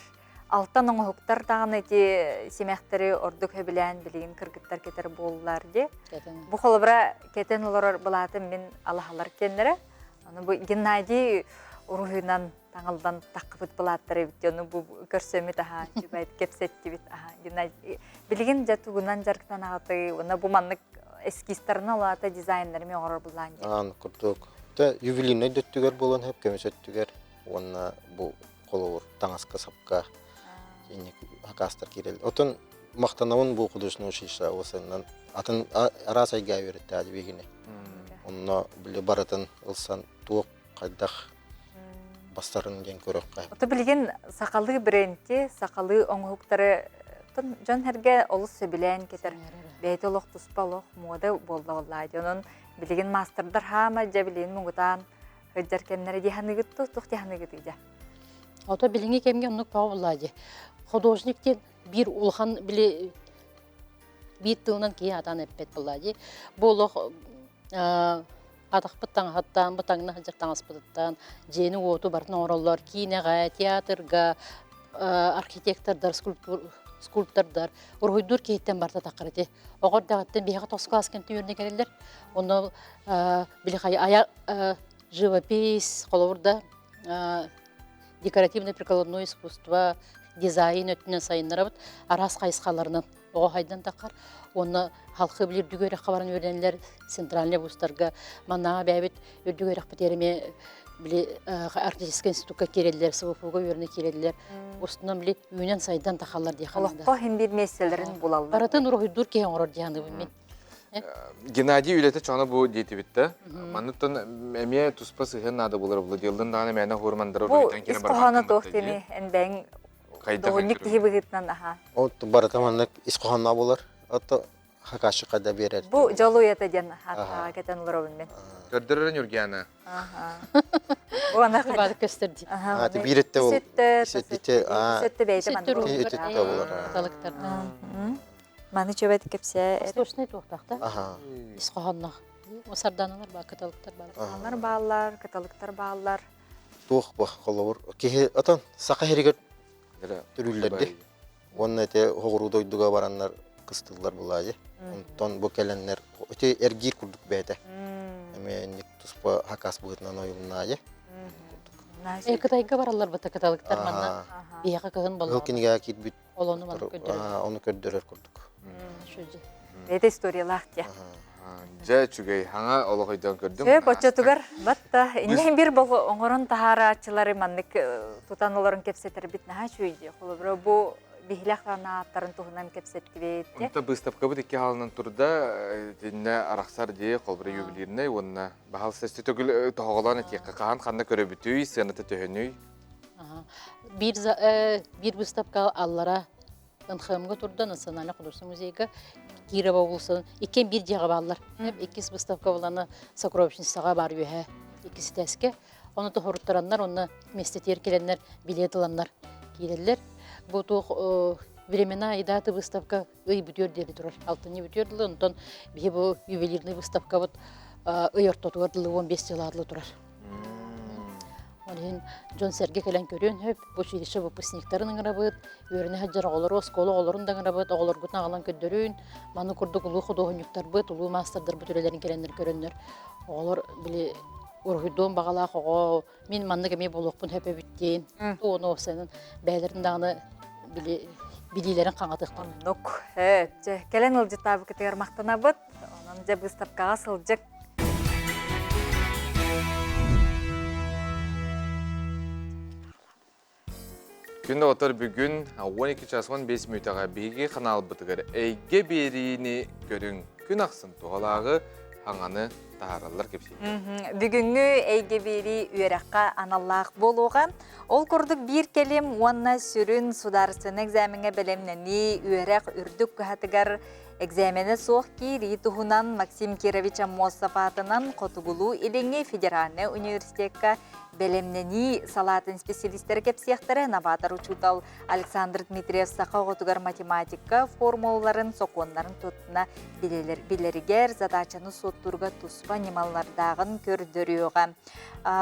B: алтан оҥоһуктар даҕаны ити симэхтэри ордук сөбүлээн билигин кыргыттар кэтэр буоллар дии. Бу холобура кэтэн олорор былаатым мин алаһалар кэннэрэ. Аны бу Геннадий уруһуйунан таҥылдан таххыбыт былааттар эбит ону бу көрсөмүт аха чубайт кэпсэттибит аха Геннадий билигин дьэ тугунан дьарыктанаҕытый уонна бу маннык эскизтарын алаата дизайннары ми оҥорор буллаан дии.
U: Аан курдук. Тэ ювелирнай дөттүгэр буолан хөп көмүс өттүгэр уонна бу холобур таҥаска сапка инник хакастар киирэл. Отон махтанабын бу художественное училище осыннан атын араас айга үөрэттээди бигини. Онно били барытын ылсан туох хайдах бастарын диэн көрөххө.
B: Ото билигин сахалыы бренти, сахалыы оҥоһуктары дьон сэргэ олус сөбүлээн кетер. Бэйэтэ олох туспа олох муода буолла боллаа. Онон билигин маастардар хаама дьэ билигин муҥутаан сылдьар кэмнэрэ дии ханыгыт туох дии ханыгыт дьэ.
T: Ото билиҥҥи кэмҥэ оннук тоҕо буоллаа дии. Художник диэн биир улахан били биир тылынан киһи атаан эппэт буоллаа дии. Бу олох атахпыт таҥаһыттан, бу таҥна сылдьар таҥаспытыттан дьиэни-уоту барытын оҥороллор. Киинэҕэ, театрга, архитектордар, скульптордар, уруһуйдуур киһиттэн барыта таххар ити. Оҕо эрдэҕиттэн биһиэхэ тос кылаас кэмтэн үөрэнэ кэлэллэр. Онно били хайа живопись, холобур да декоративно-прикладное искусство, дизайн өттүнэн сайыннарабыт араас хайысхаларынан оҕо хайдан таххар уонна халқы били үрдүк үөрэххэ баран үөрэнэллэр центральный вузтарга маннааҕа бэйэбит үрдүк үөрэхпитигэр эмиэ били арктическай институкка киирэллэр СВФУга үөрэнэ киирэллэр устунан били үүнэн сайдан тахаллар дии
B: Олоххо хин биир миэстэлэрин булаллар.
T: Барытын уруһуйдуур киһи оҥорор дии саныыбын мин.
A: Геннадий үлэтэ чоно бу диэтибит да. Манныттан эмиэ туспа сыһыан наада булар була диэлдин даҕаны мээнэ хуурмандара
B: Бу
A: уруһуйдан
B: ис
A: киирэн
B: хоһооно
A: барбаккын
B: туох
A: бытта дии.
B: диэни эн бэйэҥ
A: Хайдах
B: доҕунньук киһи быһыытынан аха.
U: От барыта маннык ис хоһоонноох буолар. Ото хакашы қайда берер.
B: Бу дьол уйата диэн ааттааҕа кэтэн олоробун мин.
A: Көрдөрөр Нюргиана.
B: Бу ана
T: Бары көстөр дии.
U: А, ти биир өттө бол.
B: Үс
U: Ис өттө, а.
B: Үс өттө бэйэтэ маннык.
U: Өттө болар.
T: Талыктарда.
B: Маны чөбөт кэпсээ.
T: Восточный туохтаах да?
U: Аха.
T: Ис хоһоонноох. Сарданалар баар, кыталыктар баар.
B: Алар бааллар, кыталыктар бааллар.
U: Туох бу холобур киһи отон саха сиригэр төрүүллэрди. Уонна ити хоҕуруу дойдуга бараннар кыстыллар булаайы. Онтон бу кэлэннэр ити эргиир курдук бэйэтэ. Эмиэ инник туспа хакас быһыытынан ойулуннаайы.
T: Э, Кытайга бараллар бата кыталыктар манна биһиэхэ кыһын
U: Кыһыл кинигэҕэ киирбит
T: Ол ону манна көрдөрөр.
U: Ону көрдөрөр курдук.
B: Бэйэтэ историялаах дьэ.
A: Дьэ үчүгэй, хаҥа олох өйдөөн көрдүм.
B: Сөп, оччотугар батта иннин бир болу оҥорон таһаарааччылары маннык тутан олорон кэпсэтэрбит наһаа үчүгэй дии. Холобура бу биһилэх ааттарын туһунан кэпсэттибит.
A: Онто быыстапкабыт икки хаалынан турда, итиннэ арахсар дии, холобура ювелирнай уонна баһал сести төгүл тоһоҕолоон этиэххэ хаһан ханна көрөбүтүй, сыаната төһөнүй?
T: Биир, биир выставка аллара НХМ-га турда, Национальный художественный музейга Кирова уулуссанын иккиэн биир дьиэҕэ бааллар. Иккис выставка булана сокровищницаҕа баар үөһэ иккис этээскэ. Ону тоһоруттараннар, онно миэстэтигэр кэлэннэр билет ыланнар киирэллэр. Бу туох времена и даты выставка ый бүтүөр диэри турар. Алтынньы бүтүөр дылы, онтон биһи бу ювелирный выставкабыт ый ортотугар дылы 15 жыл адлы турар. Ол иһин дьон-сэргэ кэлэн көрүөн сөп. Бу училище выпускниктарын ыҥырабыт, үөрэнэ сылдьар оҕолору, оскуола оҕолорун да ыҥырабыт, оҕолоргутун аҕалан көрдөрүүн. Маны курдук улуу худуоһунньуктарбыт, улуу маастардарбыт үлэлэрин кэлэннэр көрөннөр, оҕолор били уруһуйдуон баҕалаах оҕо мин маннык эмиэ буолуохпун сөп эбит диэн ону уопсайынан бэйэлэрин даҕаны били билиилэрин хаҥатыахтара.
B: Оннук. Дьэ, кэлэн ыалдьыттаабыкытыгар махтанабыт. Онон дьэ быыстапкаҕа сылдьык.
A: Күн доҕоттор бүгүн 12 час 15 мүнүүтэҕэ биһиги ханаалбытыгар эйгэ биэриини көрүҥ. Күн ахсын туһалааҕы хаҥаны таһаараллар кэпсииллэр.
B: Бүгүҥҥү эйгэ биэрии үөрэххэ аналлаах буолуоҕа. Ол курдук биир кэлим уонна сүрүн судаарыстыбаннай экзамеҥҥа бэлэмнэнии үөрэх үрдүк кыһатыгар экзаменэ суох киирии туһунан Максим Кирович Аммосов аатынан Хотугулуу-Илиҥҥи федеральнай университекка бэлэмнэнии салаатын специалистэрэ кэпсиэхтэрэ. Новатор учуутал Александр Дмитриев саха оҕотугар математика формулаларын, сокуоннарын туттуна билэригэр задачаны суоттуурга туспа ньымалардааҕын көрдөрүөҕэ.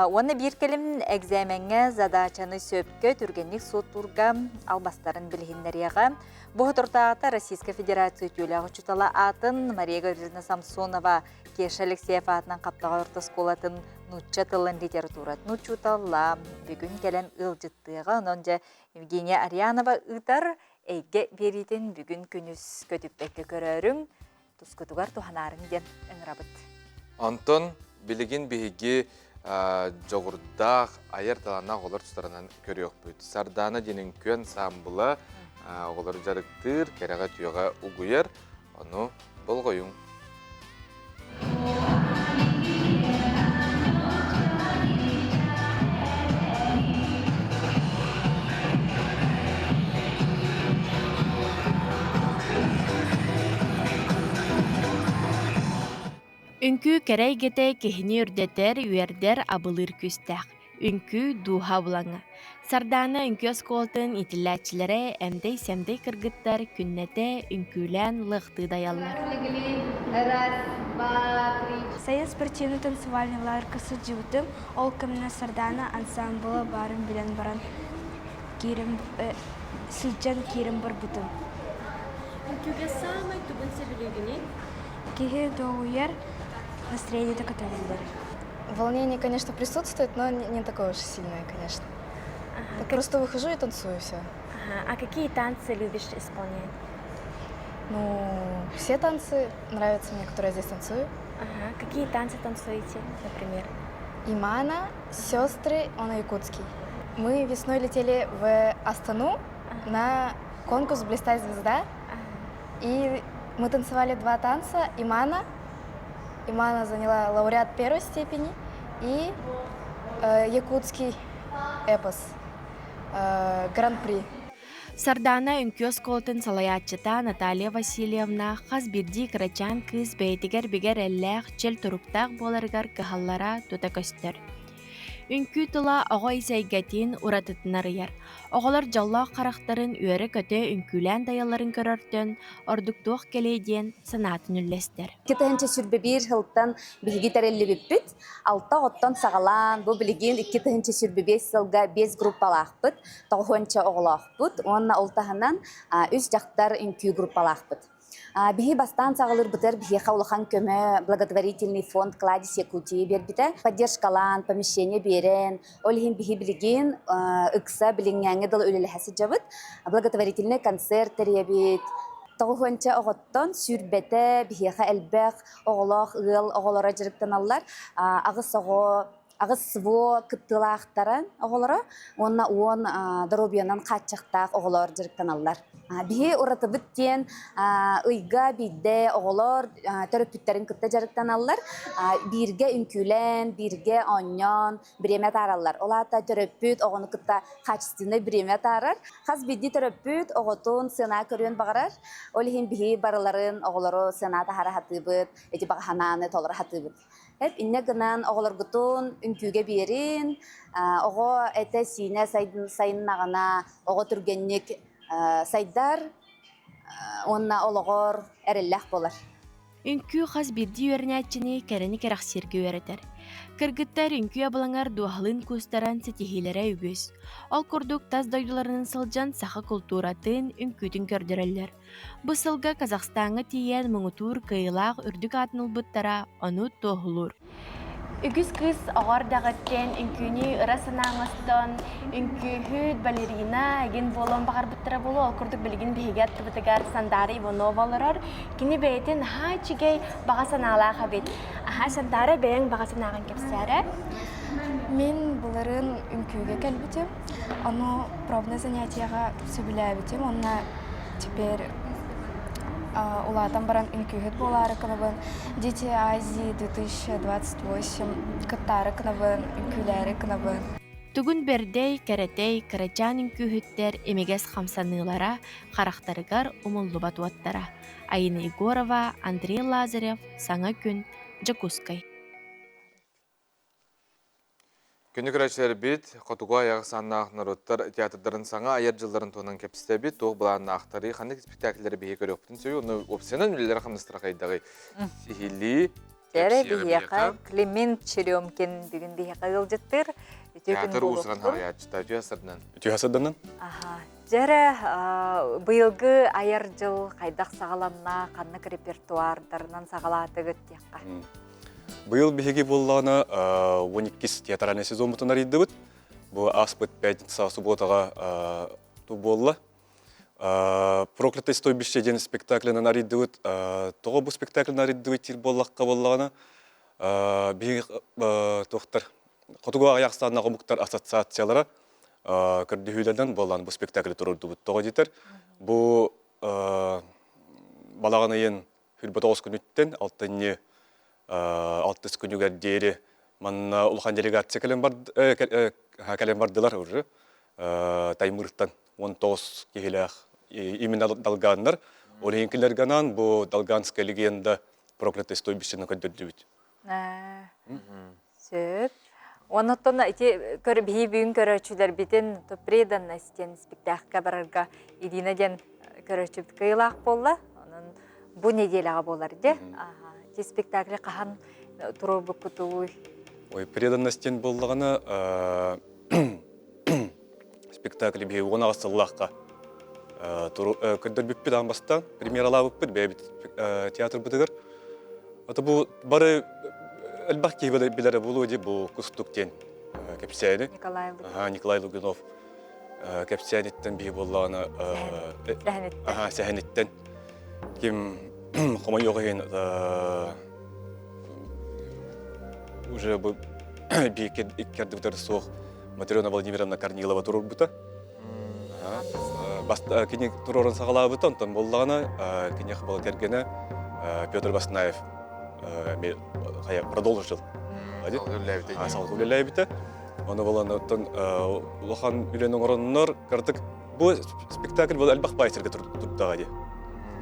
B: Уонна биир кэлим экзамеҥҥэ задачаны сөпкө түргэнник суоттуурга албастарын билиһиннэриэҕэ. Бу соторутааҕыта Российскай Федерация үтүөлээх учуутала аатын Мария Гавриловна Самсонова Кеша Алексеев аатынан Хаптаҕай орто оскуолатын нуучча тылын литературатын учуутала бүгүн кэлэн ыалдьыттыаҕа. Онон дьэ Евгения Арианова ыытар эйгэ биэриитин бүгүн күнүс көтүппэккэ көрөөрүҥ. Тускутугар туһанаарыҥ диэн ыҥырабыт.
A: Онтон билигин биһиги дьоҕурдаах, айар талааннаах оҕолор тустарынан көрүөхпүт. Сардаана диэн үҥкүү ансаамбыла оҕолору дьарыктыыр, кэрэҕэ-үтүөҕэ угуйар. Ону болҕойуҥ.
D: Үҥкүү кэрэ эйгэтэ киһини үрдэтэр, үөрдэр, абылыыр күүстээх. Үҥкүү дууһа абылаҥа. Сардаана үҥкүү оскуолатын иитиллээччилэрэ эмдэй-сэмдэй кыргыттар күннэтэ үҥкүүлээн лыахтыы дайаллар.
E: Сайын спортивный танцевальный лагерьга сылдьыбытым. Ол кэмҥэ Сардаана ансаамбыла баарын билэн баран киирэн сылдьан киирэн барбытым.
D: Үҥкүүгэ саамай тугун сөбүлүүгүнүй?
E: Киһи дуоһуйар, настроениета көтөҕүллэр.
F: Волнение, конечно, присутствует, но не такое уж сильное, конечно. Ага. Так просто выхожу и танцую все.
D: Ага. А какие танцы любишь исполнять?
F: Ну, все танцы нравятся мне, которые я здесь танцую.
D: Ага. Какие танцы танцуете, например?
F: Имана, сестры, он якутский. Мы весной летели в Астану ага. на конкурс «Блистай звезда». Ага. И мы танцевали два танца «Имана». Имана заняла лауреат первой степени и э, якутский эпос э, гран-при.
D: Сардаана үҥкүү оскуолатын салайааччыта Наталья Васильевна хас биирдии кырачаан кыыс бэйэтигэр бигэ эрэллээх, чөл туруктаах буоларыгар кыһаллара тута көстөр. Үҥкүү тыла оҕо ис эйгэтин уратытын арыйар. Оҕолор дьоллоох харахтарын үөрэ-көтө үҥкүүлээн дайалларын көрөртөн ордук туох кэлиэй диэн санаатын үллэстэр.
V: 2021 сылтан биһиги тэриллибиппит. Алта оҕоттон саҕалаан, бу билигин 2025 сылга биэс группалаахпыт, тоҕуһуонча оҕолоохпут уонна ол таһынан үс дьахтар үҥкүү группалаахпыт. Биһи бастаан саҕалыырбытыгар биһиэхэ улахан көмө благотворительный фонд «Кладезь Якутии» биэрбитэ. Поддержкалаан, помещение биэрэн, ол иһин биһи билигин ыкса билиҥҥээҥҥи дылы үлэлэһэ сылдьабыт. Благотворительный концерт тэрийэбит. Тоҕуһуонча оҕоттон сүүрбэтэ биһиэхэ элбэх оҕолоох ыал оҕолоро дьарыктаналлар. Аҕыс оҕо аҕыс СВО кыттыылаахтара оҕолоро уонна уон доруобуйанан хааччахтаах оҕолор дьарыктаналлар. Биһи уратыбыт диэн ыйга биирдэ оҕолор төрөппүттэрин кытта дьарыктаналлар. Бииргэ үҥкүүлээн, бииргэ оонньоон бириэмэ атаараллар. Ол аата төрөппүт оҕону кытта качественный бириэмэ атаарар. Хас биирдии төрөппүт оҕотун сыана көрүөн баҕарар. Ол иһин биһи барыларын оҕолору сыана таһара сатыыбыт, ити баҕа санааны толоро сатыыбыт. Эп иннэ гынан оҕолоргутун үҥкүүгэ биэрин, оҕо этэ-сиинэ сайыннаҕына оҕо түргэнник сайдар уонна олоҕор эрэллээх буолар.
D: Үҥкүү хас биирдии үөрэнээччини кэрэни кэрэхсииргэ үөрэтэр. Кыргыттар үҥкүү абылаҥар дууһалыын куустаран ситиһиилэрэ үгүс. Ол курдук тас дойдуларынан сылдьан саха култууратын, үҥкүүтүн көрдөрөллөр. Бу сылга Казахстаҥҥа тиийэн муҥутуур кыайыылаах үрдүк аатын ылбыттара ону туоһулуур. Үгүс кыыс оҕо эрдэҕиттэн үҥкүүнү ыра санаа оҥостон, үҥкүүһүт, балерина игин буолуон баҕарбыттара буолуо. Ол курдук билигин биһиги аттыбытыгар Сандаара Иванова олорор. Кини бэйэтин наһаа үчүгэй баҕа санаалаах эбит. Аһаа, Сандаара, бэйэҥ баҕа санааҕын кэпсээрэ.
F: Мин былырыын үҥкүүгэ кэлбитим. Ону пробное занятиеҕа сөбүлээбитим уонна теперь улаатан баран үҥкүүһүт буолаары гынабын. Дети Азии 2028 кыттаары гынабын, үҥкүүлээри гынабын.
D: Тугун бэрдэй, кэрэтэй, кырачаан үҥкүүһүттэр имигэс хамсаныылара харахтарыгар умуллубат уоттара. Айына Егорова, Андрей Лазарев, Саҥа күн, Дьокуускай.
A: Күнү көрөөччүлэрбит Хотугу айах саннаах норуоттар театрдарын саҥа айар дьылларын туһунан кэпсэтэбит, туох былааннаахтарый, ханнык испиктээкиллэри биһиги көрүөхпүтүн сөбүй, уонна уопсайынан үлэлэрэ хамнастара хайдаҕый? Сиһилии
B: Эрэ биһиэхэ Климент Черемкин бүгүн биһиэхэ ыалдьыттыыр.
A: Үтүө күн Театр уусуран халайааччыта үтүө сырдынан.
W: Үтүө сырдынан.
B: Аха. Дьэрэ быйылгы айар дьыл хайдах саҕаланна, ханнык репертуардарынан саҕалаатыгыт диэххэ.
W: Быйыл биһиги буоллаҕына 12 театральный сезоммутун арыйдыбыт. Бу ааспыт пятница субботаҕа ту буолла. Проклятое стойбище диэн спектаклынан арыйдыбыт. Тоҕо бу спектаклын арыйдыбыт диир буоллахха буоллаҕына, биһиги туохтар Хотугу аҕыйах ахсааннаах омуктар ассоциациялара көрдөһүүлэринэн буоллаан бу спектаклы туруордубут. Тоҕо диэтэр, бу балаҕан ыйын 29 күнүттэн алтынньы алтыс күнүгэр диэри манна улахан делегация кэлэн кэлэн бардылар уже Таймыртан 19 киһилээх именно долганнар. Ол иһин кинилэргэ анаан бу долганская легенда проклятое стойбище көрдөрдүбүт.
B: Сөп. Оннуттан ити көр биһи бүгүн көрөөччүлэрбитин преданность диэн спектаклька барарга Ирина диэн көрөөччүбүт кыайыылаах буолла. Онон бу неделяҕа буолар дьэ. Ити спектакль хаһан туруорбуккутуй?
W: Ой, преданность диэн буоллаҕына спектакль биһи уон аҕыс сыллаахха көрдөрбүппүт аан бастаан премьералаабыппыт бэйэбит театрбытыгар. Ата бу бары элбэх киһи билэрэ буолуо дии бу Кустук диэн кэпсээни.
B: Николай Лугинов.
W: Николай Лугинов кэпсээниттэн биһи буоллаҕына
B: Сэһэниттэн.
W: Сэһэниттэн ким хомойуох иһин уже бу биир икки ардыбытыгар суох Матрена Владимировна Корнилова туруорбута. Кини туруоран саҕалаабыта, онтон буоллаҕына киниэхэ буола кэргэнэ Петр Баснаев продолжил. Салгыы үлэлээбитэ. Ону буолан оттон улахан үлэни оҥороннор, кырдык бу спектакль был элбэх баайсырга турдаҕа дии.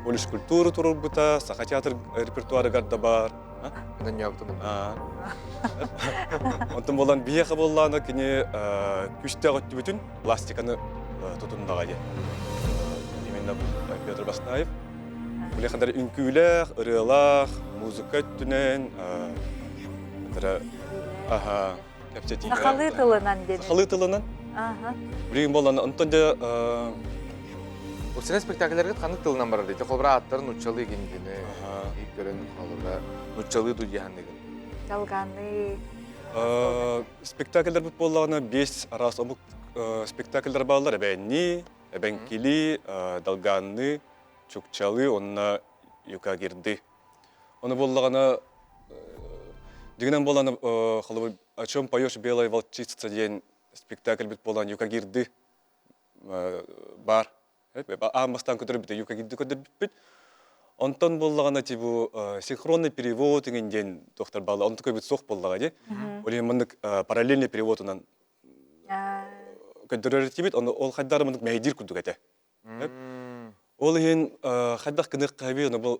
W: Ол скульптура туруорбута, Саха театр репертуарыгар да бар. Онтон буолан биһиэхэ буоллаана кини күстээх өттүбүтүн пластиканы тутуннаҕа диэн. Именно Петр Баснаев. Билэхадар үҥкүүлээх, ырыалаах, музыка өттүнэн аха кэпсэтиигэ.
B: Сахалыы тылынан диэн.
W: Сахалыы тылынан. Билигин буоллаана онтон дьэ
A: Сен спектакльлэргит ханнык тылынан барар дии? Холобура ааттарын нуччалыы гиндини көрөн холобура нуччалыы дудьяханныгын.
B: Долганыы.
W: Спектакльлэрбит буоллаҕына биэс араас омук спектакльлэр бааллар. Эбээннии, эбэҥкилии, долганныы, чукчалыы уонна юкагирды. Ону буоллаҕына дьиҥинэн буолан холобур «О чем поешь, белая волчица» диэн спектакльбит буолан юкагирды баар. Аан бастаан көтөрбүтэ юкагирды көрдөрбүппүт. Онтон буоллаҕына типа синхронный перевод иҥин диэн туохтар баалла. Онтук эбит суох буоллаҕа дии. Ол иһин маннык параллельный переводунан көрдөрөр этибит. Ону ол хайдары маннык мэһэйдиир курдук этэ. Ол иһин хайдах гыныахха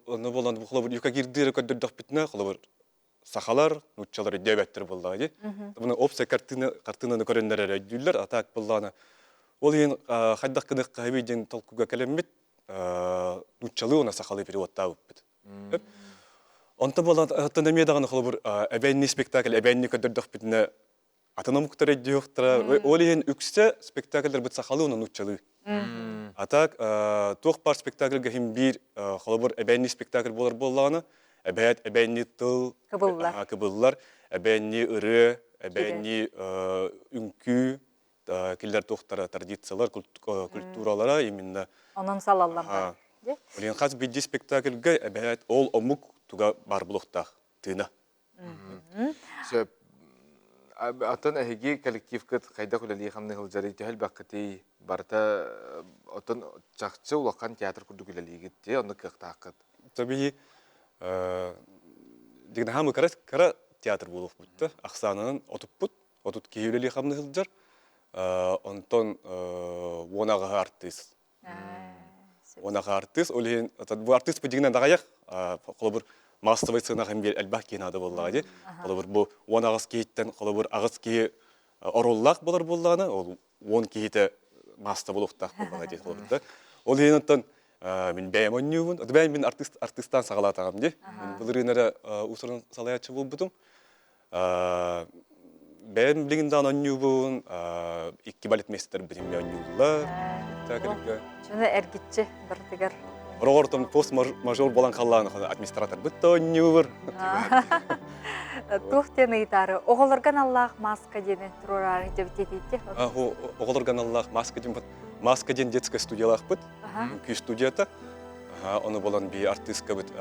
W: ону буолан холобур юкагирдыыры көрдөрдөхпүтүнэ холобур сахалар, нууччалар өйдөөбөттөр буоллаҕа дии. Бұны общая картина, картинаны көрөннөр эрэ өйдүүллэр, а так буоллаҕына ол иһин хайдах гыныахха диэн толкуйга кэлэммит нууччалыы уонна сахалыы переводтаабыппыт. Онто буолан оттон эмиэ даҕаны холобур эбээнни спектакль эбээнни көрдөрдөхпүтүнэ атын омуктар өйдүөхтэрэ. Ол иһин үксэ спектакльдэрбит сахалыы уонна нууччалыы. А так туох баар спектакльга иһин биир холобур эбээнни спектакль буолар буоллаҕына эбээт эбээнни тыл
B: кыбыллар,
W: кыбыллар эбээнни ырыа, эбээнни үҥкүү кинилэр туохтара традициялар, культуралара именно
B: онон салаллан барар.
W: Блин, хас биирдии спектакльга эбээт ол омук туга баар буолуохтаах тыына.
A: Сөп. Оттон эһиги коллективкыт хайдах үлэлии-хамныы сылдьарый, төһө элбэххитий? Барыта оттон чахчы улахан театр курдук үлэлиигит дии, онно кыахтааххыт.
W: Табии дигнаһаамы кыра кыра театр буолуохпут да, ахсаанынан отуппут, отут киһи үлэлии-хамныы сылдьар. Онтон уон аҕыһа артыыс. Уонна артыыс, ол иһин бу артыыс бу дьиҥинэн даҕайах, холобур, массовай сыанаҕа биир элбэх киһи наада буоллаҕа дии. Холобур, бу 18 киһиттэн холобур аҕыс киһи оруоллаах буолар буоллаҕына, ол 10 киһитэ маасса буолуохтаах буоллаҕа дии холобур да. Ол иһин оттон мин бэйэм оонньуубун. Бэйэм мин артыыс артыыстаан саҕалаатаҕым дии. Мин былырыын эрэ уусуран салайааччы буолбутум. Бэйэм билигин даҕаны оонньуубун, икки балетмейстербит эмиэ оонньууллар.
B: Чуну эргиччи барытыгар.
W: Ороҕортон пост-мажор буолан халлааны администраторбыт да оонньуур.
B: Туох диэн ыйытаары, оҕолорго аналлаах маска диэни туруораары дьэбитиэтийтэ?
W: Оҕолорго аналлаах маска диэн маска диэн детская студиялаахпыт. Үҥкүү студията. Ону болон би артыыскабыт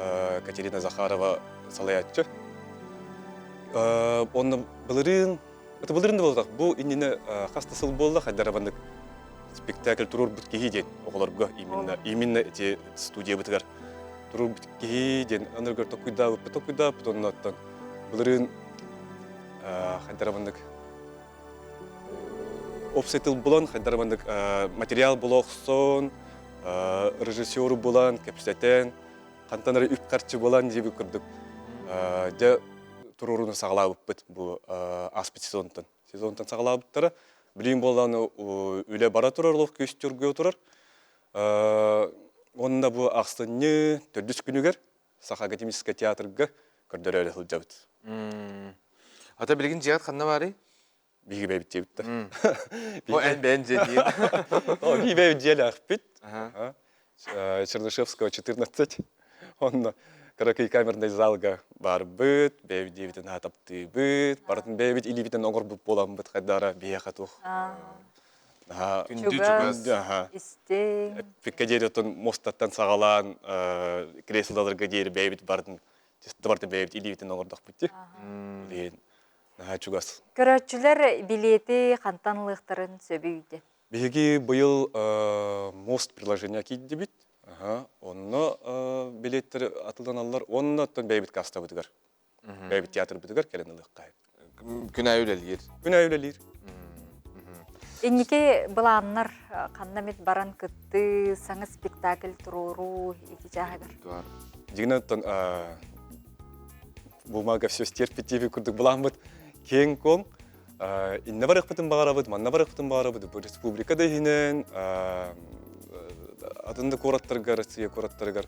W: Катерина Захарова салайааччы. Онно былырыын, это былырыын да буолбатах, бу иннинэ хас да сыл буолла, хайдарабаннык спектакль туруорбут киһи диэн оҕолорго именно именно эти студиябытыгар туруорбут киһи диэн аныргар токуйдаабыппыт токуйдаабыт оннуттан былырыын хайдарабаннык Уопсай тыл булан, хайдах маннык материал була охсон, режиссеру булан, кэпсэтэн, хантан эрэ үп-харчы булан диэбит курдук дьэ туруорууну саҕалаабыппыт бу ааспыт сезонтан. Сезонтан саҕалаабыттара. Билигин буоллаҕына үлэ бара турар, олох күөстүү турар. Уонна бу ахсынньы төрдүс күнүгэр Саха академическай театрга көрдөрөөрү сылдьабыт.
A: Ата билигин дьиэҕит ханна баарый?
W: Биһиги бэйэбит дьиэбит да.
A: О, эн бэйэн дьиэ диир.
W: О, биһиги бэйэбит дьиэлээхпит. Чернышевского 14. Онно кыракый камерный залга барбыт, бэйэбит дьиэбитин таптыыбыт, барытын бэйэбит илиибитин оҥорбут буоламмыт хайдара биһиэхэ туох
A: Күндү чугас.
B: Истиҥ.
W: Эппиккэ диэри оттон муостаттан саҕалаан креслоларга диэри бэйэбит бардын барытын бэйэбит илиибитин оҥордохпут дии. Билигин наһаа чугас.
B: Көрөөччүлэр билиэти хантан ылыахтарын сөбүй диэн.
W: Биһиги быйыл мост приложение киирдибит. Онно билиэттэр атыланаллар. Онно оттон бэйэбит кассабытыгар. Бэйэбит театрбытыгар кэлэн ылыахха.
A: Күн аайы үлэлиир.
W: Күн аайы үлэлиир.
B: Инники былааннар ханна эмит баран кыттыы, саҥа спектакль туруоруу ити чааһыгар.
W: Дьиҥинэн оттон бумага все стерпит диэби курдук былааммыт киэҥ-куоҥ. Иннэ барыахпытын баҕарабыт, манна барыахпытын баҕарабыт. Бу республика да иһинэн, атын да куораттарга, Россия куораттарыгар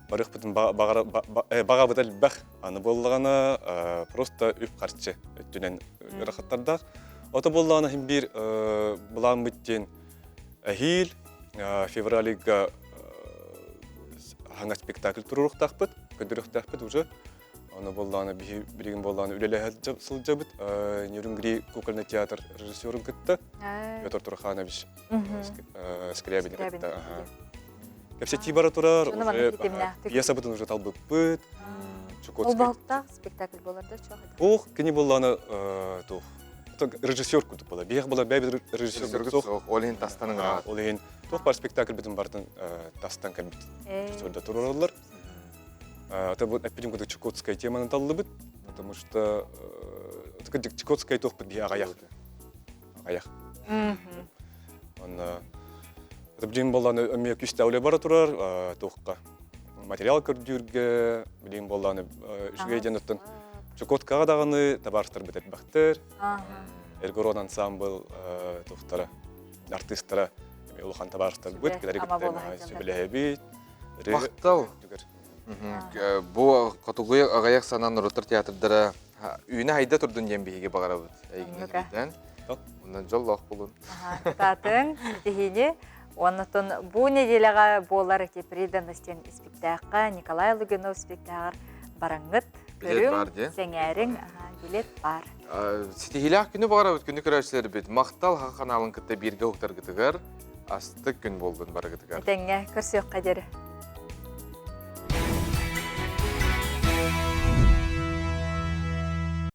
W: барыахпытын баҕабыт элбэх. Аны буоллаҕына просто үп-харчы өттүнэн ыарахаттардаах. Ото буоллаҕына иһин биир былааммыт диэн эһиил февралыга хаҥа спектакль туруоруохтаахпыт, көрдөрүөхтээхпит уже. Аны буоллаҕына биһи билигин буоллаҕына үлэлэһэ сылдьабыт. Нерюнгри кукольный театр режиссерун кытта Петр Турханович Скрябини кытта. Кэпсэтии бара турар, уже пьесабытын уже талбыппыт.
B: Чукотский. спектакль болар да чох.
W: Ох, кини булланы тух. Режиссер курдук була. Биэх була бэйбит режиссер
A: суох. Ол иһин тастан ыҥыраат.
W: Ол иһин туох бар спектакль битин бартын тастан кэлбит. Режиссерда турараллар. Это вот эппитим курдук Чукотская теманы таллыбыт, потому что Чукотская туохпут биһи аҕайах. Аҕайах. Онно билигин буоллаҕына эмиэ күүстээх үлэ бара турар туохха материал көрдүүргэ билигин буоллаҕына үчүгэй диэн оттон Чукоткаҕа даҕаны табаарыстарбыт элбэхтэр. Эргорон ансамбл туохтара артыыстара эмиэ улахан табаарыстарбыт кинилэри кытта сөбүлэһэбит.
A: Махтал. Бу хотугу аҕыйах санаан норуоттар театрдара үүнэ хайда турдун диэн биһиги баҕарабыт эйигин Онон дьоллоох булун.
B: Таатын ситиһиини Оннотон бу неделяҕа буолар эти преданность диэн испиктээххэ Николай Лугинов спектаагар бараҥҥыт көрүҥ, сэҥээриҥ, билет баар.
A: Ситиһиилээх күнү баҕарабыт күнү көрөөччүлэрбит. Махтал ханаалын кытта бииргэ уһуктаргытыгар астык күн буоллун барыгытыгар.
B: Этэҥҥэ көрсүөххэ диэри.